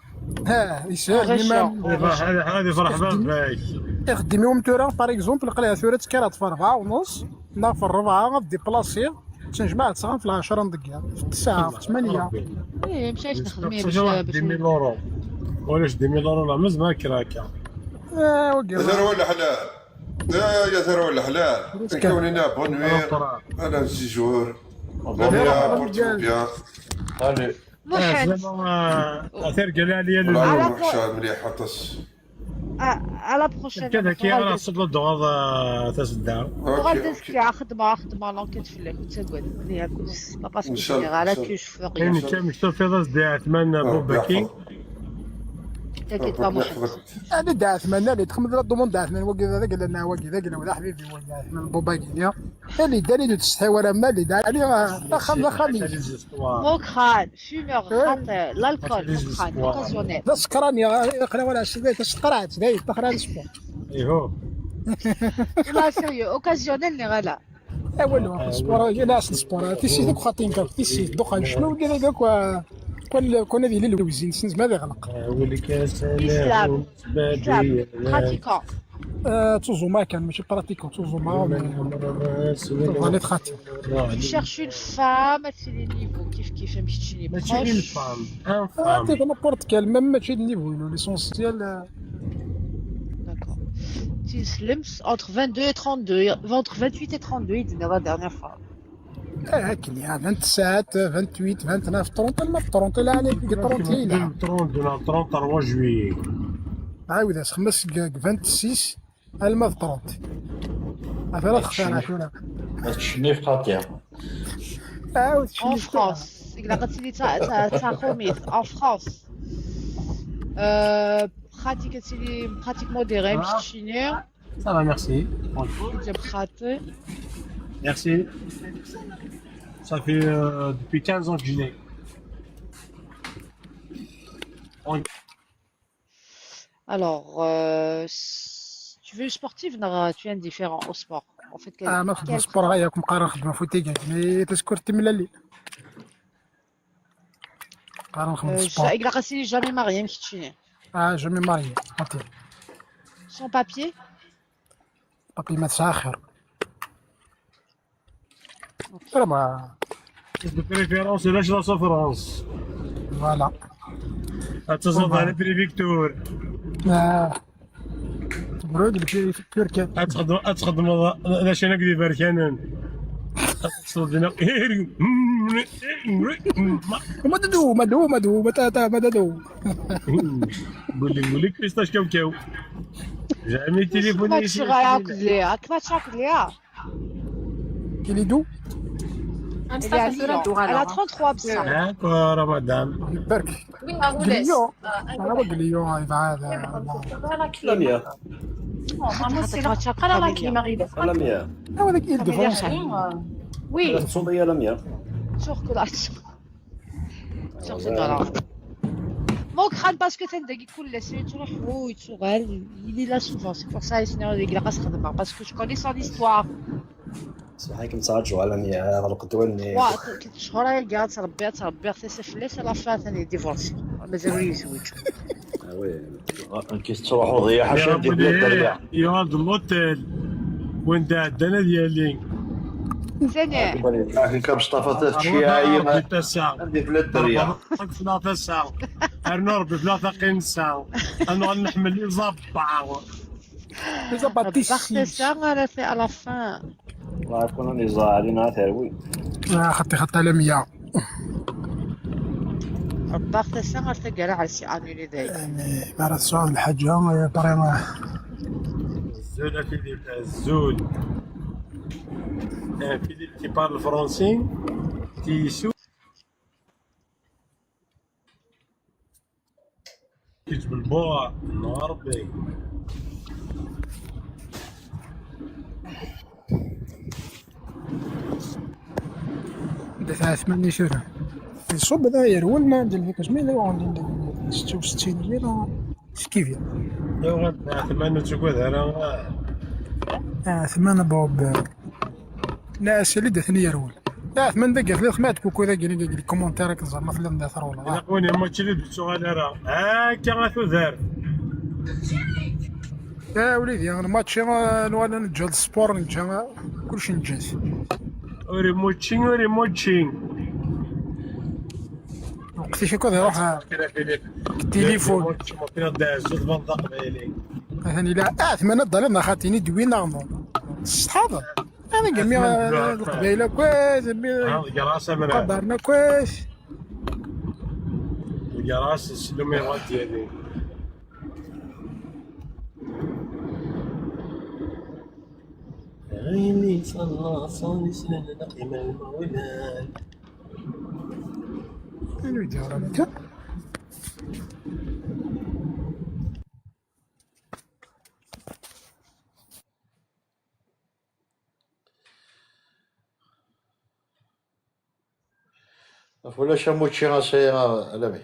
Ha, yeshel, région. Ad ifreḥ baba-k. Ixeddim-iwem tura, par exemple, qliɛ tura ttekkar ad tfeṛ rebɛa u nus, neɣ f rebɛa ad déplacer, ttnejmaɛ ad sɣen f lɛecṛa n deg yiḍ, f ttesɛa, f ttmanya. Ih, mec, acu nexdem, mec, dix mille euros. Ulac dix mille euros, la, mazal kra akka. Ah, wagi. Ya tarwa leḥlal. Ya, ya tarwa leḥlal. Nekk awen-iniɣ bonne nuit. Ala zizur. Bonne nuit, portez-vous bien. Allez. Muḥend. Ah, zama, ah, tirga lɛaliya n lmut. Ala, mliḥ aṭas. Ah, à la prochaine fois. Kan akka ara tṣeddeḍ, ah, tasedda. Uɣal d azekka, xedmeɣ, xedmeɣ l'enquête fell-ak, ur ttagad. Nekk, c'est pas parce que je suis là que je fais rien. Ayen kan, tufiḍ-as-d i Ɛetman Bubaki. T'inquiète pas, Muḥend. Ani d Ɛetman, ani txedmeḍ la demande d Ɛetman, wagi d agla-nneɣ, wagi d agla-w, d aḥbib-iw, wagi d Ɛetman Bubaki. Ani d, ani d ur testḥi wara, ma d, ani, ah, axxam d axxam-is. Mukran, fumeur, xaṭi, l'alcool, Mukran, occasionnel. D asekran, ya, aql-aɣ wala ɛecrin, d asekran, d asekran, sport. Iho. Ula sérieux, occasionnel neɣ ala? Awal, sport, yal ass sport. Tissit akk xaṭi nekk, tissit, ddexxan, ccma, wigi d akk, ah, kwan, kwan ad yili lewzin, sens ma ad iɣleq. Islam. Islam. Pratiquant. Ah, ttuẓuma kan, mačči pratiquant, ttuẓuma, mais tebɣa li txaṭi. Tu cherches une femme, ad tili niveau kif kif, amek keččini. Mačči une femme, un femme. Ah, t'es n'importe quel, même mačči d niveau, l'essentiel, euh. D'accord. Tislemt, entre vingt-deux et trente-deux, entre vingt-huit et trente-deux, il dit la dernière fois. Ah, akken ya, vingt-sept, vingt-huit, vingt-neuf, trente, alma trente, la, allez, trente, la. Trente, de la trente à trois juillet. Ah oui, ça serait vingt-six. Alma d trente. Ata la textar tura. Ma tcenni xaṭi. Ah, ur tcenni. En France, ilaq ad tili d ta-, ta-, taxumit. En France. Euh, pratique, ad tili pratique modérée, amek tcenni. Ça va, merci. Bien pratique. Merci. Ça fait, euh, depuis quinze ans que je l'ai. Alors, euh, s-, tu veux sportive, non, tu es indifférent au sport. En fait, quel, ah, ma nxeddem sport, aya kum qqaren nxeddem afutay, mais parce que timlali. Qqaren nxeddem sport. Ilaq ad tili jamais marié, amek keččini. Ah, jamais marié. Ok. Sans papier? Papier ma tesɛa xir. Vraiment. De préférence, lâche la souffrance. Voilà. Ad teẓẓeḍ ɣer Prefecture. Ah. Brut, le Prefecture kan. Ad txedmeḍ, ad txedmeḍ d acu n iberkanen. Ad teṭṭseḍ dinna. Ma ddu, ma ddu, ma ddu, ma ta, ta, ma ddu. Buli, buli, pistache cacao. Jamais téléphoné. Ma tcɣal akk liya, ak ma tcɣal liya. Quel est d'où? Elle est à Lyon. Elle a trente-trois ans. D'accord, madame. Bark. Oui, à Lyon. Ah, Lyon, il va. La mienne. Ah, avec Île-de-France. Oui. Sûr que là. Surtout dans la. Mukran, parce que c'est un dagi كل سنة تروح ويتسوغل, il est là souvent, c'est pour ça يسنى يقلق أسخدمه, parce que je connais son histoire. صحيح، كنت ساعات جوعان، يعني، هذا الوقت وين؟ وا، ثلاث شهور هي قاعد تربي، تربي، تسف ليس لا فات، أنا ديفورسي. مازال يزوج. Ah oui. كيستروحوا ضياع حاشا ديال الدريا. يا ولد الموتيل. وين دا عندنا ديالي؟ ثاني. لكن كمصطفى تشيعي ما عندي في الدريا. كنت نافسها. أرنو ربي بلا ثقين ساو. أنا غنحمل لي زبعة. لي زبعة تيسي. تسعة على في على فان. الله يكون لي زاهرين، ها تروي. آه، خطي خطي على مية. الضغط الساعة تلقى على سي أنولي دايما. يعني، ما راه السؤال الحاجة، يا بري ما. الزول فيليب، الزول. آه، فيليب كي بارل فرونسي، تيسو. كيجيب البوا، نهار بي. Anda tɛetman i tura? Iṣub da yerwel, ma anda lbikas mi la yuɣen setta u settin lira. Skivya. Yuɣal tɛetman ur ttagad ara. Ah, tman Bob. La, asali da ten-yerwel. La, tman da gafli xmat kuku da gini gini commentaire ak zama tella da terwel. Ilaq win mačči d tuɣal ara. Akka a tudert. Ya wlidi, mačči, ah, nwala neǧǧa sport, neǧǧa, ah, kullec neǧǧa-t. Ur imučči, ur imučči. Lweqt-ik akk ad iruḥ, ah, deg tilifun. Ur imučči, ma tiniḍ d aɛezzu, tbaneḍ d aqbayli. Atan ila, ah, tmana ddaliḍ neɣ xaṭini d win neɣ non. Tsetḥaḍ? Ana gami, ah, leqbayel akk, ah, gami, ah, deg ras amrar. Qabaren akk, ah. Deg ras slum iɣadyani. Ayen yettalaṣan islalen aqim lmawlan. Anwa i d-yeɣran akka? Ɣef ulac am učči a Sɛid Lami.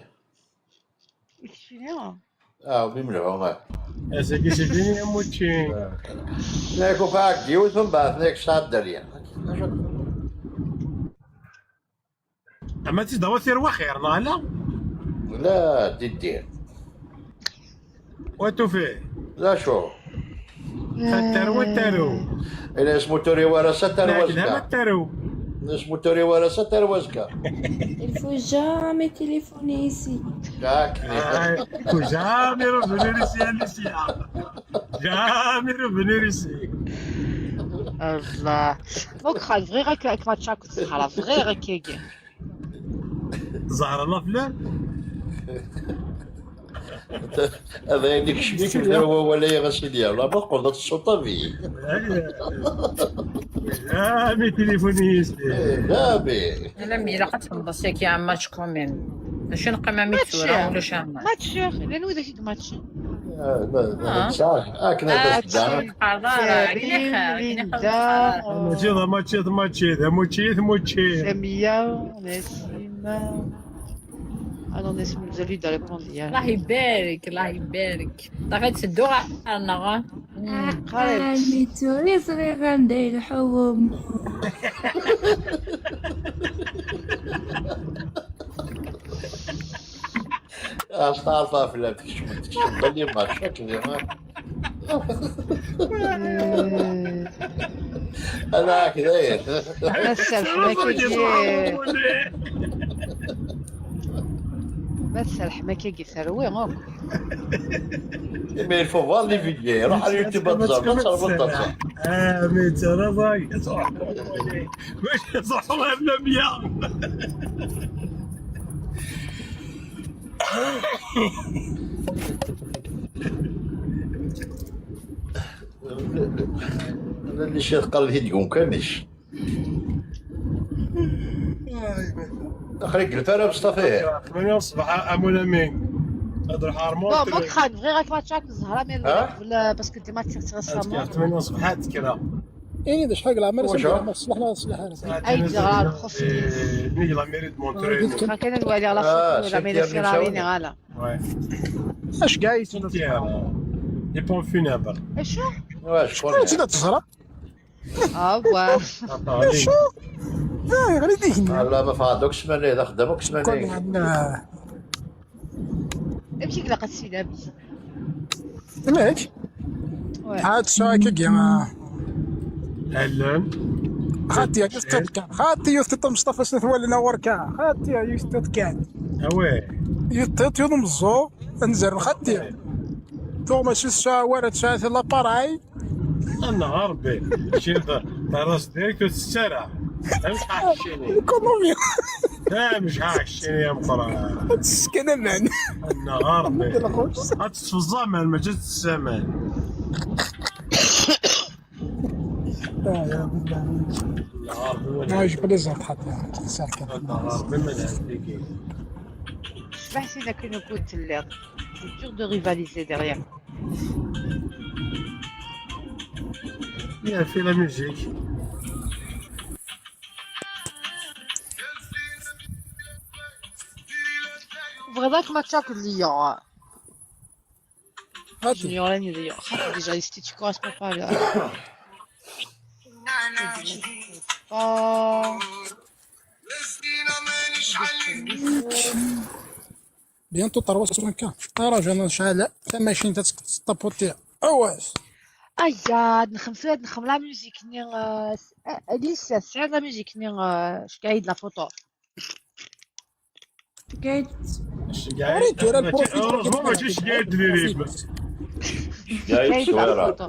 Ur keččini? Ah, mi mlehum, ah. Asagi sidi am učči. Nek ufaɣ yiwet, mbeɛd nek sɛa dderya. Ama tidawa tirwa xir, neɣ ala? La, diddi. Wa tufi? D acu? Taru, taru. Ila ismu turi wara sa taru. La, wazka. Taru. Ismu turi wara sa taru wazka. Il faut jamais téléphoner ici. Dak. Ah, il faut jamais revenir ici, Alicia. Jamais revenir ici. Allah. Mukran, bɣiɣ akka, akka ma tcakkeḍ, xala, bɣiɣ akka. Zahra la fleur. Ad ayen ikcem-ik deg wawal-agi, a Sidi, la ma teqqleḍ ad tessuṭabi. Jamais téléphoner ici. Jamais. Alammi ilaq ad txedmeḍ ass-agi am match quand même. Mačči neqqim am tura, ulac am match. Match, llan widak i imatchen. Ah, la, la, ah. Akken ad as-d-, ah, ur qqareḍ ara, akken i xir, akken i xir. Mačči d amatch, d amatch, d amatch, d amatch. Samiya, Nasima. Ah non, Nasima, mazal-iyi d répondre. Allah ibarek, Allah ibarek. Dɣa ad teddu ɣer-neɣ. Qrib. Ɛni tura ẓriɣ anda yelḥu wummu. Asteɛref fell-am, tekcem, tekcem belli ma tcakk di ma. Ala kdayen. Ma tserḥem akkagi. Ma tserḥem akkagi terwi akk. Mais il faut voir les vidéos. Ruḥ ar YouTube ad tẓer, ad terreḍ d aẓar. Ah, mais taraḍ-agi. Mačči ẓer ɣer lamya. Llan icad qal-it-id umkan-is. Aql-ik deg lfara, Mustafa. Ṭṭmanya ṣṣbeḥ, a mon ami. Ad ruḥeɣ ar Bon, Montreux. Mukran, bɣiɣ ad k-matchaɣ d Zahra, mais ah? Qbel, parce que dima ttiɣ-tt récemment. Ṭṭmanya ṣṣbeḥ ad tekkreɣ. Ini-d acḥal deg leɛmer-is, wacu? Amek yeḥma ṣṣlaḥ neɣ ṣṣlaḥ ara. Ay, Zahra, lxuf. Eh, nnig la mairie de Montreux. Ɣer kan ad waliɣ la photo, la mairie Ferrari, neɣ ala. Ouais. Acu kay tura? Cimetière, euh, les pompes funèbres. Acu? Ouais, je crois bien. Acu teẓra? Ah, ouais. Attends, acu? Ah, ɣer i d-igenni. Ah, la, ma fɣeɣ-d akk ssmana, d axeddam akk ssmana. Amek i ilaq ad s-ilab? Amek? Ouais. Ad sɛu akka gima. Allen. Xaṭi, yiwet tiṭ kan. Xaṭi, yiwet tiṭ Mustafa s-, twalin awar kan. Xaṭi, yiwet tiṭ kan. Ah ouais. Yiwet tiṭ, yiwet meẓẓu. Anzaren xaṭi. Tuɣmas ur tesɛa wara, tesɛa l'appareil. Annaɣ a Rebbi, mačči d-, terra-s direct ur tett ara. Amek ḥaḥ keččini? L'économie. Amek ḥaḥ keččini ya Meqqran? Ad tessken aman. Annaɣ a Rebbi. Ad teṭṭfeḍ aman, mačči ad tettess aman. Ah, ya Rebbi. Annaɣ a Rebbi, ma d-, ah, je plaisante, حتى. Annaɣ a Rebbi, ma d-, Cbeḥ sin akken ukud telliḍ. C'est dur de rivaliser derrière. Il a fait la musique. Tebɣiḍ akk ma tččakeḍ liya. Hati. Junior Lani liya. Xaṭi déjà, isti tu corresponds pas là. Oh. Bientôt trois cents K. Ara jana nceɛl tamacint ad tapoter. Awas. Aya, ad nxem tura, ad nxem la musique-nni, euh, s-, euh, Alice, tesɛiḍ la musique-nni, euh, Ccaɛid la photo. Ccaɛid. Ccaɛid, tura, heureusement mačči Ccaɛid Lirib. Ccaɛid Ccaɛid la Ṣwira. Photo.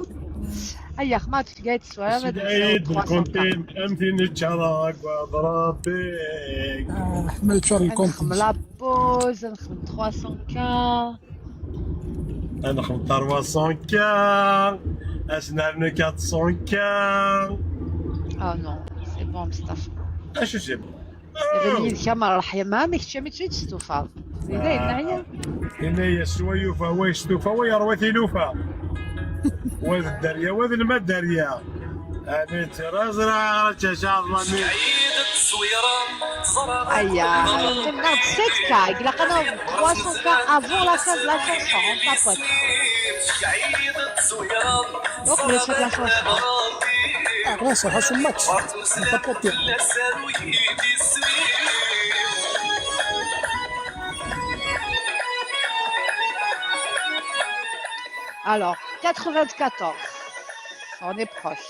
Aya, xmat Ccaɛid Ṣwira, ma Ccaɛid, trois cents K. Lkuntin, am tin iččar aɣagwad Ṛebbi. Ah, ma yeččar lkuntin. Ad nxem la pause, ad nxem trois cents K. Ad nxem trois cents K. Ad s-nernu quatre cents K. Oh non, c'est bon, Mustapha. Acu c'est bon? Ɣil yid-k am ṛṛeḥma, ma kečč ami tt-id-testufaḍ. D dayen, neɛya. Ini-as, wa yufa, wa yestufa, wa yerwa tilufa. Wa d dderya, wa d lma dderya. Ani ttiraẓ, raɣ, račac, aḍmani. Aya, qqimen-aɣ-d sept K, ilaq ad naweḍ trois cents K avant la fin de la chanson, on tapote. Donc, on est sur la chanson. Ah, ouais, ça va, c'est max. On tapote. Alors, quatre-vingt-quatorze, on est proche.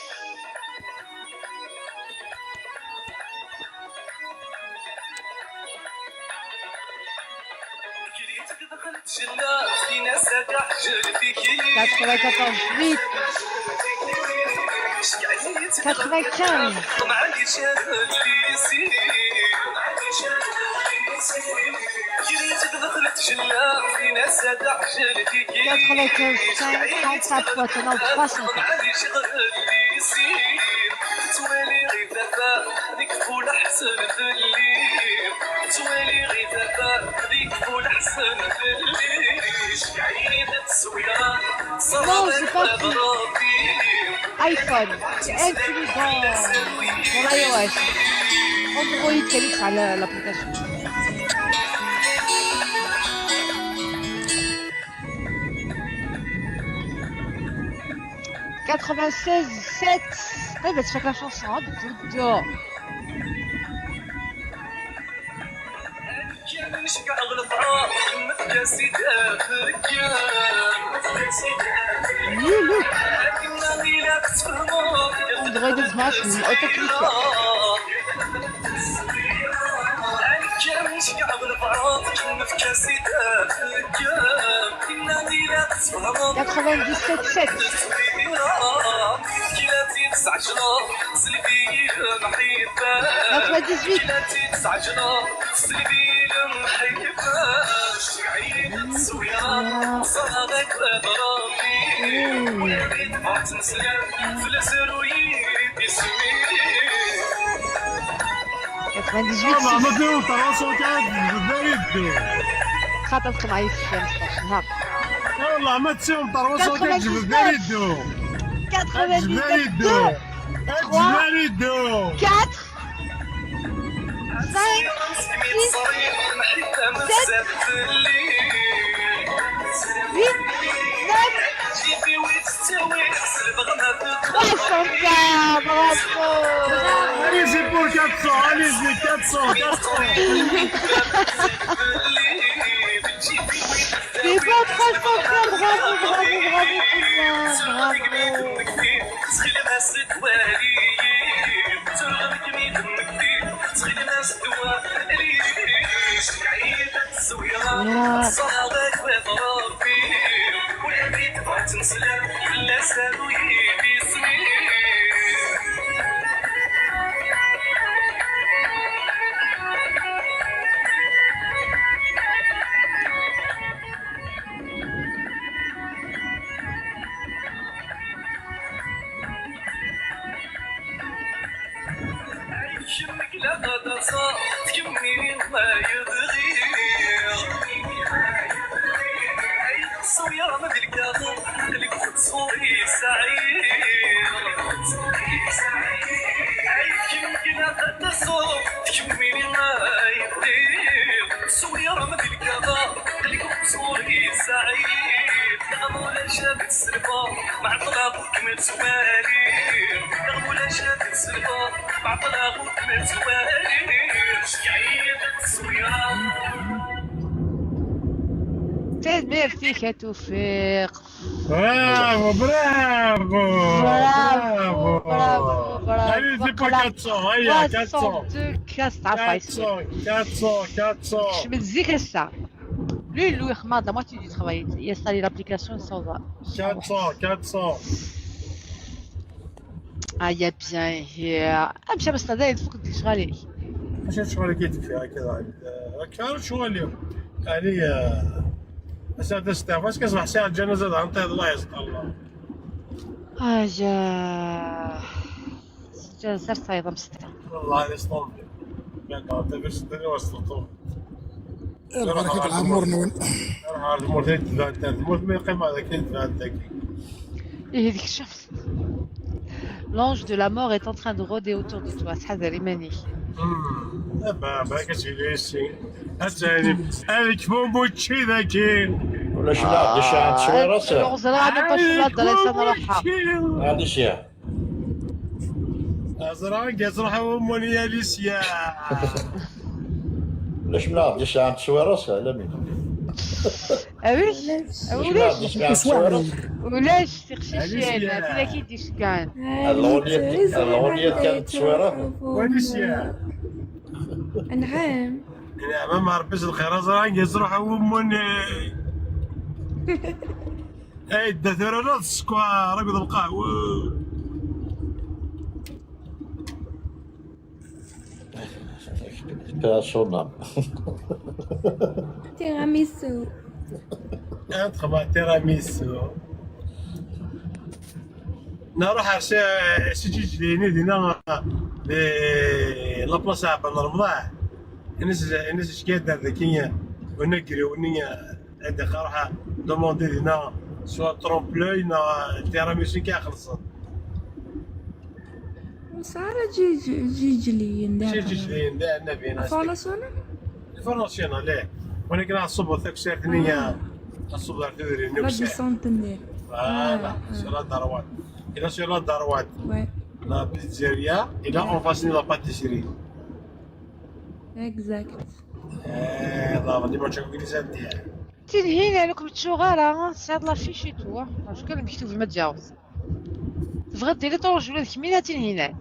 Quatre-vingt-quatorze, huit. Quatre-vingt-quinze. Quatre-vingt-quinze, cinq, trente-quatre fois, trois cents. Non, c'est pas pris. iPhone, c'est inclus dans, dans l'iOS. Android, c'est l'application. Quatre-vingt-seize sept. Oui, mais tu fais la chanson, hein, de Dodo. You look. On dirait des images, une autocritique. Quatre-vingt-dix-sept sept. Quatre-vingt-dix-huit. Quatre-vingt-dix-huit, ah, ma, ma tewwḍeḍ ɣer uṣukan, tebda yeddu. Xaṭer tqelɛeḍ-iyi s kra, Mustafa, nheṛ. Wallah, ma tewwḍeḍ ɣer uṣukan, tebda yeddu. Quatre-vingt-dix-neuf, deux, trois, quatre, cinq, six, sept, huit, neuf, trois cents K, bravo. Allez-y pour quatre cents, allez-y, quatre cents, quatre cents. C'est bon, trois cents K, bravo, bravo, bravo, tout le monde, bravo. Kemm ilaq ad taseḍ, tkemmil ma yebɣi. Ay تصوير ما تلقى، خليك تصوري سعيد. Ay kemm ilaq ad taseḍ, tkemmil ma yebɣi. تصوير ما تلقى. عطلة وكمل سوالي، رغم ولا شافت سلطة، عطلة وكمل سوالي، شكاية التصويرة. Tanemmirt-ik a Tuffiq. Bravo, bravo, Bravo, bravo, bravo. Allez, c'est pas quatre cents, allez, quatre cents. Soixante-deux, quatre cents, quatre cents, quatre cents, quatre cents. Je me disais que ça. Lui, lui, Ahmad, la moitié du travail, il a installé l'application sans. 400, 400. Ah, il y a bien. آه، امشي بس هذا يدفك ديك شغالي. اش شغل كيت فيها كذا؟ راك فاهم شغل اليوم؟ يعني آه، بس هذا ستاف، اش كتصبح ساعه الجنازه هذا؟ نطير، الله يستر، الله. اه جا. جا سير صايد مستحيل. والله يستر. ياك انت باش تدير واش تطلب؟ البركة العمر نون. راه الموت يتبان، الموت ما يقيم هذاك يتبان ذاك. ايه ديك الشمس. L'ange de la mort est en train de rôder autour de toi. تحذر إيماني. امم لا با با كتجي لي شي. هاتاني هذيك بومبو تشي ذاكي. ولا شنو عندي شي عند شويرة سير؟ الغزرة أنا باش لا دار لسان روحها. عندي شي. زرا قاس روحها وموني اليسيا. ولا شنو عندي شي عند شويرة سير؟ لا مين. Ah oui. ولا شنو عندي شي عند شويرة؟ ولاش تخشي عليش شي يا- هذا كي يدي شكان. الغنية كانت، الغنية كانت شويرة. واليسيا. نعم. نعم، ما ربيش الخير، زرا قاس روحها وموني. اي دثر الرز سكوا رقد القهوه. Personnel. Tiramisu. انت خبا تيراميسو. نروح على شي شي جيج ليني دينا. لي لابلاص عبان الرمضاء. الناس الناس شكيت هذاك. ونقري وني. هذاك روح دوموندي دينا سوا ترومبلوي نا تيراميسو كي خلصت. وصار جي جي جي جليين شي دابا. جيج ليني دا عندنا بينا. فورماسيون. فورماسيون عليه. ولكن الصبر تاكسير ثنيه. الصبر تدري لا نكسر. ديسونت ندير. فوالا سي لا دروات. الى سي لا دروات. وي. لا بيتزيريا الى اون فاس لا باتيسيري. اكزاكت. ايه لا غادي ما تشوف كيف سنتي. تنهينا لكم تشوغارة سعد لافيش تو. شكون مكتوب ما تجاوز؟ تبغى ديري طول جولة كمينة تنهينا.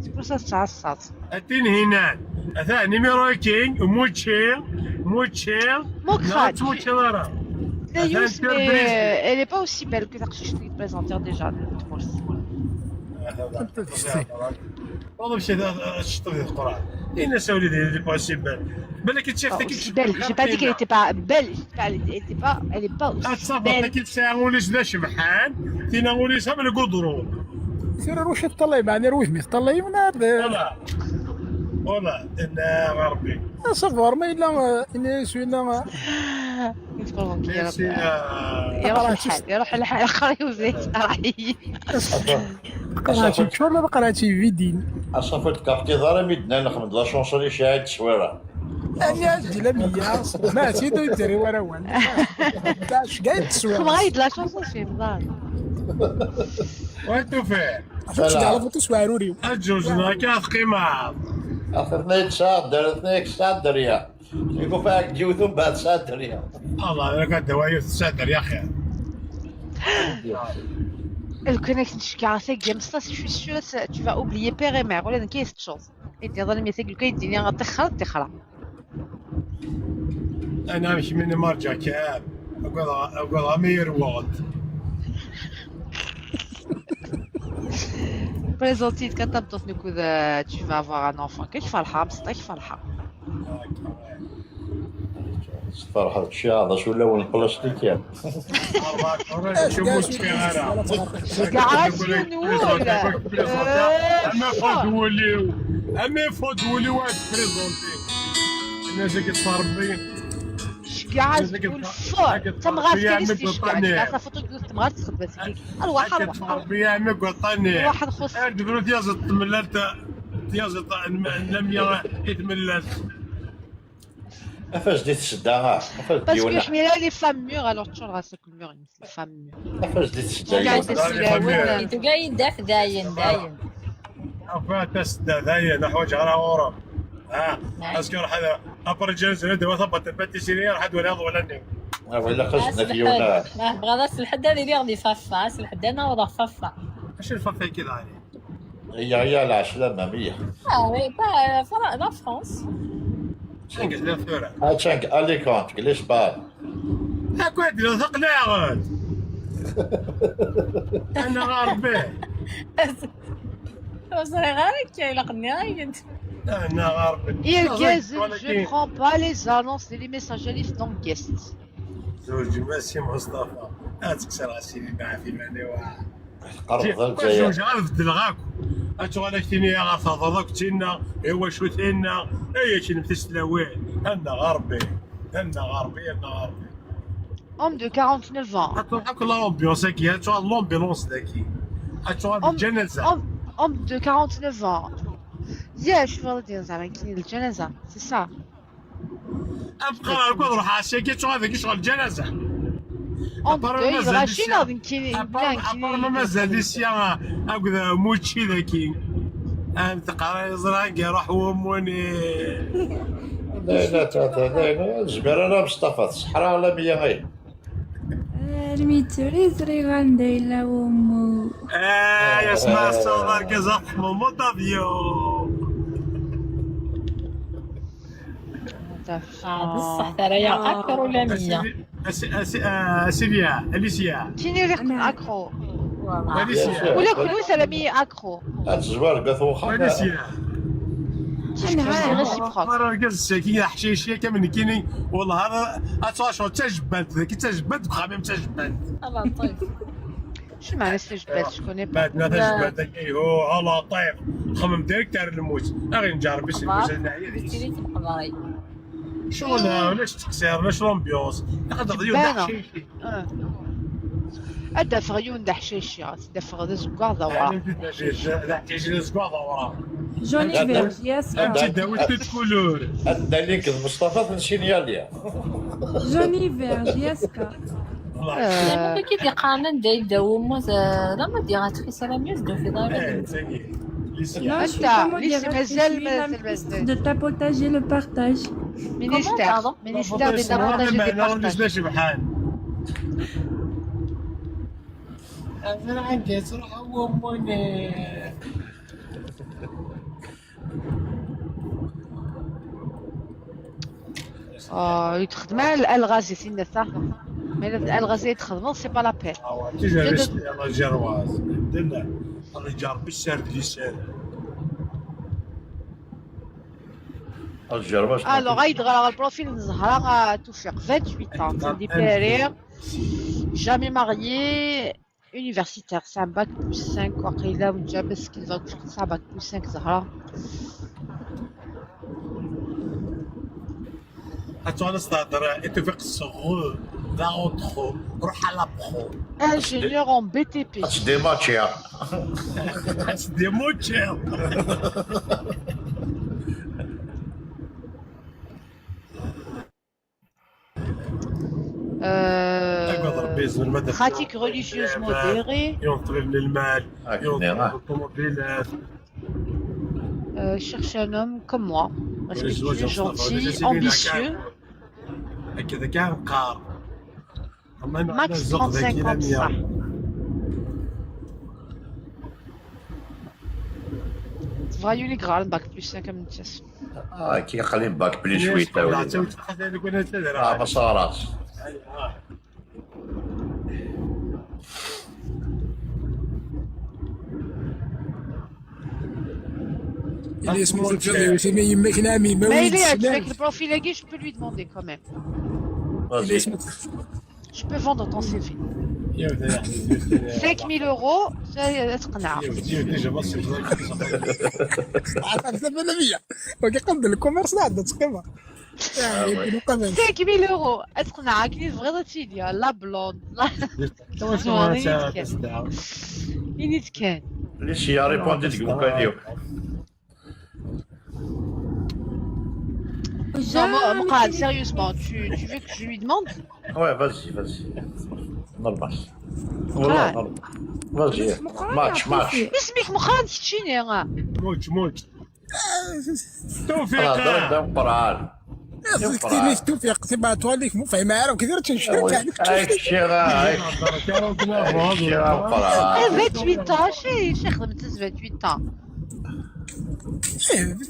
C'est pour ça تعصات. اتين هنا. اثا نيميرو كينغ موتشي. موتشي. موكرا. موتشي راه. La use, mais elle est pas aussi belle que تقشيش اللي بريزونتير ديجا. والله مشي هذا الشطر ديال القرعه. اين ساولي ديال لي بوسيبل؟ بالك تشاف ديك Belle, j'ai pas dit qu'elle était pas belle. Elle était pas, elle est pas aussi اتصافى belle. ديك الساعه وليس لا شبحان. تينا وليس من القدرون. سير روح تطلعي معنا روح مي تطلعي من هذا. ولا ولا انا ربي. صافي ما الا الا سوينا. يتفرغ كي يا ميرسي ربي. آه، يروح الحال، يروح الحال اخر يوزيد راهي. قراتي كشور ولا قراتي فيدين؟ اصافي تكافتي ضرب يدنا نخمد لا شونسوني شاهد تصويره. انا عندي لا مية. ما عرفتي دو يدري ورا وان. اش قاعد تسوى؟ كما غايد لا شونسون شي مزال. وانتو فين؟ عرفتي على فوتو سواروري. الجوج هنا كاع قيمه. اخر اثنين تصدر، اثنين تصدر يا. يقول فيها جوث من بعد صدر يا. الله لك الدوايا تصدر يا اخي. لو كان كنت شكا سي جيم سا سي سور tu vas oublier père et mère ولا كاين ست شونس. يدي ظن ميتك لو كاين الدنيا غتخرب تخرب. انا مش من مارجا كاب. اقول اقول امير وغد. بريزونتي كتبطوس نكود tu vas avoir un enfant كيف فرحه مصطيك فرحه. فرحة الشياطة شو لون بلاستيك يا. اربع كرات شو مشكل انا. كاع راسي نقول. اما فوت وليو. اما فوت وليو واحد بريزونتي. الناس كيتفربي. شكاع تقول فور تمغار كريستي شكاع تمغار تخدم سيدي. ارواح ارواح. كتفربي يا عمي قطاني. واحد خص. دبرو تيازت تمللت. تيازت لم يتملل. Afas di tsedda, ah, afas di Parce que wala. Ḥmira, les femmes mûres, alors tu le rassec le mur, les femmes mûres. Afas di tsedda. Regarde, c'est la Tuga yedda dayen, dayen. Akwat tasedda dayen, ḥwaǧeɣ ara ɣur-m. Ah, asker ḥada. Après, ǧan zred, wa tabbat, tabbat, tisini, raḥ ad waliɣ wala-nni. Ah, wala qas d yiwen. Ma tebɣiḍ ass lḥedd ad iliɣ di Faffa, ass lḥedd ad naweḍ ɣer Faffa. Acu lfafayki dayen? Ya, ya, lɛeslama, miyya. Ah oui, pas euh, Fra- la France. Anga tella tura? Attan deg Alicante, deg Lisbon. Akwat d taqlaɛet. Ana ɣer Rebbi. Ur ẓriɣ ara akka, ilaq nniɣ-ak-d. Ana ɣer Rebbi. Irgazen, je prends pas les annonces et les messages alif dans guest. Zewǧem a Si Mustafa. Ad tekkseɣ a Sidi Baɛfi Maniwa. Tqerrbeḍ a Lezzayer. Zewǧeɣ ad beddleɣ akk. Ad tuɣal ak tini ɣer teḍeḍ akk tinna, i wacu tinna, ay akken tislawin. Anna ɣer Rebbi, anna ɣer Rebbi, anna ɣer Rebbi. Homme de quarante-neuf ans. Ad tuɣal akk l'ambiance-agi, ad tuɣal l'ambulance dagi. Ad tuɣal Homme, lǧanaza. homme, homme de quarante-neuf ans. Yes, je veux dire, ça va, qui est le janaza, c'est ça. Abqar akk ad ruḥeɣ ass-agi, ad tuɣal dagi ccɣel lǧanaza. En deuil, Rachid, neɣ d nekkini? Apar ma mazal di sya akked mučči dagi. Am teqra yeẓra agi ruḥ wumuni. Layla tata, layla, zmir ara Mustafa, tseḥra la miyya ay. Armi d tura i ẓriɣ anda yella wummu. Ay, asma asaḍ argaz ad tḥemmel moṭ avion. Ah, بصح ترى يا أكثر ولا مية. Asilia, Alicia. Tini rriɣ-ken accro. Alicia. Ula kenwi terram-iyi accro. Ad tezwar deg at uxxam. Alicia. C'est réciproque. Ara argaz saki aḥcici akka am nekkini. Wallah ara ad tɛaceḍ d tajbant, dagi d tajbant, deg uxxam-im d tajbant. الله لطيف. شو معنى استجبت؟ Je connais pas. Baɛdna tajbant-agi, oh, a Laṭif. Xemmem direct ar lmut. Aɣ-inǧer bis lmut, neɛya deg-s. Tili tqeḍray. Ccɣel, ulac ttqeṣṣir, ulac l'ambiance. Iqded yiwen d Jbana. Aḥcici. Ah. Ad d-afeɣ yiwen d aḥcici, ad d-afeɣ d azeggaɣ d awraɣ. D aḥcici d azeggaɣ d awraɣ. Jaune et vert, J S K. Ad tt-id-tawiḍ toute couleur. Ad d-nali nekk d Mustafa tensinyali. Jaune et vert, J S K. Wallah. Lama akka i d-yeqqaren anda yedda wummu, d ma d-iɣat fi salam yas d-tufiḍ ara. Eh, tagi. Alicia. Non, je suis Attends, pas Alicia, modératrice, mazal, je suis la mazal, ministre mazal. de tapotage et le partage. Ministère, Comment, pardon ? Ministère des Tapotages et des Maɛna ur nesla Partages. cebḥan. Azra anga yesruḥ wumuni. آه، يتخدم على الغازي سينا صح. Mais الغازي يتخدم c'est pas la peine. Ah ouais, tu gères la géroise. Alhamdulillah. Alhamdulillah. Algérie, Alors, غيدغ على البروفيل زهرة توفيق، vingt-huit ans, دي بيري، jamais marié, universitaire, c'est un bac plus cinq واقيلا، وجابس كي باك، c'est un bac plus cinq زهرة. Attends, c'est-à-dire, et tu fais que ce rôle, là, on trouve, روح على بخو. Ingénieur en B T P. Ad tdématchiḍ. Ad tdématchiḍ. Euh, Agad Rebbi, zmer ma d-, pratique religieuse modérée. Yuɣ ṭṭbib n lmal, Akken yuɣ nniɣ. ṭṭbib n ṭumubilat. Euh, cherche un homme comme moi, Ur yezwaǧ respectueux, Mustafa, gentil, ulac ass-agi ambitieux. Akka d akka nqar. Ama Max neɣ zzux dagi trente-cinq ans, la mia. صح. تبغى يولي غار باك بلس cinq من التاس. Ah, كي يقلين باك بلي شوي تاوي. Ah, ما صارت. اللي اسمه الفيديو يسمي يمك نامي ما ما وين إلا تسلم. عجبك البروفيل هاكي، je peux lui demander quand même. اللي Vas-y. اسمه Je peux vendre ton C V. يا ودي يا حبيبي. cinq mille euros, ça تقنع. يا ودي، déjà ما صرت. عرفت ثمانمية. وكي قبل الكوميرس لا عندها تقيمة. يعني يمكن قبل. cinq mille euros, تقنع كي تبغي تيديا la blonde. واش زوين، هو يتكلم. تاع يني تكان. ليش يا ريبوندي ديك مكانيو. J'ai Non, mo- Moqran, sérieusement, tu, tu veux que je lui demande? Ouais, vas-y, vas-y. Normal. Voilà, normal. Vas-y. Match, match. Isem-ik Moqran keččini. Moč, moč. Ah, da, da, Moqran. Tini توفيق تبعتوا لك مو فاهم عارف كثير تنشرك يعني Ay, kečči, ay. Kečči, Moqran. Eh, vingt-huit ans, شي شي خدمت vingt-huit ans.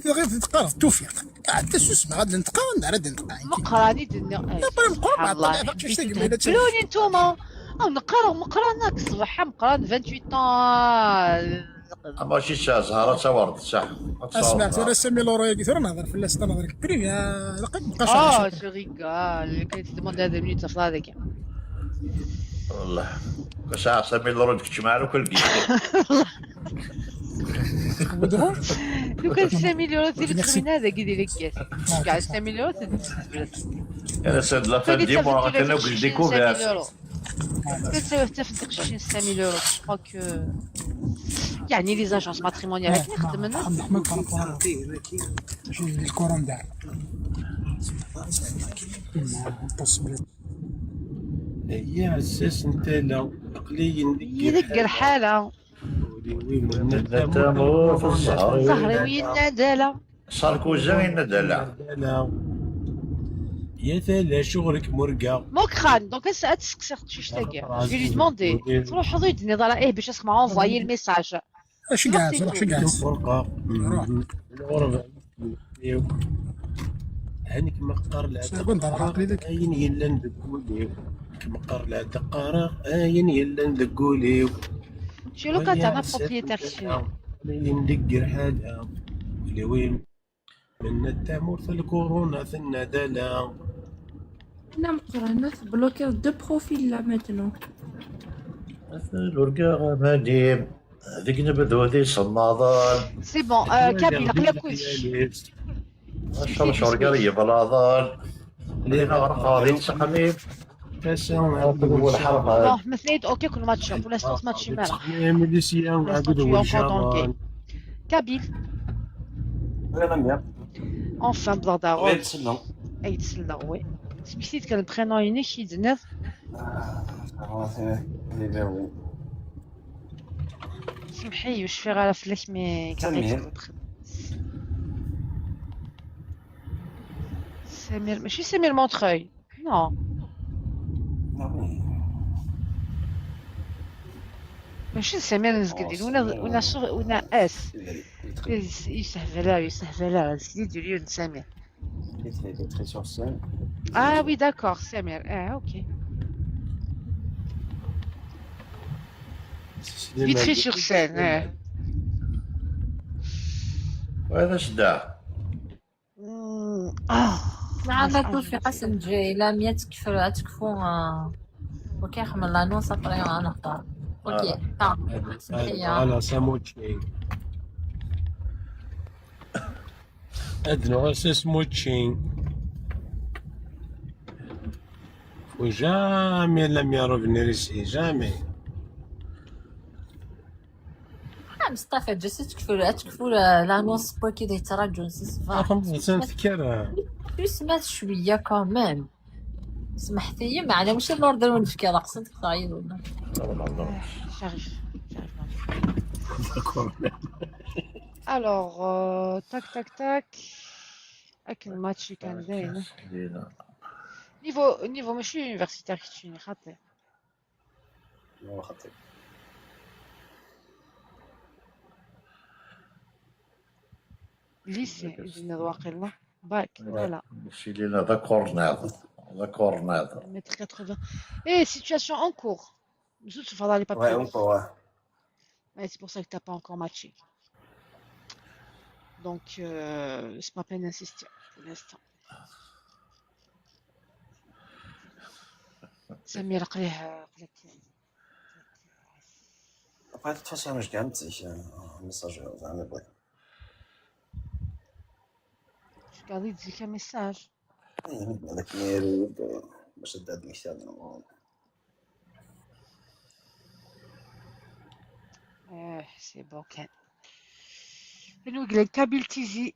غير تقرا توفيق. حتى شو اسمه غادي نتقرا نهار غادي نتقرا مقراني دنيا. نقرا مقران ما عرفتش شي قبيله تبلوني نتوما. او نقرا مقران الصباح مقران vingt-huit ans. ماشي شي زهره تاورد صح. اسمع انا سامي لورو يا كثر نهضر في الاستان نهضر كريم يا لقيت بقى اه، je rigole. كنت تدموند هذا المينوت في هذاك. والله. كساعة سامي لورو ديك تجمع له كل قيد. لو كان سامي لورو ديك تخمين هذا قيد لك. كاع سامي لورو تدبرت. انا سيد لا فان دي موا كنا وجد ديكوفير. كنت حتى في الدقيقه شي سامي لورو. جو كرو كو يعني لي زاجونس ماتريمونيال هاك نخدم انا. محمد بارابور شي الكورون دار. يا عساس انت لا عقلي يدق الحاله. التمور في الزهر. زهري وين دالا. ساركوزي وين دالا. يا ثلا شغلك مرقا. Moqran, donc هسه تسقسي اختي شتاقي. Je vais lui demander. تروح ضيد نظرة ايه باش اسمع envoyer le message. اش قاعد روح شو قاعد فرقة. الغربة. هنيك مقر لا سيكون ضرب عقلي لك. عين يلن دقولي. مقر لا دقارة عين يلن دقولي. شنو كان تاع propriétaire شنو؟ اللي ندقر حاجة. اللي وين من التامور في الكورونا في الندلة. انا مقرانة بلوكير دو بروفيل لا ماتنو. الورقة غماديم. هذيك نبدو هذه صماضان. C'est bon, euh, Kabyle, قلب كلشي. الشرشر قال يبلاضان. لينا غرق هذه تسقميم. والحرقة. Bon, مثليت اوكي كل ماتش pour l'instant ماتش مالا. ميليسيا Pour l'instant عقد tu es encore dans le والشعران. game. Kabyle. Enfin, بلا داغون. اي تسلى وي. سميتي كان البرينون ينيك يدنر. سمحي واش في غير فلاش مي كان سمير. يدخل بخ-، سمير ماشي سمير مونتروي. نو. ماشي سمير نزقدين ولا ولا شغل ولا اس. يسهبل يسهبل سيدي ديريون سمير. Vitry, Vitry sur Seine. Ah oui, d'accord, سمير. اه اوكي. Vitry sur Seine. اه. وهذا شدا. مم، اه. لا لا توفي قسم جاي لا مية تكفر تكفو. آه. اوكي خمن لانونس ابري انا اختار. اوكي. آه. سمحية. Voilà, c'est moche. Adno, c'est moche. Faut jamais la mienne revenir ici, jamais. آه، مصطفى جالس تكفر تكفر لانونس بوكي دي ترى جونسيس. خمسة كرا. سمعت شوية كمان. سمحتي معنا مش الاوردر ونفكي راه قصدك تعيط ولا؟ شريف. Alors, euh, tac, tac, tac. اكن ماتشي كان زين. نيفو نيفو ماشي universitaire كتشيني خاطي. هو خطير. Lycée يجينا واقيلا. باك لا. شي لينا ذا كورنير. ذا كورنير. Mètre quatre-vingts. ايه situation en cours. زوج فضالي Ouais, papier. encore, ouais. Ouais, c'est pour ça que t'as pas encore matché. Donc, euh, c'est pas peine d'insister pour l'instant. سمير قريه قلت. Après, de toute façon, je gagne, c'est un message, euh, زعما بغيت. Je garde un message. إيه، هذاك ميرود، باش تداد المكتاب نورمال. اه c'est bon كان. نقول لك كابيل تيزي.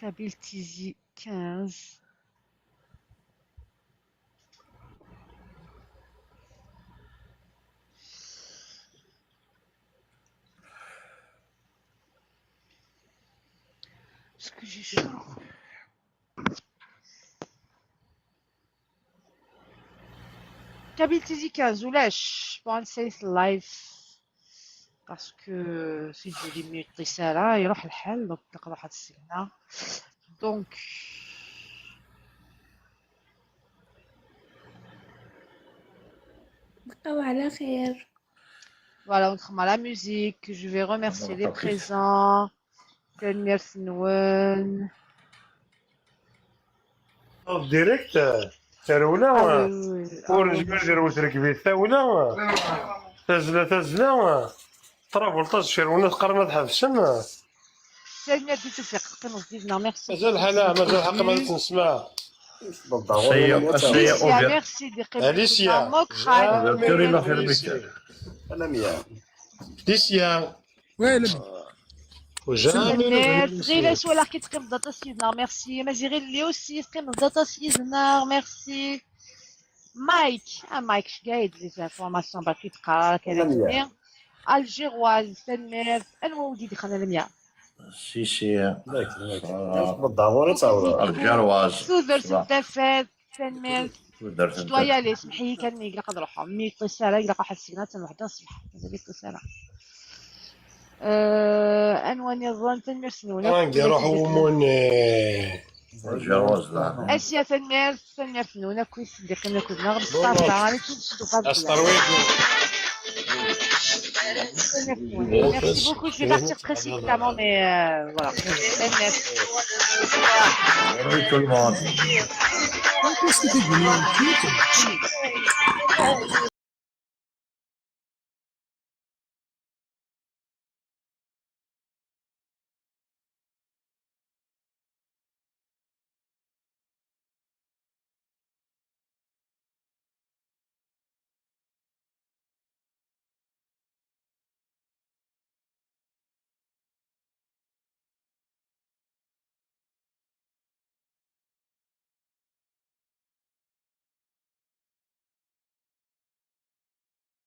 Kabyle Tizi quinze. Parce que j'ai chaud. Kabyle Tizi quinze ولاش بون سيس لايف. Parce que si je les mets ça là, يروح الحال, donc نقدر واحد السنة. Donc بقاو على خير. Voilà, on remet la musique. Je vais remercier les présents. Tanemmirt-nwen. Direct, tarewla. Ah oui, oui, oui. Ur nezmir ad nerwet rrekbit tawla. Tazla, tazla. Ṭṭrabelṭaẓ, cirwuna teqqarem ad ḥebsen. Tanemmirt di Tufiq, teqqimeḍ yid-neɣ, merci. Mazal ḥala, mazal ḥaqqen ad tt-nesma. Ass-aya, ass-aya Alicia, ubiɣ. Merci, d Alicia. Mokran. Ouverture la fermeture. Alicia. ويلم Jamais. Tanemmirt. Ɣilas walaɣ-k teqqimeḍ aṭas yid-neɣ, merci. Maziɣ Illi aussi teqqimeḍ aṭas yid-neɣ, merci. Mike, ah Mike, je gagne les informations, bah tu te carres, quelle année? Algéroise, tanemmirt. Anwa ur d-idxen alamya? Si, si. Beddɛeḍ ur ad tɛawdeḍ. Algéroise. Tudert n tafat, tanemmirt. Tudert Je n dois y aller, smeḥ-iyi kan, ilaq ad ruḥeɣ. Mi yeṭṭis ara, ilaq ad ḥesseɣ ad nruḥ da ṣṣbeḥ. Mazal yeṭṭis ara. Euh, anwa niḍen, tanemmirt-nwen akk. Angi ruḥ umuni. Algéroise, là. Asya, tanemmirt, tanemmirt-nwen akk i d-iqqimen akked-neɣ. Mustafa, Alice, Mustafa. Asterwid. Merci beaucoup, je vais partir précipitamment, mais euh, voilà. Tanemmirt. Bonne nuit tout le monde. Qu'est-ce que t'es venu en cuite